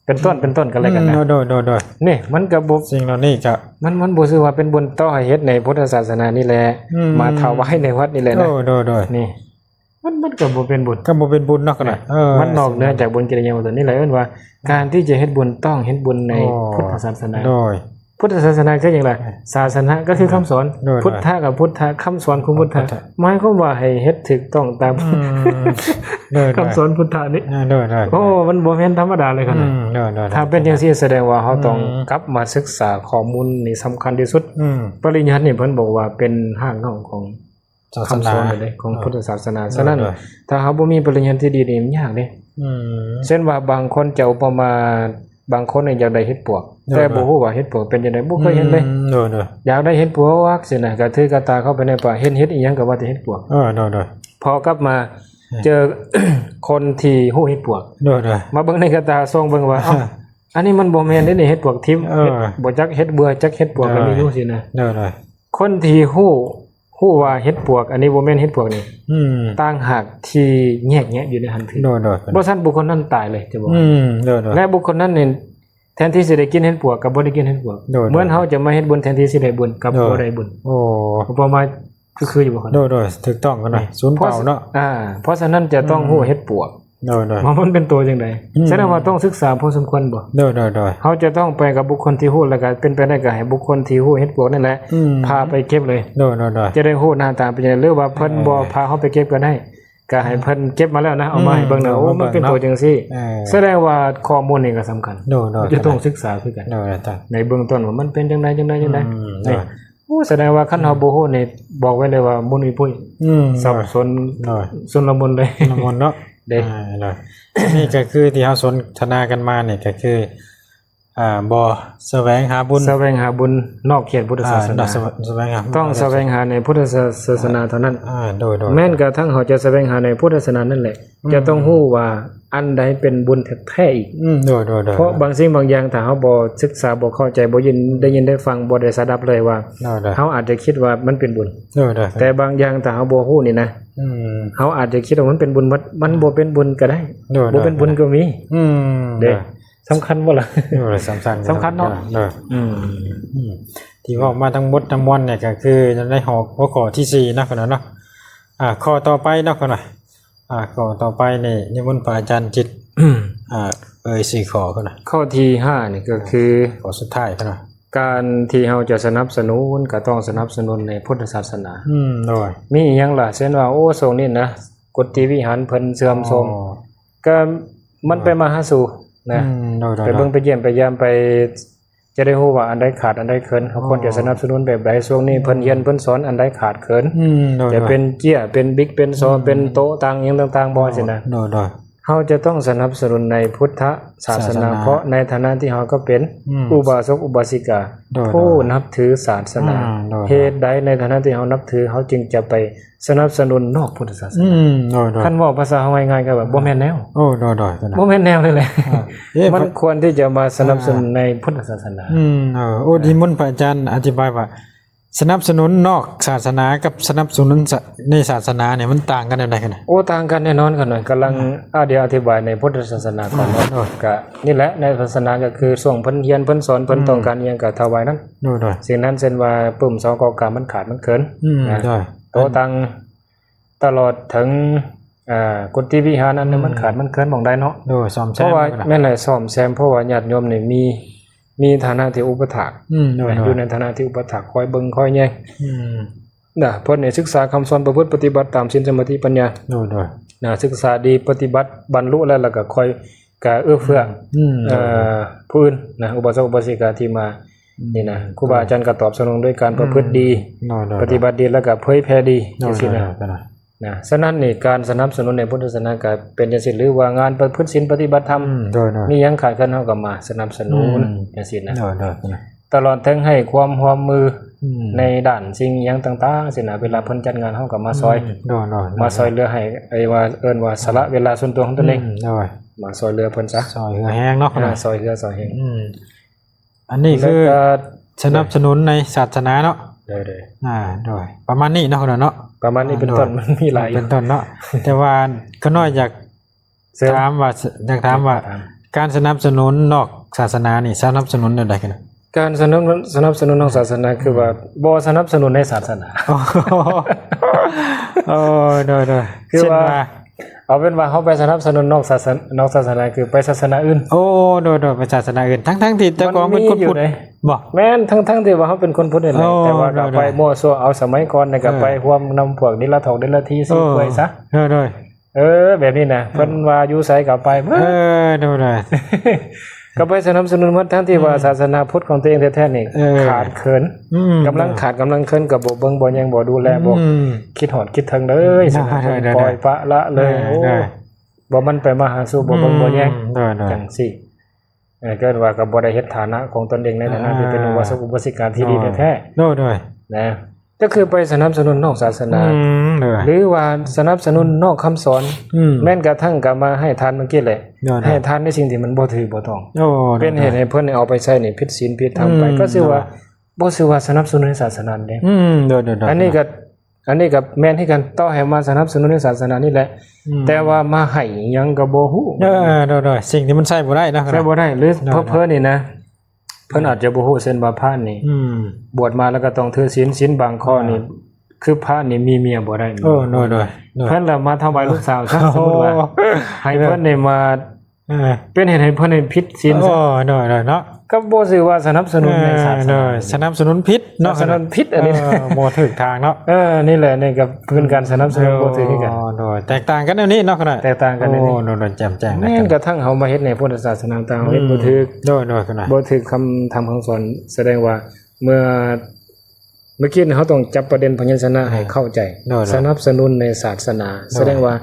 ເປັນຕົ້ນ ເປັນຕົ້ນ ກັນແລ້ວກັນນະ ອືມ ໂດຍ ໂດຍ ໂດຍ ນີ້ມັນກະບໍ່ ສິ່ງເຫຼົ່ານີ້ກະ ມັນ ມັນບໍ່ຊື່ວ່າເປັນບຸນ ຕໍ່ໃຫ້ເຮັດໃນພຸດທະສາສະໜານີ້ແຫຼະ ອືມ ມາຖວາຍໃນວັດນີ້ແຫຼະນະ ໂດຍ ໂດຍ ໂດຍ ນີ້ ມັນ ມັນກໍບໍ່ເປັນບຸນ ກໍບໍ່ເປັນບຸນເນາະ ເອີ ເອີ ມັນນອກເໜືອຈາກບຸນກິລິຍາວັດຖຸ ນີ້ແຫຼະເອີ້ນວ່າ ການທີ່ຈະເຮັດບຸນຕ້ອງເຮັດບຸນໃນ ໂອ້ ພຸດທະສາສະໜາ ໂດຍ ພຸດທະສາສະໜາຄືຫຍັງລະ? ເອີ ສາສະນະກໍຄືຄຳສອນ ໂດຍ ໂດຍ ພຸດທະກໍພຸດທະ ຄຳສອນຂອງພຸດທະ ພຸດທະ ໝາຍຄວາມວ່າໃຫ້ເຮັດຖືກຕ້ອງຕາມ ອືມ ໂດຍ ໂດຍ ຄຳສອນພຸດທະນີ້ ໂດຍ ໂດຍ ໂອ້ ມັນບໍ່ແມ່ນທຳມະດາເລີຍຂະໜາດ ອືມ ໂດຍ ໂດຍ ໂດຍ ຖ້າເປັນຈັ່ງຊີ້ ສະແດງວ່າເຮົາຕ້ອງ ອືມ ກັບມາສຶກສາຂໍ້ມູນນີ້ສຳຄັນທີ່ສຸດ ອືມ ປະລິຍັດນີ້ເພິ່ນບອກວ່າເປັນຮາກເງົາຂອງ ສາສະໜາ ຄຳສອນເລີຍ ຂອງ ໂດຍ ພຸດທະສາສະໜາ ໂດຍ ສະນັ້ນ ໂດຍ ຖ້າເຮົາບໍ່ມີປະລິຍັດທີ່ດີນີ້ມັນຍາກເດ້ ອືມ ເຊັ່ນວ່າບາງຄົນຈະອຸປະມາ ບາງຄົນນີ້ຢາກໄດ້ເຫັດປວກ ໂດຍ ແຕ່ບໍ່ຮູ້ວ່າເຫັດປວກເປັນຈັ່ງໃດ ບໍ່ເຄີຍເຫັນເລີຍ ອືມ ໂດຍ ໂດຍ ຢາກໄດ້ເຫັດປວກຊີ້ນະ ກະຖືກະຕ່າເຂົ້າໄປໃນປ່າ ເຫັນເຫັດອີ່ຫຍັງກໍວ່າແຕ່ເຫັດປວກ ເອີ ໂດຍ ໂດຍ ພໍກັບມາ ເອີ ເຈີຄົນທີ່ຮູ້ເຫັດປວກ ໂດຍ ໂດຍ ມາເບິ່ງໃນກະຕ່າ ສ່ອງເບິ່ງວ່າ ເອົ້າ ອັນນີ້ມັນບໍ່ແມ່ນເດ້ນີ້ ເຫັດປວກທິບ ເອີ ເຫັດບໍ່ຈັກ ເຫັດເບື່ອ ຈັກເຫັດປວກ ໂດຍ ກໍມີຢູ່ຊີ້ນະ ໂດຍ ໂດຍ ຄົນທີ່ຮູ້ ຮູ້ວ່າເຫັດປວກ ອັນນີ້ບໍ່ແມ່ນເຫັດປວກນີ້ ອືມ ຕ່າງຫາກທີ່ແຍກແຍະຢູ່ໃນຫັ້ນຄື ໂດຍ ໂດຍ ບໍ່ຊັ້ນບຸກຄົນນັ້ນຕາຍເລີຍ ຈະບອກ ອືມ ໂດຍ ໂດຍ ແລະບຸກຄົນນັ້ນນີ້ ແທນທີ່ຊິໄດ້ກິນເຫັດປວກ ກໍບໍ່ໄດ້ກິນເຫັດປວກ ໂດຍ ເໝືອນເຮົາຈະມາເຮັດບຸນ ແທນທີ່ຊິໄດ້ບຸນ ກັບ ໂດຍ ບໍ່ໄດ້ບຸນ ໂອ້ ອຸປະມາ ຄື ຄືຢູ່ບໍ່? ໂດຍ ໂດຍ ຖືກຕ້ອງກັນນະ ສູນເປົ່າເນາະ ອ່າ ເພາະສະນັ້ນຈະຕ້ອງ ອືມ ຮູ້ເຫັດປວກ ໂດຍ ໂດຍ ວ່າມັນເປັນໂຕຈັ່ງໃດ ອືມ ສະແດງວ່າຕ້ອງສຶກສາພໍສົມຄວນບໍ່? ໂດຍ ໂດຍ ໂດຍ ເຮົາຈະຕ້ອງໄປກັບບຸກຄົນທີ່ຮູ້ ແລ້ວກໍເປັນໄປໄດ້ກໍໃຫ້ບຸກຄົນທີ່ຮູ້ເຫັດປວກນັ້ນແຫຼະ ອືມ ພາໄປເກັບເລີຍ ໂດຍ ໂດຍ ໂດຍ ຈະໄດ້ຮູ້ໜ້າຕາເປັນຈັ່ງໃດ ຫຼືວ່າເພິ່ນ ໂດຍ ບໍ່ພາເຮົາໄປເກັບກໍໄດ້ ກໍໃຫ້ເພິ່ນເກັບມາແລ້ວນະ ເອົາມາໃຫ້ເບິ່ງນະ ອືມ ໂອ້ ມັນເປັນໂຕຈັ່ງຊີ້ ເອີ ສະແດງວ່າຂໍ້ມູນນີ້ກໍສຳຄັນ ໂດຍ ໂດຍ ຈະຕ້ອງສຶກສາຄືກັນ ໂດຍ ໂດຍ ໃນເບື້ອງຕົ້ນວ່າມັນເປັນຈັ່ງໃດ ຈັ່ງໃດ ຈັ່ງໃດ ອືມ ນີ້ ໂດຍ ໂອ້ ສະແດງວ່າຄັນເຮົາ ອືມ ບໍ່ຮູ້ນີ້ ບອກໄວ້ເລີຍວ່າໝຸ່ນອຸ້ຍປຸ້ຍ ອືມ ສັບສົນ ໂດຍ ຊຸນລະມຸນເລີຍ ຊຸນລະມຸນເນາະ ເດ້ ອ່າ ໂດຍ ນີ້ກໍຄືທີ່ເຮົາສົນທະນາກັນມານີ້ກໍຄື ອ່າ ບໍ່ສະແຫວງຫາບຸນ ສະແຫວງຫາບຸນນອກເຂດພຸດທະສາສະໜາ ອ່າ ສະແຫວງຫາ ຕ້ອງສະແຫວງຫາໃນພຸດທະສາສະໜາເທົ່ານັ້ນ ອ່າ ໂດຍ ໂດຍ ແມ່ນກະທັ່ງເຮົາຈະສະແຫວງຫາໃນພຸດທະສາສະໜານັ້ນແຫຼະ ອືມ ຈະຕ້ອງຮູ້ວ່າອັນໃດເປັນບຸນແທ້ໆອີກ ອືມ ໂດຍ ໂດຍ ໂດຍ ເພາະບາງສິ່ງບາງຢ່າງ ຖ້າເຮົາບໍ່ສຶກສາ ບໍ່ເຂົ້າໃຈ ບໍ່ຍິນ ໄດ້ຍິນໄດ້ຟັງ ບໍ່ໄດ້ສະດັບເລີຍວ່າ ໂດຍ ໂດຍ ເຮົາອາດຈະຄິດວ່າມັນເປັນບຸນ ໂດຍ ໂດຍ ແຕ່ບາງຢ່າງຖ້າເຮົາບໍ່ຮູ້ນີ້ນະ ອືມ ເຮົາອາດຈະຄິດວ່າມັນເປັນບຸນໝົດ ມັນບໍ່ເປັນບຸນກໍໄດ້ ໂດຍ ບໍ່ເປັນບຸນກໍມີ ອືມ ເດ້ ໂດຍ ສຳຄັນບໍ່ລະ? ໂດຍ ສຳຄັນ ສຳຄັນເນາະ ໂດຍ ອືມ ອືມ ທີ່ເວົ້າມາທັງໝົດທັງມວນນີ້ກໍຄືໃນຫົວຂໍ້ທີສີ່ເນາະ ເນາະ ອ່າ ຂໍ້ຕໍ່ໄປເນາະ ເນາະ ອ່າ ຂໍ້ຕໍ່ໄປນີ້ນິມົນພະອາຈານຈິດ ອ່າ ເອີ່ຍຊື່ຂໍ້ເນາະ ຂໍ້ທີຫ້ານີ້ກໍຄື ຂໍ້ສຸດທ້າຍເນາະ ການທີ່ເຮົາຈະສະໜັບສະໜູນ ກໍຕ້ອງສະໜັບສະໜູນໃນພຸດທະສາສະໜາ ອືມ ໂດຍ ມີອີ່ຫຍັງລະ ເຊັ່ນວ່າ ໂອ້ ຊ່ວງນີ້ນະ ກຸດຕິວິຫານເພິ່ນເສື່ອມໂຊມ ອໍ ກໍມັນໄປມາຫາສູ່ນະ ອືມ ໂດຍ ໂດຍ ໄປເບິ່ງ ໂດຍ ໄປຢ້ຽມໄປຢາມ ໄປ ຈະໄດ້ຮູ້ວ່າອັນໃດຂາດອັນໃດເຂີນ ເຮົາຄວນຈະສະໜັບສະໜູນແບບໃດ ອໍ ຊ່ວງນີ້ເພິ່ນຮຽນເພິ່ນສອນອັນໃດຂາດເຂີນ ອືມ ໂດຍ ຈະເປັນເຈ້ຍ ເປັນບິກ ເປັນຊໍ ອືມ ເປັນໂຕະຕ່າງຫຍັງຕ່າງໆບໍ່ ອໍ ຊີ້ນະ ໂດຍ ໂດຍ ເຮົາຈະຕ້ອງສະໜັບສະໜູນໃນພຸດທະສາສະໜາ ສາສະໜາ ເພາະໃນຖານະທີ່ເຮົາກໍເປັນ ອືມ ອຸບາສົກອຸບາສິກາ ໂດຍ ຜູ້ ໂດຍ ນັບຖືສາສະໜາ ອືມ ໂດຍ ເຫດໃດໃນຖານະທີ່ເຮົານັບຖື ເຮົາຈຶ່ງຈະໄປສະໜັບສະໜູນນອກພຸດທະສາສະໜາ? ອືມ ໂດຍ ໂດຍ ຄັນເວົ້າພາສາເຮົາງ່າຍໆ ກໍແບບ ອ່າ ບໍ່ແມ່ນແນວ ໂອ້ ໂດຍ ໂດຍ ບໍ່ແມ່ນແນວເລີຍແຫຼະ ອ່າ ເອີ ມັນຄວນທີ່ຈະມາສະໜັບສະໜູນ ອ່າ ໃນພຸດທະສາສະໜາ ອືມ ເອີ ໂອ້ ນິມົນພະອາຈານອະທິບາຍວ່າ ສະໜັບສະໜູນນອກສາສະໜາກັບສະໜັບສະໜູນສະ ໃນສາສະໜານີ້ ມັນຕ່າງກັນແນວໃດກັນນະ? ໂອ້ ຕ່າງກັນແນ່ນອນ ຂ້ານ້ອຍກຳລັງ ອືມ ອາ ດຽວອະທິບາຍໃນພຸດທະສາສະໜາກ່ອນເນາະ ອ່າ ໂດຍ ກະນີ້ແຫຼະ ໃນສາສະໜາກໍຄືຊ່ວງເພິ່ນຮຽນເພິ່ນສອນ ເພິ່ນ ອືມ ຕ້ອງການອີ່ຫຍັງກໍຖວາຍນັ້ນ ໂດຍ ໂດຍ ສິ່ງນັ້ນ ເຊັ່ນວ່າປຶ້ມສອງກໍກາ ມັນຂາດມັນເຂີນ ອືມ ນະ ໂດຍ ໂຕ ໂຕ ຕ່າງ ຕະຫຼອດເຖິງ ອ່າ ກຸຕິວິຫານ ອັນນັ້ນ ອືມ ມັນຂາດມັນເຂີນໝ່ອງໃດເນາະ ໂດຍ ສ້ອມແຊມ ເພາະວ່າ ແມ່ນແຫຼະ ສ້ອມແຊມ ເພາະວ່າຍາດໂຍມນີ້ມີ ມີຖານະທີ່ອຸປະຖາກ ອືມ ໂດຍ ໂດຍ ຢູ່ໃນຖານະທີ່ອຸປະຖາກ ຄອຍເບິ່ງຄອຍແຍງ ອືມ ນະ ເພິ່ນນີ້ສຶກສາຄຳສອນ ປະພຶດປະຕິບັດຕາມສິນສະມາທິປັນຍາ ໂດຍ ໂດຍ ນະ ສຶກສາດີປະຕິບັດ ບັນລຸແລ້ວ ແລ້ວກໍຄອຍ ກະເອື້ອເຟື້ອ ອືມ ເອີ ໂດຍ ຜູ້ອື່ນນະ ອຸບາສົກອຸບາສິກາທີ່ມາ ອືມ ນີ້ນະ ໂດຍ ຄູບາອາຈານກໍຕອບສະໜອງໂດຍການປະພຶດດີ ອືມ ໂດຍ ໂດຍ ປະຕິບັດດີ ແລ້ວກໍເຜີຍແຜ່ດີ ໂດຍ ຈັ່ງຊີ້ນະ ໂດຍ ໂດຍ ນະ ສະນັ້ນນີ້ ການສະໜັບສະໜູນໃນພຸດທະສາສະໜາກໍເປັນຈັ່ງຊີ້ ຫຼືວ່າງານປະພຶດສິນປະຕິບັດທຳ ອືມ ໂດຍ ໂດຍ ມີຫຍັງຂາດເຂີນ ເຮົາກໍມາສະໜັບສະໜູນ ອືມ ຈັ່ງຊີ້ນະ ໂດຍ ໂດຍ ຕະຫຼອດເຖິງໃຫ້ຄວາມຮ່ວມມື ອືມ ໃນດ້ານສິ່ງຫຍັງຕ່າງໆ ຊີ້ນະ ເວລາເພິ່ນຈັດງານ ເຮົາກໍມາຊ່ອຍ ອືມ ໂດຍ ໂດຍ ມາຊ່ອຍເຫຼືອໃຫ້ ໄອ້ວ່າ ເອີ້ນວ່າສະຫຼະເວລາສ່ວນຕົວຂອງຕົນເອງ ອືມ ໂດຍ ມາຊ່ອຍເຫຼືອເພິ່ນຊະ ຊ່ອຍເຫຼືອແຮງເນາະ ອ່າ ຊ່ອຍເຫຼືອຊ່ອຍແຮງ ອືມ ອັນນີ້ຄື ແລ້ວກໍ ສະໜັບສະໜູນໃນສາສະໜາເນາະ ໂດຍ ໂດຍ ອ່າ ໂດຍ ປະມານນີ້ເນາະ ເນາະ ປະມານນີ້ເປັນຕົ້ນ ອ່າ ໂດຍ ມັນມີຫຼາຍ ເປັນຕົ້ນເນາະ ແຕ່ວ່າຂ້ານ້ອຍຢາກ ເຊີນ ຖາມວ່າ ຢາກຖາມວ່າ ຖາມ ການສະໜັບສະໜູນນອກສາສະໜານີ້ ສະໜັບສະໜູນແນວໃດກັນ? ການສະໜັບ ສະໜັບສະໜູນນອກສາສະໜາ ຄືວ່າ ອືມ ບໍ່ສະໜັບສະໜູນໃນສາສະໜາ ໂອ້ ໂດຍ ໂດຍ ຄື ເຊັ່ນວ່າ ວ່າ ເອົາເປັນວ່າເຮົາໄປສະໜັບສະໜູນນອກສາສະ ນອກສາສະໜາ ຄືໄປສາສະໜາອື່ນ ໂອ້ ໂດຍ ໂດຍ ໄປສາສະໜາອື່ນ ທັງໆທີ່ແຕ່ກ່ອນເປັນຄົນພຸດ ບໍ່ ແມ່ນ ທັງໆທີ່ວ່າເຮົາເປັນຄົນພຸດນີ້ແຫຼະ ໂອ້ ແຕ່ວ່າກໍ ໂດຍ ໂດຍ ໄປມົ້ວຊົ່ວ ເອົາສະໄໝກ່ອນນີ້ກໍ ເອີ ໄປຮ່ວມນຳພວກເດລະຖອກເດລະທີ ເອີ ຊີ້ເປື່ອຍຊະ ເອີ ໂດຍ ເອີ ແບບນີ້ນະ ເອີ ເພິ່ນວ່າຢູ່ໃສກໍໄປເບິດ ເອີ ໂດຍ ໂດຍ ກໍໄປສະໜັບສະໜູນໝົດ ທັງທີ່ວ່າ ອືມ ສາສະໜາພຸດຂອງຕົວເອງແທ້ໆນີ້ ເອີ ຂາດເຂີນ ອືມ ກຳລັງຂາດ ກຳລັງເຂີນ ກໍບໍ່ເບິ່ງບໍ່ແຍງ ບໍ່ດູແລ ອືມ ບໍ່ຄິດຮອດຄິດເຖິງເລີຍ ໂດຍ ໂດຍ ໂດຍ ປ່ອຍປະລະເລີຍ ເອີ ໂອ້ ໂດຍ ບໍ່ໝັ່ນໄປມາຫາສູ່ ບໍ່ເບິ່ງ ອືມ ບໍ່ແຍງ ໂດຍ ໂດຍ ຈັ່ງຊີ້ ເອີ ກໍວ່າກໍບໍ່ໄດ້ເຮັດຖານະຂອງຕົນເອງໃນຖານະ ອ່າ ທີ່ເປັນອຸບາສົກອຸບາສິກາທີ່ດີແທ້ໆ ໂດຍ ໂດຍ ນະ ກໍຄືໄປສະໜັບສະໜູນນອກສາສະໜາ ອືມ ໂດຍ ຫຼືວ່າສະໜັບສະໜູນນອກຄຳສອນ ອືມ ແມ່ນກະທັ່ງກະມາໃຫ້ທານເມື່ອກີ້ແຫຼະ ໂດຍ ໂດຍ ໃຫ້ທານໃນສິ່ງທີ່ມັນບໍ່ຖືກບໍ່ຕ້ອງ ໂອ້ ໂດຍ ເປັນເຫດໃຫ້ເພິ່ນເອົາໄປໃຊ້ນີ້ຜິດສິນຜິດທຳໄປ ອືມ ກໍຊື່ວ່າ ໂດຍ ບໍ່ຊື່ວ່າສະໜັບສະໜູນໃຫ້ສາສະໜາເດ້ ອືມ ໂດຍ ໂດຍ ໂດຍ ອັນນີ້ກໍ ອັນນີ້ກໍແມ່ນຄືກັນ ຕໍ່ໃຫ້ມາສະໜັບສະໜູນໃຫ້ສາສະໜານີ້ແຫຼະ ອືມ ແຕ່ວ່າມາໃຫ້ອີ່ຫຍັງກໍບໍ່ຮູ້ ເອີ ໂດຍ ໂດຍ ສິ່ງທີ່ມັນໃຊ້ບໍ່ໄດ້ເນາະ ໃຊ້ບໍ່ໄດ້ ຫຼື ໂດຍ ເຜີໆນີ້ນະ ເພິ່ນອາດຈະບໍ່ຮູ້ເຊັ່ນວ່າພະນີ້ ອືມ ບວດມາແລ້ວກໍຕ້ອງຖືສິນ ສິນບາງຂໍ້ນີ້ ອ່າ ຄືພະນີ້ມີເມຍບໍ່ໄດ້ ໂອ້ ໂດຍ ໂດຍ ໂດຍ ເພິ່ນລະມາທຳລາຍລູກສາວຊະ ໂອ້ ສົມມຸດວ່າ ໃຫ້ເພິ່ນນີ້ມາ ເອີ ເປັນເຫດໃຫ້ເພິ່ນນີ້ຜິດສິນຊະ ໂອ້ ໂດຍ ໂດຍ ເນາະ ກໍບໍ່ຊື່ວ່າສະໜັບສະໜູນໃນສາສະໜາ ເອີ ໂດຍ ສະໜັບສະໜູນຜິດເນາະ ສະໜັບສະໜູນຜິດ ອັນນີ້ ເອີ ບໍ່ຖືກທາງເນາະ ເອີ ນີ້ແຫຼະ ນີ້ກໍເປັນການສະໜັບສະໜູນ ໂອ້ ບໍ່ຖືກຄືກັນ ໂດຍ ແຕກຕ່າງກັນແນວນີ້ເນາະ ແຕກຕ່າງກັນແນວນີ້ ໂອ້ ໂດຍ ໂດຍ ແຈ່ມແຈ້ງ ແມ່ນກະທັ່ງເຮົາມາເຮັດໃນພຸດທະສາສະໜາຕ່າງ ເຮົາເຮັດ ອືມ ບໍ່ຖືກ ໂດຍ ໂດຍ ໂດຍ ບໍ່ຖືກຄຳທຳຄຳສອນ ສະແດງວ່າເມື່ອ ເມື່ອກີ້ນີ້ເຮົາຕ້ອງຈັບປະເດັນພະຍັນຊະນະ ເອີ ໃຫ້ເຂົ້າໃຈ ໂດຍ ໂດຍ ສະໜັບສະໜູນໃນສາສະໜາ ໂດຍ ສະແດງວ່າ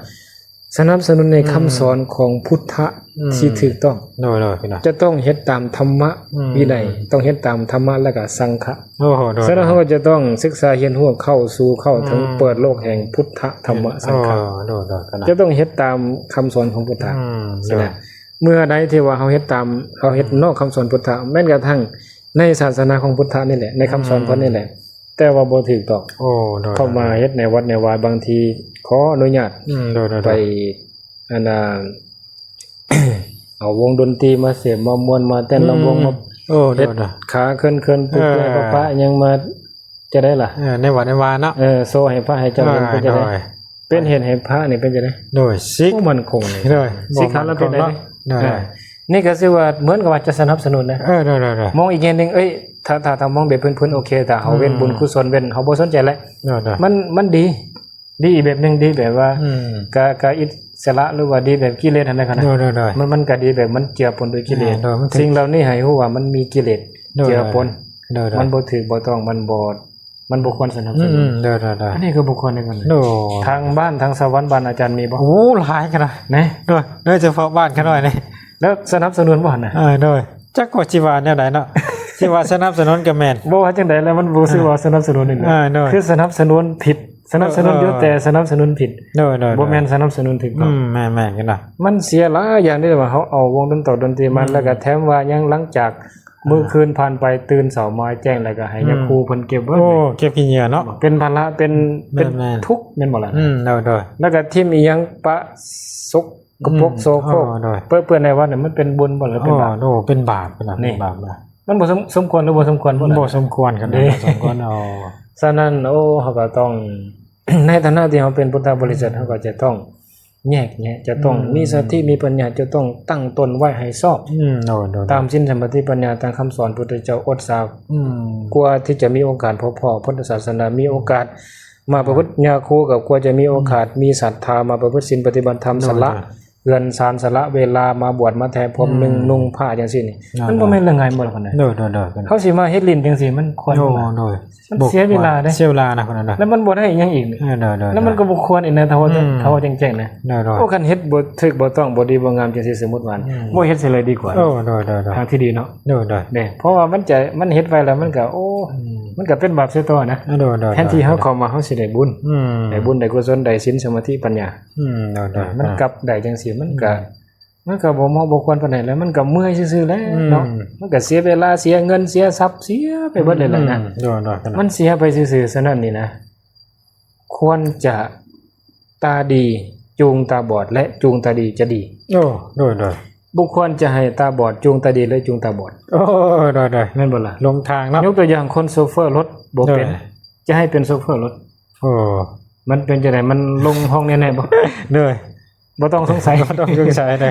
ສະໜັບສະໜູນໃນ ອືມ ຄຳສອນຂອງພຸດທະ ອືມ ທີ່ຖືກຕ້ອງ ໂດຍ ໂດຍ ໂດຍ ຈະຕ້ອງເຮັດຕາມທຳມະ ອືມ ວິໄນ ອືມ ຕ້ອງເຮັດຕາມທຳມະ ແລ້ວກໍສັງຄະ ໂອ້ໂຫ ໂດຍ ສະນັ້ນ ໂດຍ ເຮົາກໍຈະຕ້ອງສຶກສາຮຽນຮູ້ເຂົ້າສູ່ ເຂົ້າເຖິງ ອືມ ເປີດໂລກແຫ່ງພຸດທະ ທຳມະ ໂດຍ ສັງຄະ ໂດຍ ໂດຍ ໂດຍ ໂດຍ ຈະຕ້ອງເຮັດຕາມຄຳສອນຂອງພຸດທະ ອືມ ສະນັ້ນ ໂດຍ ເມື່ອໃດທີ່ວ່າເຮົາເຮັດຕາມ ເຮົາເຮັດ ອືມ ນອກຄຳສອນພຸດທະ ແມ່ນກະທັ່ງ ໃນສາສະໜາຂອງພຸດທະນີ້ແຫຼະ ໃນຄຳສອນ ອືມ ເພິ່ນນີ້ແຫຼະ ແຕ່ວ່າບໍ່ຖືກຕ້ອງ ໂອ້ ໂດຍ ເຂົ້າມາເຮັດໃນວັດໃນວາ ບາງທີຂໍອະນຸຍາດ ອືມ ໂດຍ ໂດຍ ໂດຍ ໄປ ອັນນ່າ ເອົາວົງດົນຕີມາເສບມາມ່ວນມາເຕັ້ນ ອືມ ລຳວົງມາ ໂອ້ ໂດຍ ເຮັດ ໂດຍ ຂາເຂີນໆ ປຸກແລ ເອີ ປະປະຫຍັງມາ ຈະໄດ້ລະ ເອີ ໃນວັດໃນວາເນາະ ເອີ ໂຊໃຫ້ພະໃຫ້ເຈົ້າເຫັນ ເອີ ເປັນຈັ່ງໃດ ໂດຍ ເປັນເຫດໃຫ້ພະນີ້ເປັນຈັ່ງໃດ ໂດຍ ຊິກ ບໍ່ໝັ້ນຄົງເລີຍ ໂດຍ ຊິກຂາລະເປັນຈັ່ງໃດ ໂດຍ ເອີ ນີ້ກໍຊື່ວ່າເໝືອນກັບວ່າຈະສະໜັບສະໜູນນະ ເອີ ໂດຍ ໂດຍ ໂດຍ ມອງອີກແງ່ໜຶ່ງ ເອີຍ ຖ້າ ຖ້າ ຖ້າມອງແບບເພິ່ນໆ ໂອເຄ ຖ້າເຮົາ ອືມ ເວັ້ນບຸນກຸສົນ ເວັ້ນ ເຮົາບໍ່ສົນໃຈແຫຼະ ໂດຍ ໂດຍ ມັນ ມັນດີ ດີອີກແບບໜຶ່ງ ດີແບບວ່າ ອືມ ກະ ກະອິດສະຫຼະ ຫຼືວ່າດີແບບກິເລດຫັ້ນນະ ໂດຍ ໂດຍ ໂດຍ ມັນ ມັນກະດີແບບມັນເຈືອປົນດ້ວຍກິເລດ ອືມ ໂດຍ ມັນ ສິ່ງເຫຼົ່ານີ້ໃຫ້ຮູ້ວ່າມັນມີກິເລດ ໂດຍ ເຈືອປົນ ໂດຍ ໂດຍ ມັນບໍ່ຖືກບໍ່ຕ້ອງ ມັນບໍ່ ມັນບໍ່ຄວນສະໜັບສະໜູນ ອືມ ໂດຍໆໆ ອັນນີ້ກໍບໍ່ຄວນຄືກັນ ໂດຍ ທາງບ້ານທາງສະຫວັນ ບ້ານອາຈານມີບໍ່? ໂອ້ ຫຼາຍຂະໜາດ ແນ່ ໂດຍ ໂດຍສະເພາະບ້ານຂະນ້ອຍນີ້ ແລ້ວສະໜັບສະໜູນບໍ່ຫັ້ນນະ? ເອີ ໂດຍ ຈັກວ່າຊິວ່າແນວໃດເນາະ ຊິວ່າສະໜັບສະໜູນກໍແມ່ນ ບໍ່ວ່າຈັ່ງໃດແລ້ວ ມັນບໍ່ຊື່ວ່າສະໜັບສະໜູນນີ້ ເອີ ໂດຍ ຄືສະໜັບສະໜູນຜິດ ສະໜັບສະໜູນຢູ່ ເອີ ແຕ່ສະໜັບສະໜູນຜິດ ໂດຍໆໆ ບໍ່ແມ່ນສະໜັບສະໜູນຖືກຕ້ອງ ອືມ ແມ່ນໆ ຢູ່ນະ ມັນເສຍຫຼາຍຢ່າງເດ້ ວ່າເຮົາເອົາວົງດົນຕອກດົນຕີມາ ອືມ ແລ້ວກໍແຖມວ່າຍັງ ຫຼັງຈາກ ອືມ ມື້ຄືນຜ່ານໄປ ຕື່ນເຊົ້າມາແຈ້ງ ແລ້ວກໍໃຫ້ ອືມ ຍາຄູເພິ່ນເກັບເບິດ ໂອ້ ເກັບຂີ້ເຫຍື້ອເນາະ ເປັນພາລະ ເປັນ ແມ່ນໆ ເປັນທຸກ ແມ່ນບໍ່ລະ? ອືມ ໂດຍໆ ແລ້ວກໍຖິ້ມອີ່ຫຍັງປະສົກກະປົກ ອືມ ໂສໂຄກ ໂອ້ ໂດຍ ເປື້ອນໃນວັດນີ້ ມັນເປັນບຸນບໍ່ ຫຼືເປັນບາບ? ໂອ້ ເປັນບາບ ເປັນບາບ ເປັນບາບ ມັນບໍ່ສົມ ສົມຄວນ ຫຼືບໍ່ສົມຄວນບໍ່ລະ? ບໍ່ສົມຄວນກັນ ບໍ່ສົມຄວນ ອໍ ສະນັ້ນ ໂອ້ ເຮົາກໍຕ້ອງ ໃນຖານະທີ່ເຮົາເປັນພຸດທະບໍລິສັດ ອືມ ເຮົາກໍຈະຕ້ອງແຍກແຍະ ຈະຕ້ອງ ອືມ ມີສະຕິ ມີປັນຍາ ຈະຕ້ອງຕັ້ງຕົນໄວ້ໃຫ້ຊອບ ອືມ ໂດຍໆໆ ຕາມສິນສະມາທິປັນຍາ ຕາມຄຳສອນພຸດທະເຈົ້າອົດສາ ອືມ ກວ່າທີ່ຈະມີໂອກາດພົບພໍ້ພຸດທະສາສະໜາ ມີໂອກາດມາປະພຶດຍາຄູ ກໍກວ່າຈະມີໂອກາດ ອືມ ມີສັດທາມາປະພຶດສິນປະຕິບັດທຳ ໂດຍໆ ສະຫຼະ ເຮືອນຊານ ສະຫຼະເວລາມາບວດມາແຕ່ພົມໜຶ່ງ ອືມ ນຸ່ງຜ້າຈັ່ງຊີ້ນີ້ ໂດຍໆ ມັນບໍ່ແມ່ນເລື່ອງງ່າຍບໍ່ລະຄົນໃດ ໂດຍໆໆ ເຮົາຊິມາເຮັດຫຼິ້ນຈັ່ງຊີ້ ມັນຄວນ ໂອ້ ໂດຍ ມັນເສຍເວລາເດ້ ເສຍເວລານະຄົນນັ້ນນະ ແລ້ວມັນບໍ່ໄດ້ຫຍັງອີກ ເອີ ໂດຍໆໆ ແລ້ວມັນກໍບໍ່ຄວນອີກນະ ຖ້າວ່າ ອືມ ຖ້າວ່າແຈ້ງໆນະ ໂດຍໆ ໂອ້ ຄັນເຮັດບໍ່ຖືກບໍ່ຕ້ອງ ບໍ່ດີບໍ່ງາມຈັ່ງຊີ້ ສົມມຸດວ່າ ອືມ ບໍ່ເຮັດເສຍເລີຍດີກວ່າ ໂອ້ ໂດຍໆໆ ທາງທີ່ດີເນາະ ໂດຍໆ ແມ່ນ ເພາະວ່າມັນຈະ ມັນເຮັດໄປແລ້ວມັນກໍ ໂອ້ ອືມ ມັນກໍເປັນບາບເສຍຕໍ່ນະ ໂດຍໆໆ ແທນທີ່ເຮົາເຂົ້າມາ ເຮົາຊິໄດ້ບຸນ ອືມ ໄດ້ບຸນ ໄດ້ກຸສົນ ໄດ້ສິນ ສະມາທິ ປັນຍາ ອືມ ໂດຍໆໆ ມັນກັບໄດ້ຈັ່ງຊີ້ ມັນກໍ ອືມ ມັນກໍບໍ່ເໝາະບໍ່ຄວນປານໃດ ແລ້ວມັນກໍເມື່ອຍຊື່ໆແຫຼະ ອືມ ເນາະ ມັນກໍເສຍເວລາ ເສຍເງິນ ເສຍຊັບ ເສຍໄປເບິດເລີຍແຫຼະນະ ອືມ ໂດຍໆ ມັນເສຍໄປຊື່ໆ ສະນັ້ນນີ້ນະ ຄວນຈະຕາດີຈູງຕາບອດ ແລະ ຈູງຕາດີຈະດີ ໂອ້ ໂດຍໆ ບໍ່ຄວນຈະໃຫ້ຕາບອດຈູງຕາດີ ແລະ ຈູງຕາບອດ ໂອ້ ໂດຍໆ ແມ່ນບໍ່ລະ? ຫຼົງທາງເນາະ ຍົກຕົວຢ່າງຄົນໂຊເຟີລົດບໍ່ເປັນ ໂດຍ ຈະໃຫ້ເປັນໂຊເຟີລົດ ໂອ້ ມັນເປັນຈັ່ງໃດ? ມັນລົງຫ້ອງແນ່ໆບໍ່? ໂດຍ ບໍ່ຕ້ອງສົງໄສ ບໍ່ຕ້ອງສົງໄສເດ້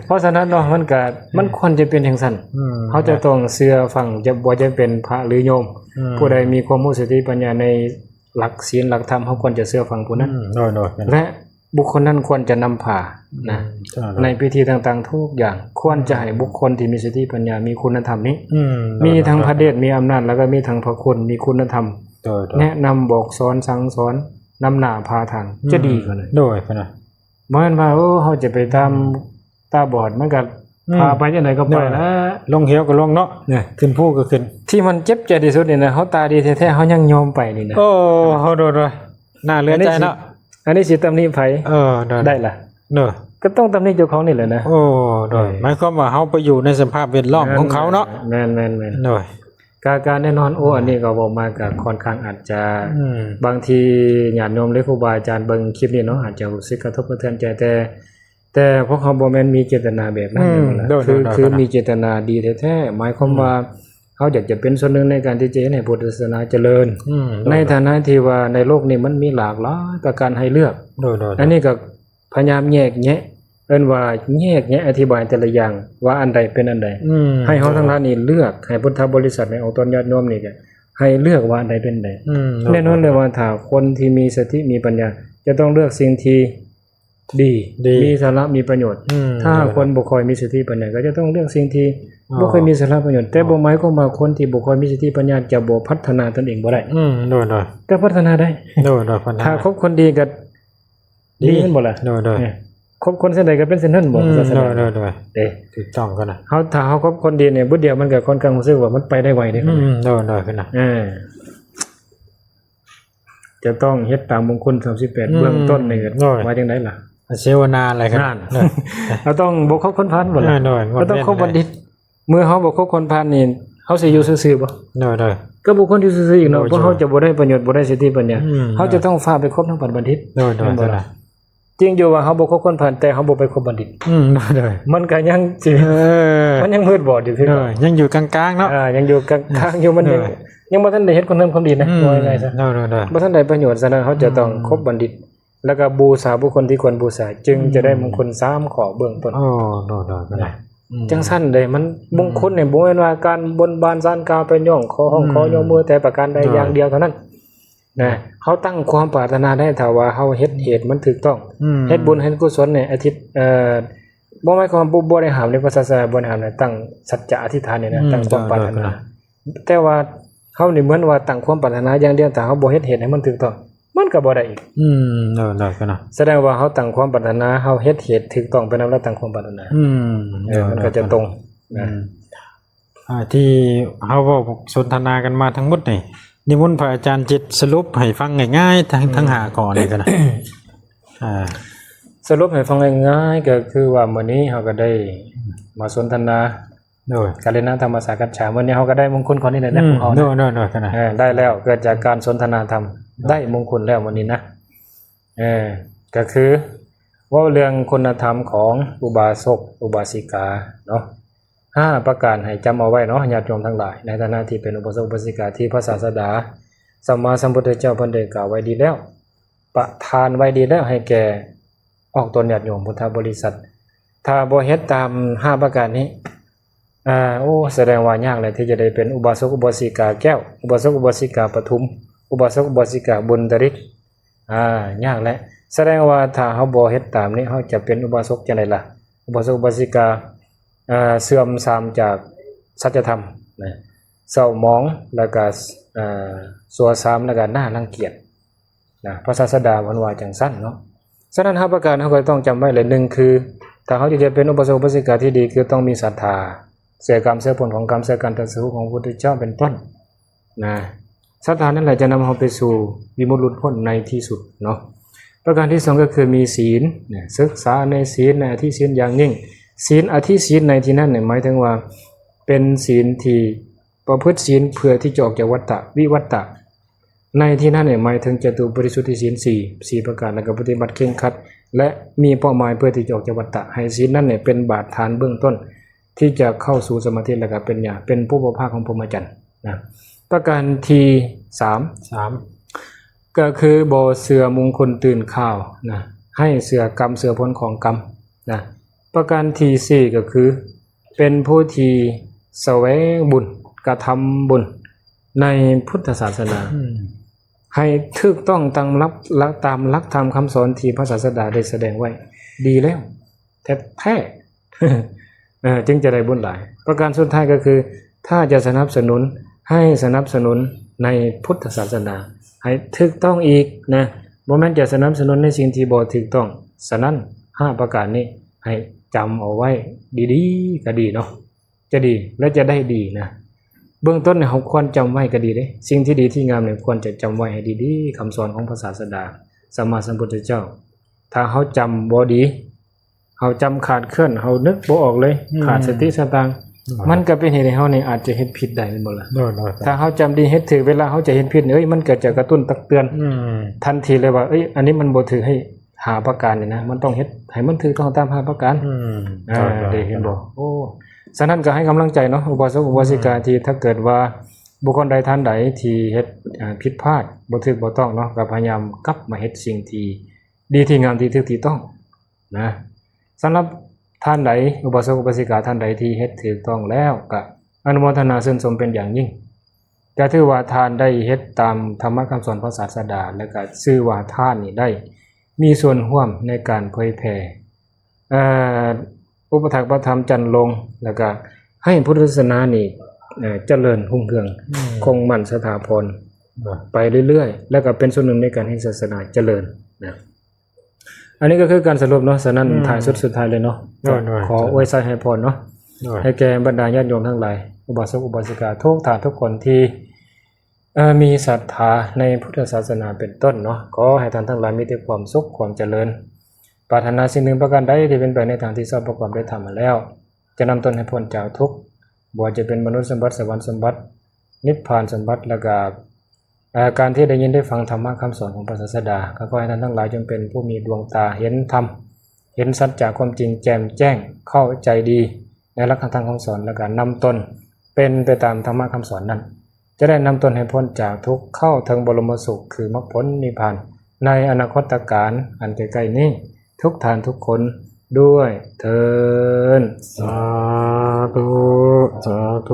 ເພາະສະນັ້ນເນາະ ມັນກະ ອືມ ມັນຄວນຈະເປັນຈັ່ງຊັ້ນ ອືມ ເຮົາຈະຕ້ອງເຊື່ອຟັງ ຈະ ບໍ່ຈະເປັນພະ ຫຼື ໂຍມ ອືມ ຜູ້ໃດມີຄວາມຮູ້ສະຕິປັນຍາໃນຫຼັກສິນຫຼັກທຳ ເຮົາຄວນຈະເຊື່ອຟັງຜູ້ນັ້ນ ອືມ ໂດຍໆ ແລະ ບຸກຄົນນັ້ນຄວນຈະນຳພານະ ອືມ ໃນພິທີຕ່າງໆທຸກຢ່າງ ຄວນຈະໃຫ້ບຸກຄົນທີ່ມີສະຕິປັນຍາ ມີຄຸນນະທຳນີ້ ອືມ ມີທັງພະເດດ ມີອຳນາດ ແລ້ວກໍມີທັງພະຄຸນ ມີຄຸນນະທຳ ໂດຍໆ ແນະນຳບອກສອນ ສັ່ງສອນ ນຳໜ້າພາທາງ ອືມ ຈະດີກວ່ານັ້ນ ໂດຍ ບໍ່ແມ່ນວ່າ ໂອ້ ເຮົາຈະໄປຕາມ ອືມ ຕາບອດ ມັນກໍ ອືມ ພາໄປຈັ່ງໃດກໍໄປ ໂດຍ ລະ ລົງເຫວກໍລົງເນາະ ຂຶ້ນພູກໍຂຶ້ນ ທີ່ມັນເຈັບໃຈທີ່ສຸດນີ້ນະ ເຮົາຕາດີແທ້ໆ ເຮົາຍັງຍອມໄປນີ້ນະ ໂອ້ ໂດຍໆ ໜ້າເຫຼືອໃຈເນາະ ອັນນີ້ຊິຕຳໜິໃຜ? ເອີ ໂດຍ ໄດ້ລະ ໂດຍ ກໍຕ້ອງຕຳໜິເຈົ້າຂອງນີ້ແຫຼະນະ ໂອ້ ໂດຍ ເອີ ໝາຍຄວາມວ່າເຮົາໄປຢູ່ໃນສະພາບແວດລ້ອມຂອງເຂົາເນາະ ແມ່ນໆໆ ໂດຍ ກະ ກະແນ່ນອນ ໂອ້ ອືມ ອັນນີ້ກໍເວົ້າມາກໍຄ່ອນຂ້າງອາດຈະ ອືມ ບາງທີຍາດໂຍມ ຫຼື ຄູບາອາຈານເບິ່ງຄລິບນີ້ເນາະ ອືມ ອາດຈະຮູ້ສຶກກະທົບກະເທືອນໃຈ ແຕ່ ແຕ່ພວກເຮົາບໍ່ແມ່ນມີເຈດຕະນາແບບນັ້ນ ອືມ ແມ່ນບໍ່ລະ? ໂດຍໆໆ ຄື ຄືມີເຈດຕະນາດີແທ້ໆ ໝາຍຄວາມວ່າ ອືມ ເຮົາຢາກຈະເປັນສ່ວນໜຶ່ງໃນການທີ່ຈະເຮັດໃຫ້ພຸດທະສາສະໜາຈະເລີນ ອືມ ໂດຍໆ ໃນຖານະທີ່ວ່າໃນໂລກນີ້ມັນມີຫຼາກຫຼາຍປະການໃຫ້ເລືອກ ໂດຍໆໆ ອັນນີ້ກໍພະຍາຍາມແຍກແຍະ ເອີ້ນວ່າແຍກແຍະອະທິບາຍແຕ່ລະຢ່າງວ່າອັນໃດເປັນອັນໃດ ອືມ ໃຫ້ເຮົາທັງຫຼາຍນີ້ເລືອກ ໃຫ້ພຸດທະບໍລິສັດ ໃຫ້ອອກຕົນຍາດໂຍມນີ້ກໍໃຫ້ເລືອກວ່າອັນໃດເປັນອັນໃດ ອືມ ແນ່ນອນເລີຍວ່າຖ້າຄົນທີ່ມີສະຕິມີປັນຍາຈະຕ້ອງເລືອກສິ່ງທີ່ ດີ ດີ ມີສາລະ ມີປະໂຫຍດ ອືມ ຖ້າຄົນບໍ່ຄ່ອຍມີສະຕິປັນຍາ ກໍຈະຕ້ອງເລືອກສິ່ງທີ່ ອໍ ບໍ່ຄ່ອຍມີສາລະປະໂຫຍດ ແຕ່ບໍ່ໝາຍຄວາມວ່າຄົນທີ່ບໍ່ຄ່ອຍມີສະຕິປັນຍາຈະບໍ່ພັດທະນາຕົນເອງບໍ່ໄດ້ ອືມ ໂດຍໆ ກໍພັດທະນາໄດ້ ໂດຍໆ ພັດທະນາ ຖ້າຄົບຄົນດີກໍດີ ດີແມ່ນບໍ່ລະ? ໂດຍໆ ເອີ ຄົບຄົນເຊັ່ນໃດກໍເປັນເຊັ່ນນັ້ນບໍ່? ອືມ ສາສະໜາ ໂດຍໆ ເດ້ ຖືກຕ້ອງກັນນະ ເຮົາ ຖ້າເຮົາຄົບຄົນດີນີ້ ບາດດຽວມັນກໍຄ່ອນຂ້າງຮູ້ສຶກວ່າມັນໄປໄດ້ໄວເດ້ ອືມ ໂດຍໆ ເອີ ຈະຕ້ອງເຮັດຕາມມົງຄຸນສາມສິບແປດ ອືມ ເບື້ອງຕົ້ນນີ້ ໂດຍ ວ່າຈັ່ງໃດລະ? ເສວະນາແຫຼະ ນັ້ນ ເຮົາຕ້ອງບໍ່ຄົບຄົນພານບໍ່ລະ? ແນ່ນອນ ເຮົາຕ້ອງຄົບບັນດິດ ເມື່ອເຮົາບໍ່ຄົບຄົນພານນີ້ ເຮົາຊິຢູ່ຊື່ໆບໍ່? ໂດຍໆ ກໍບໍ່ຄວນຢູ່ຊື່ໆອີກເນາະ ໂດຍໆ ເພາະເຮົາຈະບໍ່ໄດ້ປະໂຫຍດ ບໍ່ໄດ້ສະຕິປັນຍາ ອືມ ເຮົາຈະຕ້ອງຟ້າວໄປຄົບນຳບັນດິດ ໂດຍໆ ແມ່ນບໍ່ລະ? ຈິງຢູ່ວ່າເຮົາບໍ່ຄົບຄົນພານ ແຕ່ເຮົາບໍ່ໄປຄົບບັນດິດ ອືມ ໂດຍໆ ມັນກໍຍັງຊິ ເອີ ມັນຍັງມືດບອດຢູ່ຄືເກົ່າ ເອີ ຍັງຢູ່ກາງໆເນາະ ອ່າ ຍັງຢູ່ກາງໆຢູ່ ມັນຍັງ ເອີ ຍັງບໍ່ທັນໄດ້ເຮັດຄຸນງາມຄວາມດີນະ ອືມ ວ່າງ່າຍໆຊະ ໂດຍໆໆ ບໍ່ທັນໄດ້ປະໂຫຍດ ສະນັ້ນເຮົາຈະຕ້ອງ ອືມ ຄົບບັນດິດ ແລ້ວກໍບູຊາບຸກຄົນທີ່ຄວນບູຊາ ຈຶ່ງຈະໄດ້ ອືມ ມົງຄຸນສາມຂໍ້ເບື້ອງຕົ້ນ ໂອ້ ໂດຍໆ ເນາະ ອືມ ຈັ່ງຊັ້ນເດ້ ມັນ ອືມ ມົງຄຸນນີ້ບໍ່ແມ່ນວ່າການບົນບານສານກ່າວໄປຍ້ອງຂໍຮ້ອງ ອືມ ຂໍຍົກມືແຕ່ປະການໃດ ໂດຍ ຢ່າງດຽວເທົ່ານັ້ນ ນະ ເຮົາຕັ້ງຄວາມປາດຖະໜາໄດ້ ຖ້າວ່າເຮົາເຮັດເຫດມັນຖືກຕ້ອງ ອືມ ເຮັດບຸນເຮັດກຸສົນໃນອາທິດ ເອີ ບໍ່ໝາຍຄວາມວ່າ ບໍ່ ບໍ່ໄດ້ຫ້າມໃນພະສາສະໜາ ບໍ່ໄດ້ຫ້າມໃນຕັ້ງສັດຈະອະທິຖານນີ້ນະ ອືມ ຕັ້ງຄວາມປາດຖະໜາ ໂດຍໆ ແຕ່ວ່າ ເຮົານີ້ເໝືອນວ່າຕັ້ງຄວາມປາດຖະໜາຢ່າງດຽວ ຖ້າເຮົາບໍ່ເຮັດເຫດໃຫ້ມັນຖືກຕ້ອງ ມັນກໍບໍ່ໄດ້ອີກ. ອືມ ເອີ ໄດ້ ກໍນະ ສະແດງວ່າເຮົາຕັ້ງຄວາມປາດຖະໜາ ເຮົາເຮັດເຫດຖືກຕ້ອງໄປນຳ ແລ້ວຕັ້ງຄວາມປາດຖະໜາ. ອືມ ເອີ ເອີ ມັນກໍຈະ ໄດ້ ຕົງ ອືມ ນະ. ອ່າ ທີ່ເຮົາເວົ້າສົນທະນາກັນມາທັງໝົດນີ້ ນິມົນພະອາຈານຈິດສະຫຼຸບໃຫ້ຟັງງ່າຍໆ ທັງ ອືມ ທັງຫ້າຂໍ້ນີ້ກໍໄດ້. ອ່າ ສະຫຼຸບໃຫ້ຟັງງ່າຍໆ ກໍຄືວ່າມື້ນີ້ເຮົາກໍໄດ້ມາສົນທະນາ ໂດຍ ກັນເລນະທຳມະສາກັດສາ ມື້ນີ້ເຮົາກໍໄດ້ມຸງຄຸນຂໍ້ນີ້ແຫຼະນະ ອືມ ພວກເຮົານະ ໂດຍ ໂດຍ ໂດຍ ເອີ ໄດ້ແລ້ວ ເກີດຈາກການສົນທະນາທຳ ໂດຍ ໄດ້ມຸງຄຸນແລ້ວມື້ນີ້ນະ. ເອີ ກໍຄືເວົ້າເລື່ອງຄຸນນະທຳຂອງອຸບາສົກອຸບາສິກາເນາະ ຫ້າປະການໃຫ້ຈຳເອົາໄວ້ເນາະ ຍາດໂຍມທັງຫຼາຍ ໃນຖານະທີ່ເປັນອຸບາສົກອຸບາສິກາທີ່ພະສາສະດາສຳມາສຳພຸດທະເຈົ້າເພິ່ນໄດ້ກ່າວໄວ້ດີແລ້ວ ປະທານໄວ້ດີແລ້ວໃຫ້ແກ່ອອກຕົນຍາດໂຍມພຸດທະບໍລິສັດ. ຖ້າບໍ່ເຮັດຕາມຫ້າປະການນີ້ ອ່າ ໂອ້ ສະແດງວ່າຍາກແຫຼະທີ່ຈະໄດ້ເປັນອຸບາສົກອຸບາສິກາແກ້ວ ອຸບາສົກອຸບາສິກາປະທຸມ ອຸບາສົກອຸບາສິກາບຸນຕະລິກ ອ່າ ຍາກແຫຼະ. ສະແດງວ່າຖ້າເຮົາບໍ່ເຮັດຕາມນີ້ ເຮົາຈະເປັນອຸບາສົກຈັ່ງໃດລະ? ອຸບາສົກອຸບາສິກາ ເອີ ເສື່ອມຊາມຈາກສັດຈະທຳນະ ເສົ້າໝອງ ແລ້ວກະ ເອີ ຊົ່ວຊາມ ແລ້ວກະໜ້າລັງກຽດນະ ພະສາສະດາເພິ່ນວ່າຈັ່ງຊັ້ນເນາະ. ສະນັ້ນ ຫ້າປະການເຮົາກໍຕ້ອງຈຳໄວ້ແຫຼະ ໜຶ່ງ ຄື ຖ້າເຮົາຢາກຈະເປັນອຸບາສົກອຸບາສິກາທີ່ດີ ຄືຕ້ອງມີສັດທາ ເຊື່ອກຳເຊື່ອຜົນຂອງກຳ ເຊື່ອການຕັດສະຮູ້ຂອງພະພຸດທະເຈົ້າເປັນຕົ້ນນະ. ສັດທານັ້ນແຫຼະຈະນຳເຮົາໄປສູ່ວິມຸດຫຼຸດພົ້ນໃນທີ່ສຸດເນາະ. ປະການທີສອງກໍຄືມີສີນນະ ສຶກສາໃນສີນ ໃນອະທິສີນຢ່າງຍິ່ງ. ສີນ ອະທິສີນໃນທີ່ນັ້ນນີ້ ໝາຍເຖິງວ່າເປັນສີນທີ່ປະພຶດສີນເພື່ອທີ່ຈະອອກຈາກວັດຕະ ວິວັດຕະ. ໃນທີ່ນັ້ນນີ້ໝາຍເຖິງຈະຕຸປະລິສຸດທິສີນສີ່ ສີ່ປະການ ແລ້ວກໍປະຕິບັດເຄັ່ງຄັດ ແລະ ມີເປົ້າໝາຍເພື່ອທີ່ຈະອອກຈາກວັດຕະ ໃຫ້ສີນນັ້ນນີ້ເປັນບາດຖານເບື້ອງຕົ້ນ ທີ່ຈະເຂົ້າສູ່ສະມາທິ ແລ້ວກໍປັນຍາ ເປັນປຸບປະພາຂອງພົມມະຈັນນະ. ປະການທີສາມ ສາມ ກໍຄືບໍ່ເຊື່ອມຸງຄຸນຕື່ນຂ່າວນະ ໃຫ້ເຊື່ອກຳເຊື່ອຜົນຂອງກຳນະ. ປະການທີສີ່ກໍຄື ເປັນຜູ້ທີ່ສະແຫວງບຸນ ກະທຳບຸນໃນພຸດທະສາສະໜາ ອືມ ໃຫ້ຖືກຕ້ອງຕາມຫຼັກ ຫຼັກ ຕາມຫຼັກທຳຄຳສອນທີ່ພະສາສະດາໄດ້ສະແດງໄວ້ດີແລ້ວ ແທ້ໆ ເອີ ຈຶ່ງຈະໄດ້ບຸນຫຼາຍ. ປະການສຸດທ້າຍກໍຄື ຖ້າຈະສະໜັບສະໜູນ ໃຫ້ສະໜັບສະໜູນໃນພຸດທະສາສະໜາໃຫ້ຖືກຕ້ອງອີກນະ ບໍ່ແມ່ນຈະສະໜັບສະໜູນໃນສິ່ງທີ່ບໍ່ຖືກຕ້ອງ. ສະນັ້ນ ຫ້າປະການນີ້ໃຫ້ຈຳເອົາໄວ້ດີໆ ກໍດີເນາະ ຈະດີ ແລະ ຈະໄດ້ດີນະ. ເບື້ອງຕົ້ນເຮົາຄວນຈຳໄວ້ກໍດີເດ້ ສິ່ງທີ່ດີທີ່ງາມນີ້ຄວນຈະຈຳໄວ້ໃຫ້ດີໆ ຄຳສອນຂອງພະສາສະດາ ສຳມາສຳພຸດທະເຈົ້າ. ຖ້າເຮົາຈຳບໍ່ດີ ເຮົາຈຳຂາດເຄື່ອນ ເຮົານຶກບໍ່ອອກເລີຍ ອືມ ຂາດສະຕິສະຕັງ ໂດຍ ມັນກໍເປັນເຫດໃຫ້ເຮົານີ້ອາດຈະເຮັດຜິດໄດ້ ແມ່ນບໍ່ລະ? ໂດຍ ໂດຍ ຖ້າເຮົາຈຳດີເຮັດຖືກ ເວລາເຮົາຈະເຮັດຜິດນີ້ ເອີຍ ມັນກໍຈະກະຕຸ້ນຕັກເຕືອນ ອືມ ທັນທີເລີຍວ່າ ເອີຍ ອັນນີ້ມັນບໍ່ຖືກ ໃຫ້ຫ້າປະການນີ້ນະ ມັນຕ້ອງເຮັດໃຫ້ມັນຖືກຕ້ອງຕາມຫ້າປະການ ອືມ ເອີ ໂດຍ ໂດຍ ໄດ້ເຫັນບໍ່? ໂອ້ ສະນັ້ນກໍໃຫ້ກຳລັງໃຈເນາະ ອຸບາສົກອຸບາສິກາ ອືມ ທີ່ຖ້າເກີດວ່າບຸກຄົນໃດທ່ານໃດທີ່ເຮັດ ເອີ ຜິດພາດ ບໍ່ຖືກບໍ່ຕ້ອງເນາະ ກໍພະຍາຍາມກັບມາເຮັດສິ່ງທີ່ດີ ທີ່ງາມ ທີ່ຖືກ ທີ່ຕ້ອງ ນະ. ສຳລັບທ່ານໃດ ອຸບາສົກອຸບາສິກາທ່ານໃດທີ່ເຮັດຖືກຕ້ອງແລ້ວ ກະອະນຸໂມທະນາຊື່ນຊົມເປັນຢ່າງຍິ່ງ. ກະຖືວ່າທ່ານໄດ້ເຮັດຕາມທຳມະຄຳສອນພະສາສະດາ ແລະ ກະຊື່ວ່າທ່ານນີ້ໄດ້ມີສ່ວນຮ່ວມໃນການເຜີຍແຜ່ ເອີ ອຸປະຖາກປະທຳຈັນລົງ ແລະ ກະໃຫ້ພຸດທະສາສະໜານີ້ ເອີ ຈະເລີນຮຸ່ງເຮືອງ ອືມ ຄົງໝັ້ນສະຖາພອນ ອ່າ ໄປເລື້ອຍໆ ແລະ ກະເປັນສ່ວນໜຶ່ງໃນການເຮັດສາສະໜາຈະເລີນນະ. ອັນນີ້ກໍຄືການສະຫຼຸບເນາະ. ສະນັ້ນ ອືມ ທ້າຍສຸດ ສຸດທ້າຍເລີຍເນາະ ໂດຍ ໂດຍ ຂໍອວຍໄຊໃຫ້ພອນເນາະ ໂດຍ ໃຫ້ແກ່ບັນດາຍາດໂຍມທັງຫຼາຍ ອຸບາສົກອຸບາສິກາທຸກທ່ານທຸກຄົນທີ່ ເອີ ມີສັດທາໃນພຸດທະສາສະໜາເປັນຕົ້ນເນາະ. ຂໍໃຫ້ທ່ານທັງຫຼາຍມີແຕ່ຄວາມສຸກຄວາມຈະເລີນ ປາດຖະໜາສິ່ງໜຶ່ງປະການໃດທີ່ເປັນໄປໃນທາງທີ່ຊອບປະກອບດ້ວຍທຳມາແລ້ວ ຈະນຳຕົນໃຫ້ພົ້ນຈາກທຸກ ບໍ່ວ່າຈະເປັນມະນຸດສົມບັດ ສະຫວັນສົມບັດ ນິບພານສົມບັດ ແລ້ວກະ ເອີ ການທີ່ໄດ້ຍິນໄດ້ຟັງທຳມະຄຳສອນຂອງພະສາສະດາ ກໍຂໍໃຫ້ທ່ານທັງຫຼາຍຈົ່ງເປັນຜູ້ມີດວງຕາເຫັນທຳ ເຫັນສັດຈະຄວາມຈິງແຈ່ມແຈ້ງ ເຂົ້າໃຈດີໃນຫຼັກທຳຄຳສອນ ແລ້ວກໍນຳຕົນເປັນໄປຕາມທຳມະຄຳສອນນັ້ນ ຈະໄດ້ນຳຕົນໃຫ້ພົ້ນຈາກທຸກ ເຂົ້າເຖິງບໍລົມະສຸກ ຄືມັກຜົນນິບພານ ໃນອະນາຄົດຕະການອັນໃກ້ໆນີ້ ທຸກທ່ານທຸກຄົນດ້ວຍເທີ້ນ. ສາທຸ ສາທຸ.